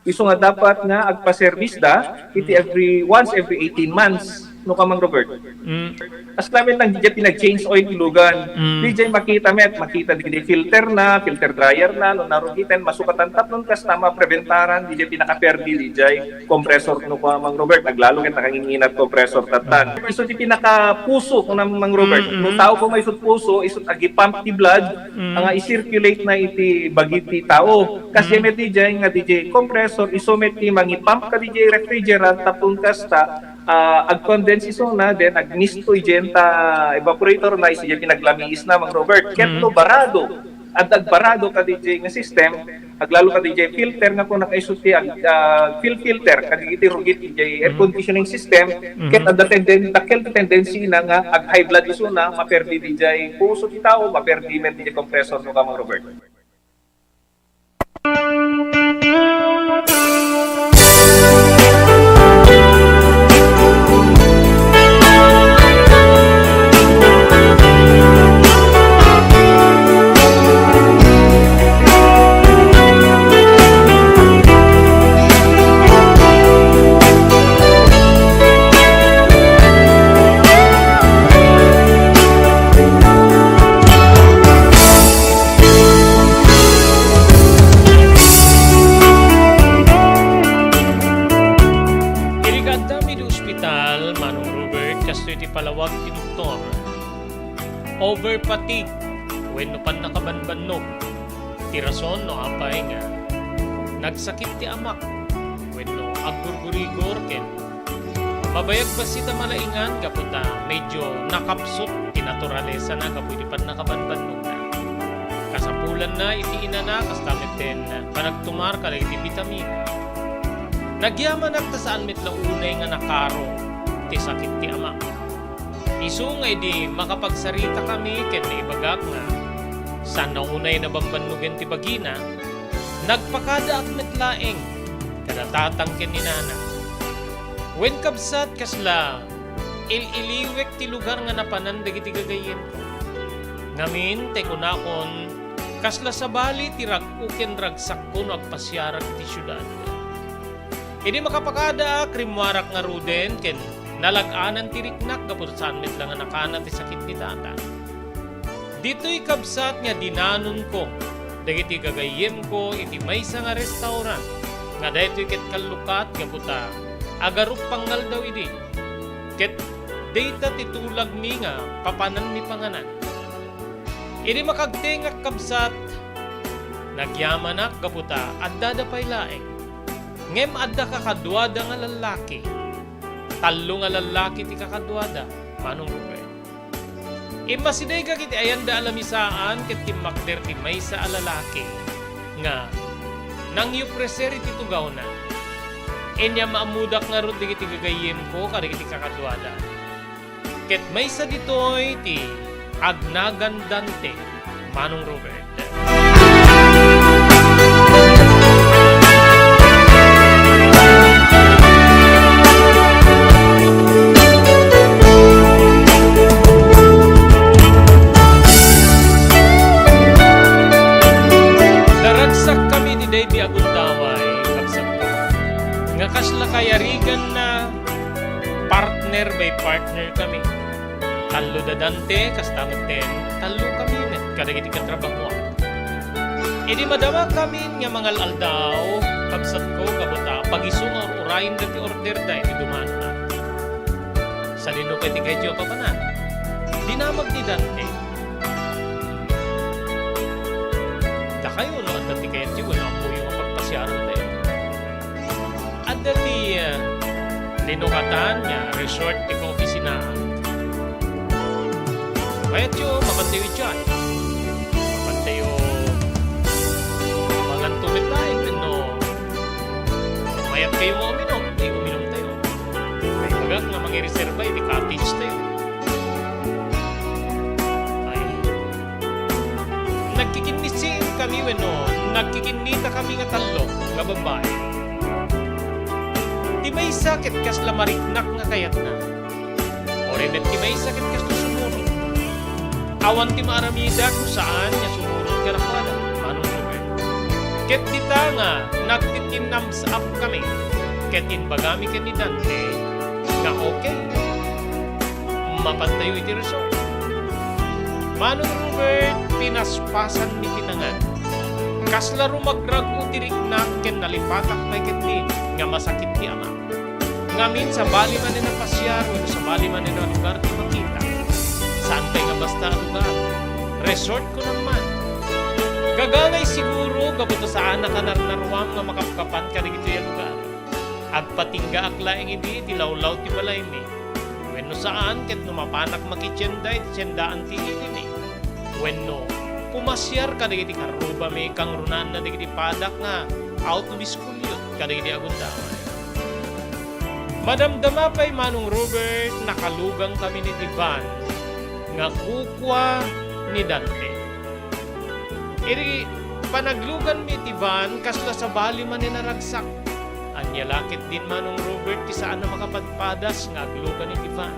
Isu nga dapat nga agpa-service da, iti Mm. every, once every eighteen months, no, Kamang Robert? Mm. As lamin lang, di pinag-change oil ti lugan. Mm. Di makita met, makita di, di filter na, filter dryer na, no, narugiten, masukatan tapnon kasta mapreventaran, di pinakaperdi, di compressor, no, Kamang Robert, aglalo ket nakanginginat compressor tattan. Mm. Isu ti pinakapuso, no, Mang Robert, Mm, no, mm. tao ko may isut puso, isut agipump ti blood, Mm. nga i-circulate na iti bagi ti tao. Kas Mm. met di nga di compressor, isu met ti mangipump ka di refrigerant, tapno kasta, ah, ag-condense isuna, then agmisto idiay ta evaporator na, isu diay pinaglamiis na, Mang Robert. Ket Mm. no barado, adda agbarado ka di nga system, aglalo ka di filter nga kung nakaiso ti ag-, ah, fuel filter, kadagiti rugit di air Mm. conditioning system, Mm-hmm. ket adda tenden-, dakkel ti tendency na nga ag-high blood isuna, maperdi di puso ti tao, maperdi met di compressor, no, Kamang Robert. Iri nga addami iti ospital, Manong Robert, kastoy ti palawag ti doktor. Over fatigue wenno pannakabanbannog. Ti rason no apay nga nagsakit ti amak wenno aggurgurigor ken mabayag bassit a malaingan gapu ta medio nakapsut ti naturalesana gapu iti pannakabanbannogna. Kasapulanna iti inana kasta met ken panagtumar kadagiti bitamina. Nagyamanak ta saan met la unay nga nakaro ti sakit ti amak. Isu nga idi makapagsaritakami ken naibagak nga saan a unay nabambannogen ti bagina, nagpakadaak met laeng kada tatang ken ni nana. Wen kabsat, kasla il-iliwek ti lugar nga napanan dagiti gagayyemko. Ngamin, tay kunakon, kasla sabali ti rag-o ken ragsakko no agpasiarak iti siudad. Idi makapakadaak, rimmuarak ngaruden ken nalag-anan ti riknak gapu ta saan met la nga nakana ti sakit ni tata. Ditoy kabsat nga dinanonko dagiti gagayyemko iti maysa nga restaurant nga daytoy ket kallukat gapu ta agarup pangaldaw idi. Ket dayta ti tulagmi nga papananmi panganan. Idi makagtengak kabsat, nagyamanak gapu ta addada pay laeng. Ngem adda kakaduada nga lallaki. Tallo nga lallaki ti kakaduada, Manong Ruben. Immasidegak iti ayanda a lamisaan ket timmakder ti maysa a lalaki nga nangiofreser iti tugawna. Inyam-ammodak ngarud dagiti gagayyemko kadagiti kakaduada. Ket maysa ditoy ti agnagan Dante, Manong Robert. Naragsakkami ni Davey Agundaway, kabsatko, nga kasla kayariganna partner by partner kami. Tallo da Dante, kasta metten, tallo kami met kadagiti katrabahoak. Idi madamakamin nga mangal-aldaw, kabsatko, gapu ta pagisu nga ur-urayen dati order da iti dumano. Sadino pay ti kayatyo a papanan? Dinamag ni Dante. Dakayo no adda ti kayatyo wenno ammoyo nga pagpasiarantayo. Adda ti, ah, linukatan nga resort ti kaopisina. Kayatyo, mapantayo idiay. Mapantayo manganto met laeng wenno mayat kayo nga uminom, di uminomtayo. Naibagak nga mangireserba iti cottage tayo. Ay. Nagkikinnisikami wenno nagkikinnita kami nga tallo nga babbai. Ti maysa ket kasla mariknak nga kayatna. Uray met ti maysa ket kastoy sumurot. Awan ti maaramidak no saan nga sumurot kadakuada, Manong Ruben. Ket dita nga nagtitinamsapkami, ket imbagami ken ni Dante nga okay. Mapantayo iti resort. Manong Robert, pinaspasanmi ti nangan. Kasla rumagrag-o ti riknak ken nalipatak pay ketdi nga masakit ti ama. Ngamin, sabali manen a pasiar wenno sabali manen a lugar ti makita. Saan pay nga basta a lugar. Resort ko naman. Gagangay siguro gapu ta saanak a narnaruam nga makapkapan kadagitoy a lugar. Agpatinggaak laeng idi iti lawlaw ti balaymi. Wenno saan ket no mapanak makitienda iti tiendaan ti ilimi. Wenno pumasiar kadagiti karrubami kangrunaanna dagiti padak nga out of school youth kadagiti agundaway. Madamdama pay Manong Robert, nakalugangkami iti van nga kukua ni Dante. Iti panagluganmi iti van, kasla sabali manen a ragsak. Ania la ketdin Manong Robert ti saan a makapadpadas nga aglugan iti van.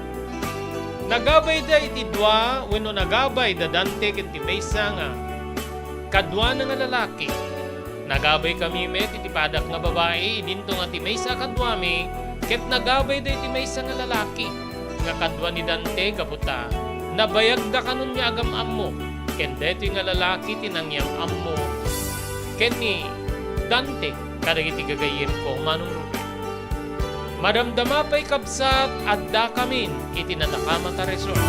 Nagabayda iti dua wenno nagabay da Dante ken ti maysa nga kaduana nga lalaki. Nagabaykami met iti padak nga babai, idinto nga ti maysa a kaduami ket nagabayda iti maysa nga lalaki nga kadua ni Dante gapu ta nabayagda kanon nga agam-ammo ken daytoy nga lalaki ti nangyam-ammo ken ni Dante kadagiti gagayyemko, Manong Ruben. Madamdama pay, kabsat, addakamin iti nadakamat a resort.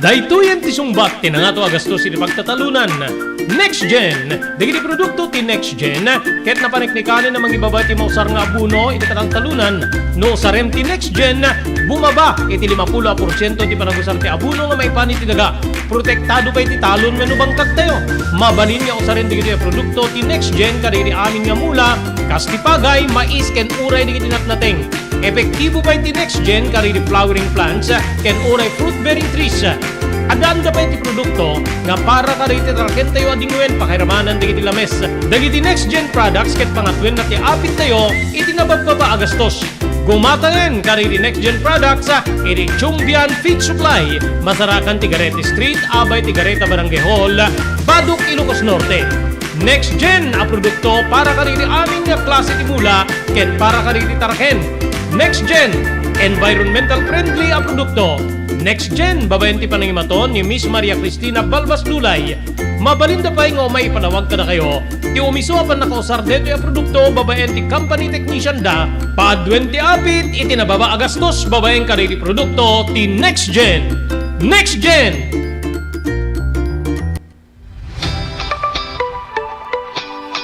Daytoyen ti sungbat ti nangato a gastos iti pagtatalonan. Next Gen. Dagiti produkto ti Next Gen ket napaniknikanen a mangibaba ti mausar nga abono iti kataltalonan. No usarem ti Next Gen, bumaba iti limapulo a porsiento ti panagusar ti abono nga maipan iti daga. Protektado pay ti talon wenno bangkagtayo. Mabalin nga usaren dagitoy a produkto ti Next Gen kadagiti amin nga mula, kas ti pagay, mais, ken uray dagiti natnateng. Epektibo pay ti Next Gen kadagiti flowering plants ken uray fruit-bearing trees. Addaanda pay ti produkto nga para kadagiti tarakentayo a dingwen pakairamanan dagiti lames. Dagiti Next Gen products ket pangatoenna ti apittayo iti nababbaba a gastos. Gumatangen kadagiti Next Gen products iti Chumbian Feed Supply, masarakan ti Garete Street, abay ti Gareta Barangay Hall, Badoc, Ilocos Norte. Next Gen a produkto para kadagiti amin nga klase ti mula ken para kadagiti taraken. Next Gen, environmental friendly a produkto. Next Gen, babaen ti panangimaton ni Miss Maria Cristina Balbas Dulay. Mabalinda pay nga umay ipanawag kadakayo ti umiso a pannakausar daytoy a produkto babaen ti company technician da. Paaduen ti apit iti nababa a gastos babaen kadagiti produkto ti Next Gen. Next Gen!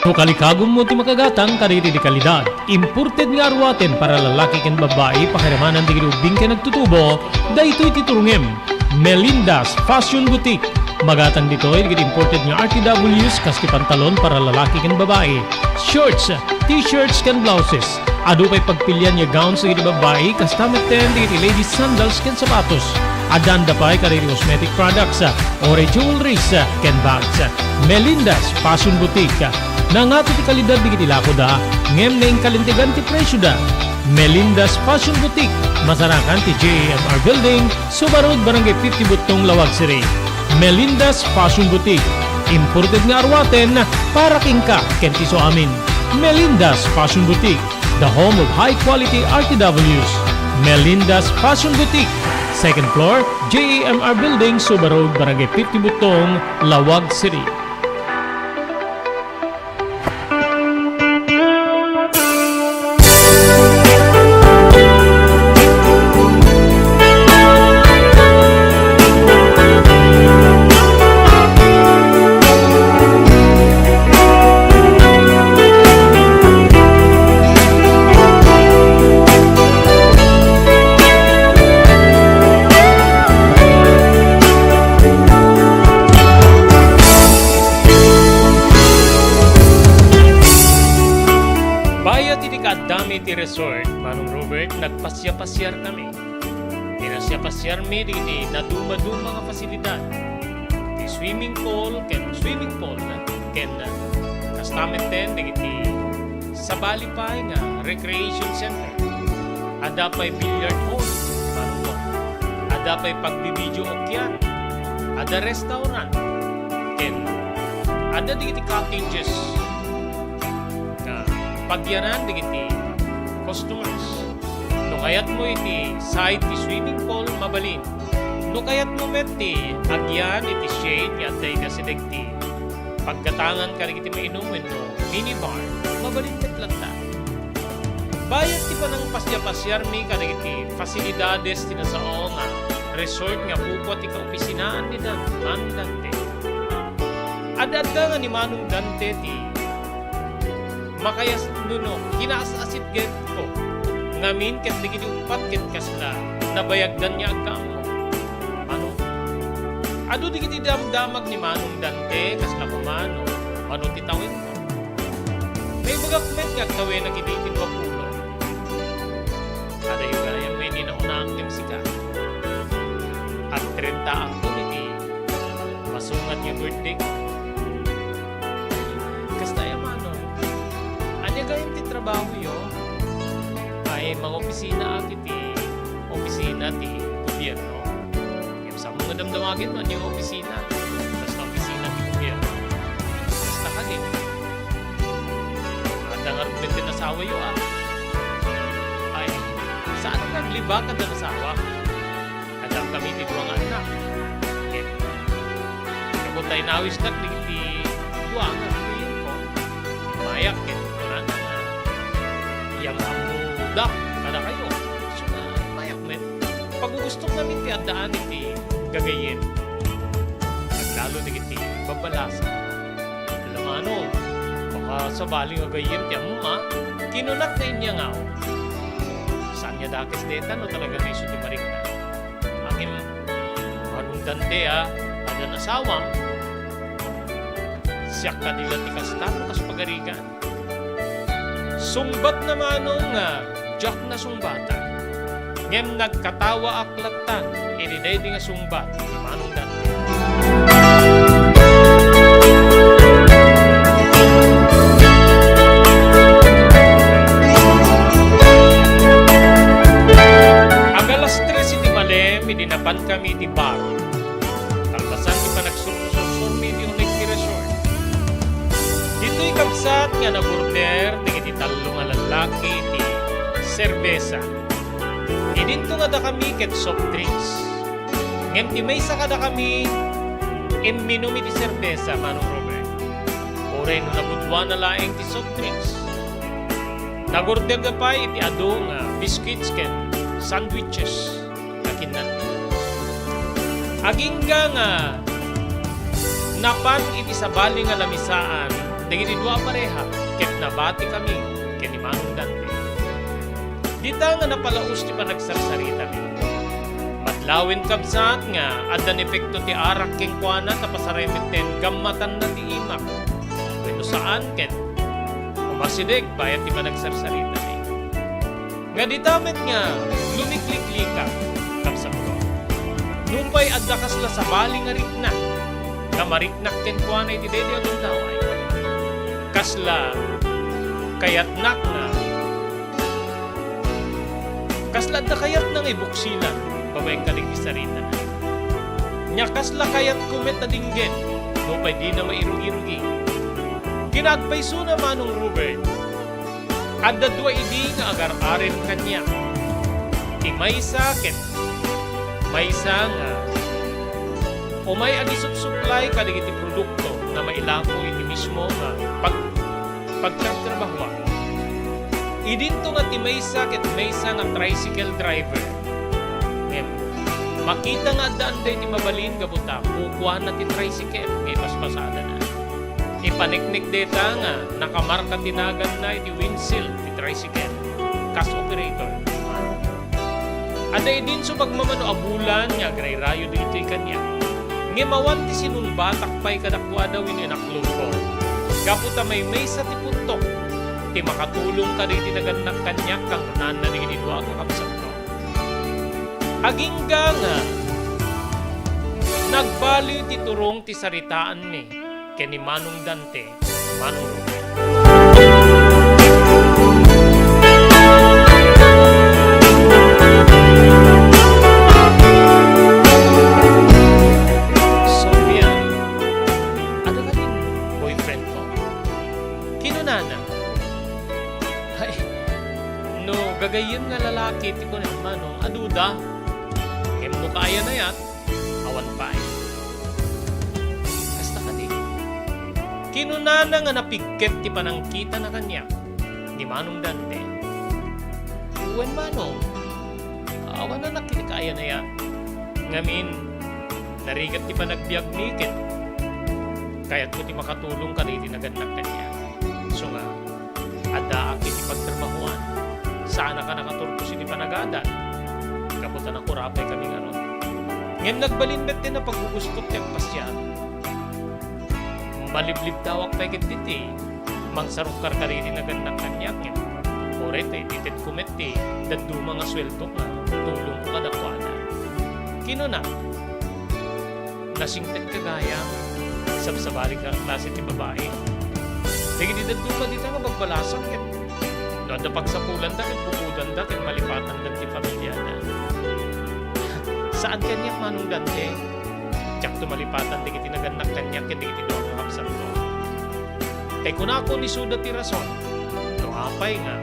No kalikagummo ti makagatang kadagiti di kalidad, imported nga aruaten para lalaki ken babbai, pakairamanan dagiti ubbing ken agtutubo, daytoy ti turongem. Melinda's Fashion Boutique. Magatang ditoy dagiti imported nga R T Ws kas ti pantalon para lalaki ken babai, shorts, t-shirts ken blouses. Adu pay pagpilian nga gowns dagiti babai, kasta metten dagiti ladies sandals ken sapatos. Addaanda pay kadagiti cosmetic products, uray jewelries, ken bags. Melinda's Fashion Boutique. Nangato ti kalidad dagiti lakoda, ngem naingkalintegan ti presioda. Melinda's Fashion Boutique, masarakan ti J A M R Building, Suba Road, Barangay fifty, Buttong, Laoag City. Melinda's Fashion Boutique. Imported nga aruaten para kenka ken ti isuamin. Melinda's Fashion Boutique, the home of high quality R T Ws. Melinda's Fashion Boutique, second floor, J E M R Building, Suba Road, Barangay fifty Butong, Laoag City. Bayat iti kaaddami iti resort, Manong Robert, nagpasiar-pasiar kami. Pinasiar-pasiarmi dagiti nadumaduma nga pasilidad. Ti swimming pool ken swimming pool ken kasta metten dagiti sabali pay nga recreation center. Adda pay billiard hall, Manong Paul. Adda pay pagbibidio okian. Adda restaurant. Ken adda dagiti cottages nga pagyanan dagiti customers. No kayatmo iti side ti swimming pool, mabalin. No kayatmo met ti agyan iti shade nga adda iti asideg ti paggatangan kadagiti mainum wenno mini bar, mabalin met latta. Bayat ti panangpasiar-pasiarmi kadagiti fasilidades ti nasao nga resort nga pupot ti kaopisinaan ni Dan-, Manong Dante. Ad-adda nga ni Manong Dante ti makayas-, no, no, kinaas-asit getko ngamin ket dagiti uppat ket kasla nabayagdan nga agkaammo. Mano? Adu dagiti damdamag ni Manong Dante, kasla kumano, mano ti tawenko. Naibagak met nga agtawenak idi ti dua pulo. Adayo gayam nga idi naunaan ken sika. Agtrentaak iti masungat nga birthday ko. Kasta ya, Manong. Ania gayam ti trabahoyo? Ay, mangopisina ak iti opisina ti gobierno. Ngem saan mo nga damdamagen no ania nga opisina? Kasta opisina ti gobierno. Kasta kadi. Adda ngarud met ti asawayo, a? Ay, saan nga aglibak adda asawa? Adda kami ti dua nga annak. Ket, gapu ta inawisnak dagiti dua nga agkuyogko, immayak ket kunana nga, "Iyammammodak kadakayo." Isu nga immayak met. Pagugustok ngamin ti addaan iti gagayyem. Aglalo dagiti babbalasa. Ala, Manong, baka sabali nga gayyem ti ammom, a? Kinunak nga inya nga, "Saan nga dakes deta no talaga nga isu ti marikna?" Ngem, Manong Dante, a, addan asawam, siak kadi la ti kasta no kas pagarigan. Sungbatna, Manong, nga diak nasungbatan. Ngem nagkatawaak latta iti daydi nga sungbat ni Manong Dante. Ag alas tres iti malem, idi napankami iti bar. Kalpasan ti panagsursursurmi iti uneg ti resort. Ditoy kabsat nga nag-order dagiti tallo nga lallaki ti serbesa. Idinto nga dakami ket soft drinks. Ngem ti maysa kadakami, imminum iti serbesa, Manong Robert. Uray no nagudua na laeng ti soft drinks. Nag-orderda pay iti adu nga biscuits ken sandwiches. Kakinnan. Agingga nga napan iti sabali nga lamisaan dagiti dua a pareha ket nabati kami ken ni Manong Dante. Dita nga napalaus ti panagsarsaritami. Madlawen kabsat nga addan epekto ti arak kenkuana ta pasaremetten gammatanna ti imak. Wenno saan ket umasideg bayat ti panagsarsaritami. Nga dita met nga lumikliklikak, kabsatko. Nupay adda kasla sabali nga rikna, nga mariknak kenkuana iti daydi a gundaway. Kasla kayatnak nga, kasla adda kayatna nga ibuksilan, babaen kadagiti saritana. Nia kasla kayatko met a dinggen, nupay dina mairugirugi. Kinaagpaysona, Manong Robert, adda dua idi nga agar-arem kaniak. Ti maysa ket maysa nga umay agisupsuplay kadagiti produkto nga mailapo iti mismo nga pag-, pagtratrabahoan. Idinto nga ti maysa ket maysa nga tricycle driver. Ngem, makita nga addaan daytoy mabalin gapu ta kukuana ti tricycle nga ipaspasadana. Ipaneknek dayta nga nakamarka ti naganna iti windshield ti tricycle. Kas operator. Adda idin so pagmamano a bulan nga agrayrayo daytoy kaniak. Ngem awan ti sinungbatak pay kadakuada wenno inaklongko. Gapu ta maymaysa ti puntok ti makatulong kadagiti nagannak kaniak, kangrunaanna dagiti dua a kakabsatko. Agingga nga nagbaliw ti turong ti saritaanmi ken ni Manong Dante, Manong Robert. Sofia, adda kadin boyfriend mo? Kinunana, ay, no gagayyem nga lalaki ti kunam, Manong, aduda. Ngem no kaayannayat, awan pay. Kasta kadi. Kinunana nga napigket ti panangkitana kaniak ni Manong Dante. Wen, Manong, awan a nakikaayannayat. Ngamin, narigat ti panagbiagmi ket kayatko ti makatulong kadagiti nagannak kaniak. Isu nga, addaak iti pagtrabahoan. Saanak a nakaturpos iti panagadal. Gapu ta nakurapay kami ngarud. Ngem nagbalin met ti napaggugusto ti agpasiar. Maliblibdawak pay ket diti mangsarungkar kadagiti nagannak kaniak ngem uray ta ititedko met ti dadduma nga sueldok nga tulongko kadakuada. Kinuna, nasingpet ka gayam, sabsabali nga klase ti babai. Dagiti dadduma dita nga bagbalasak ket no adda pagsapulanda ket bukodanda ket malipatanda ti familiada. Saan kaniak, Manong Dante? Diakto malipatan dagiti nagannak kaniak ken dagiti dua nga kabsatko. Tay kunako, isuda ti rason no apay nga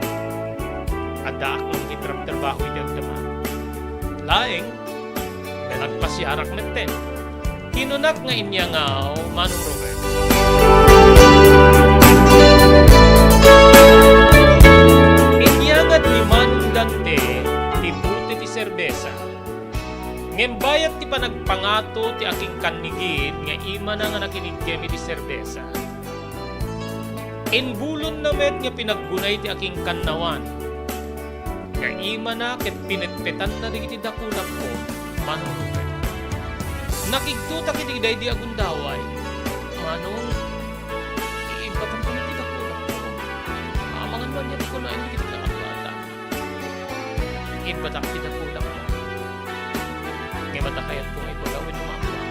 addaak nga mangitrabtrabaho iti agdama. Laeng, nga nagpasiarak metten. Kinunak nga inyangawak, Manong Robert. Inyangad ni Manong Dante ti bote ti serbesa. Ngem bayat ti panagpangato ti akingkannigid nga imana nga nakiniggem iti serbesa. Imbulonna met nga pinaggunay ti akingkannawan nga imana ket pinetpetanna dagiti dakulakko, Manong Robert. Nakigtotak iti daydi a gundaway, Manong, iibbatam kami ti dakulakko. Amangan man iti kunaen dagiti kakabsat. Ibbatak ti dakulakmo. Ngem adda kayatko nga ibaga wenno maammoak?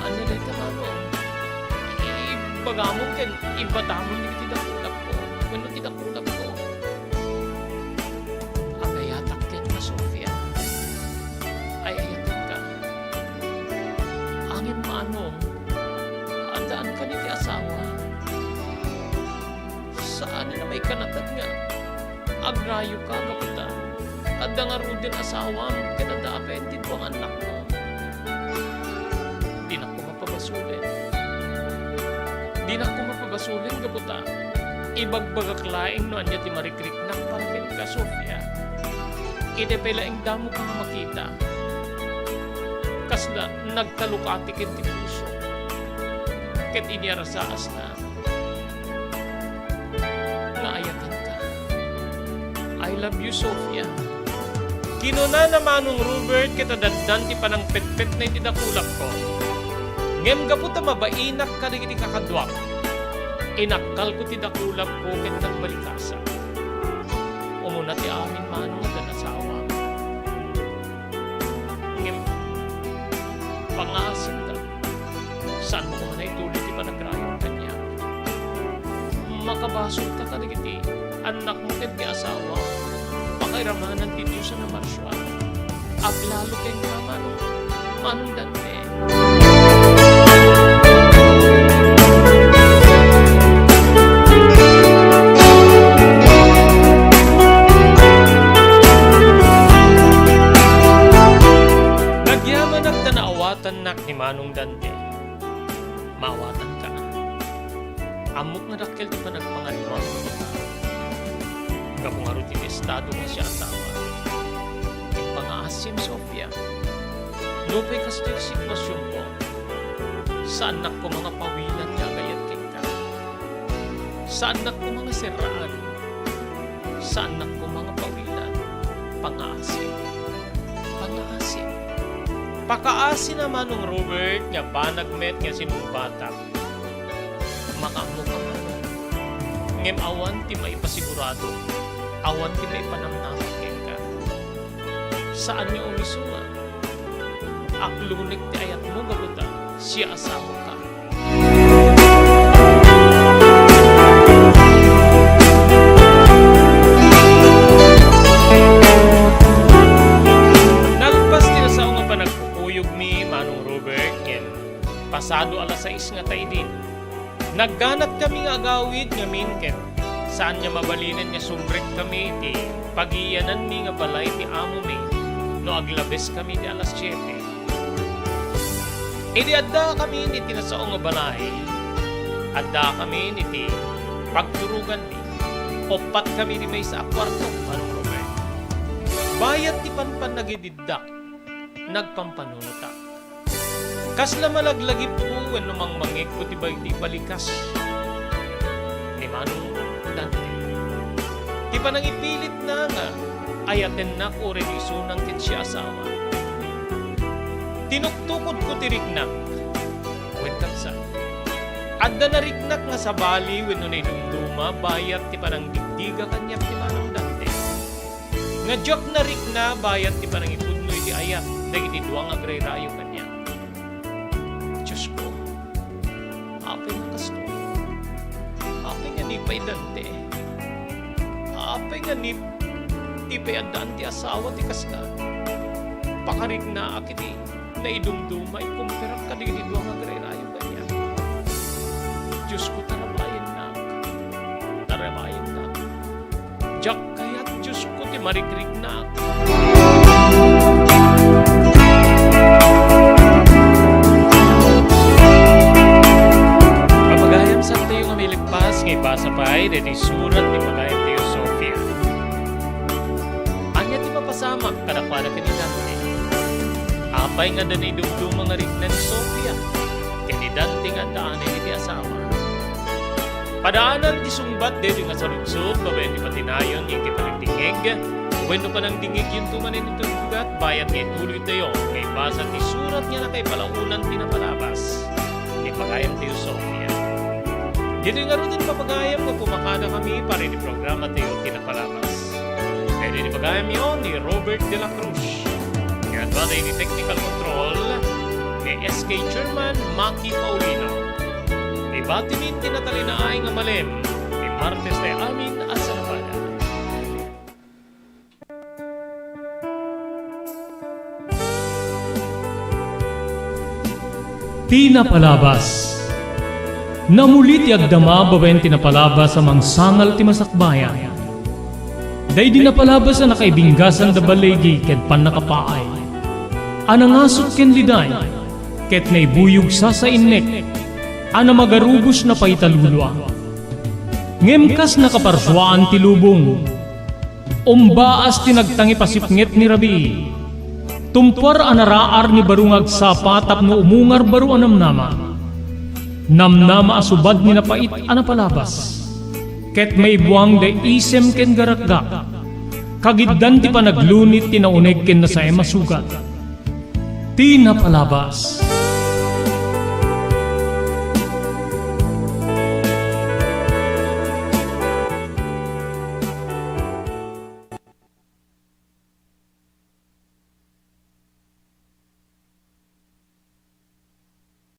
Ania dayta, Manong? Ibagamon ken ibbatamon dagiti dakulakko wenno ti dakulakko. Agayatak kenka, Sofia. Ay-ayatenka. Ngem, Manong, addaan kadi ti asawa. Saanen a maikanakan nga agrayoka gapu ta adda ngaruden asawam ket adda apen ti dua nga annakmo. Dinak koma pabasolen. Dinak koma pabasolen gapu ta ibagbagak laeng no ania ti marikriknak para kenka, Sofia. Idi pay laeng damoka nga makita, kasla nagtalukati ken ti puso ket inyarasaasna nga ayatenka. I love you, Sofia. Kinunana, Manong Robert, ket addan ti panangpetpetna iti dakulakko. Ngem gapu ta mabainak kadagiti kakaduak, inakkalko ti dakulakko ket nagbalikasak. Umuna ti amin, Manong, addan asawa. Ngem, pangaasinda, saanmo koma nga ituloy ti panagrayo kaniak. Makabasolta kadagiti annakmo ken ti asawa. Pakairamanan ti Dios a namarsua. Aglalo kenka, Manong, Manong Dante. Tannak ni Manong Dante, maawatanka. Ammok nga dakkel ti panagpangariwak. Gapu ngarud iti estado nga siasawak, ti pangaasim, Sofia. Nupay kastoy ti sitwasionko, saannak koma nga pawilan nga agayat kenka. Saannak koma nga serraan. Saannak koma nga pawilan. Pangaasim. Pangaasim. Pakaasi na, Manong Robert, nga banag met nga sinungbatak. Makaammo ka, Manong. Ngem awan ti maipasigurado, awan ti maipanamnama kenka. Saan nga umisunga. Aklunek ti ayatmo gapu ta siasawaka. Nalpas ti nasao nga panagkukuyogmi, Manong Robert, ngem pasado alas sais ngata idin. Nagganatkami nga agawid ngamin ket saan nga mabalinen nga sumrekkami iti pagiyananmi nga balay ti amomi no aglabeskami iti alas siete. Idi addakamin iti nasao nga balay, addakamin iti pagturoganmi. Uppatkami iti maysa a kuarto, Manong Robert. Bayat ti panpannagididdak, nagpampanunotak. Kasla malaglagipko wenno mangmangngegko ti bay-, ti balikas ni Manong Dante. Ti panangipilitna nga ayatennak uray isunan ket siasawak. Tinuktokodko ti riknak. Wen, kabsat, adda nariknak nga sabali wenno naidumduma bayat ti panangdigdiga kaniak ti Manong Dante. Nga diak narikna bayat ti panangipudno iti ayat dagiti dua nga agrayrayo kaniak. Diosko, apay nga kastoy? Apay nga ni pay, Dante? Apay nga ni, ni pay addaan ti asawa ti kasta? Pakariknaak iti naidumduma, ikumpirak kadagiti dua nga agrayrayo kaniak. Diosko, tarabayennak. Tarabayennak. Diak kayat, Diosko, ti marikriknak. Papagayam, saantayo nga mailippas nga ibasa pay daytoy surat ni pagayamtayo Sofia. Ania ti mapasamak kadakuada ken ni Dante? Apay nga adda naidumduma nga rikna ni Sofia ken ni Dante nga addaanen iti asawa? Padaanan ti sungbat daytoy nga saludsod babaen ti patinayon nga iti panagdingngeg wenno panangdingngegyonto manen iti rugat, bayat nga ituloytayo nga ibasa ti surat nga nakaipalaonan ti napalabas ni pagayamtayo Sofia. Ditoy ngaruden, papagayam, nga pumakadakami para iti programatayo ti napalabas. Ken iti pagayamyo ni Robert de la Cruz. Nga adda iti technical control ni S K Chairman Maki Paulino. Ibatimin ti natalinaay nga malem ti Martes tayo amin a sanapada. Ti napalabas. Namuli ti agdama babaen ti napalabas a mangsangal ti masakbayan. Daydi napalabas a nakaibinggasan da baligi ken pannakapaay, a nangasut ken liday, ket naibuyog sasainnek, a namagarubos na pay ta lulua. Ngem kas nakaparsuaan ti lubong, umbaas ti nagtangipasipnget ni rabii. Tumpuar a naraar ni baro nga agsapa tapno umungar baro a namnama. Namnama a subad ni napait a napalabas. Ket maibuang da isem ken garakgak. Kagiddan ti panaglunit ti nauneg ken nasaem a sugat. Ti napalabas.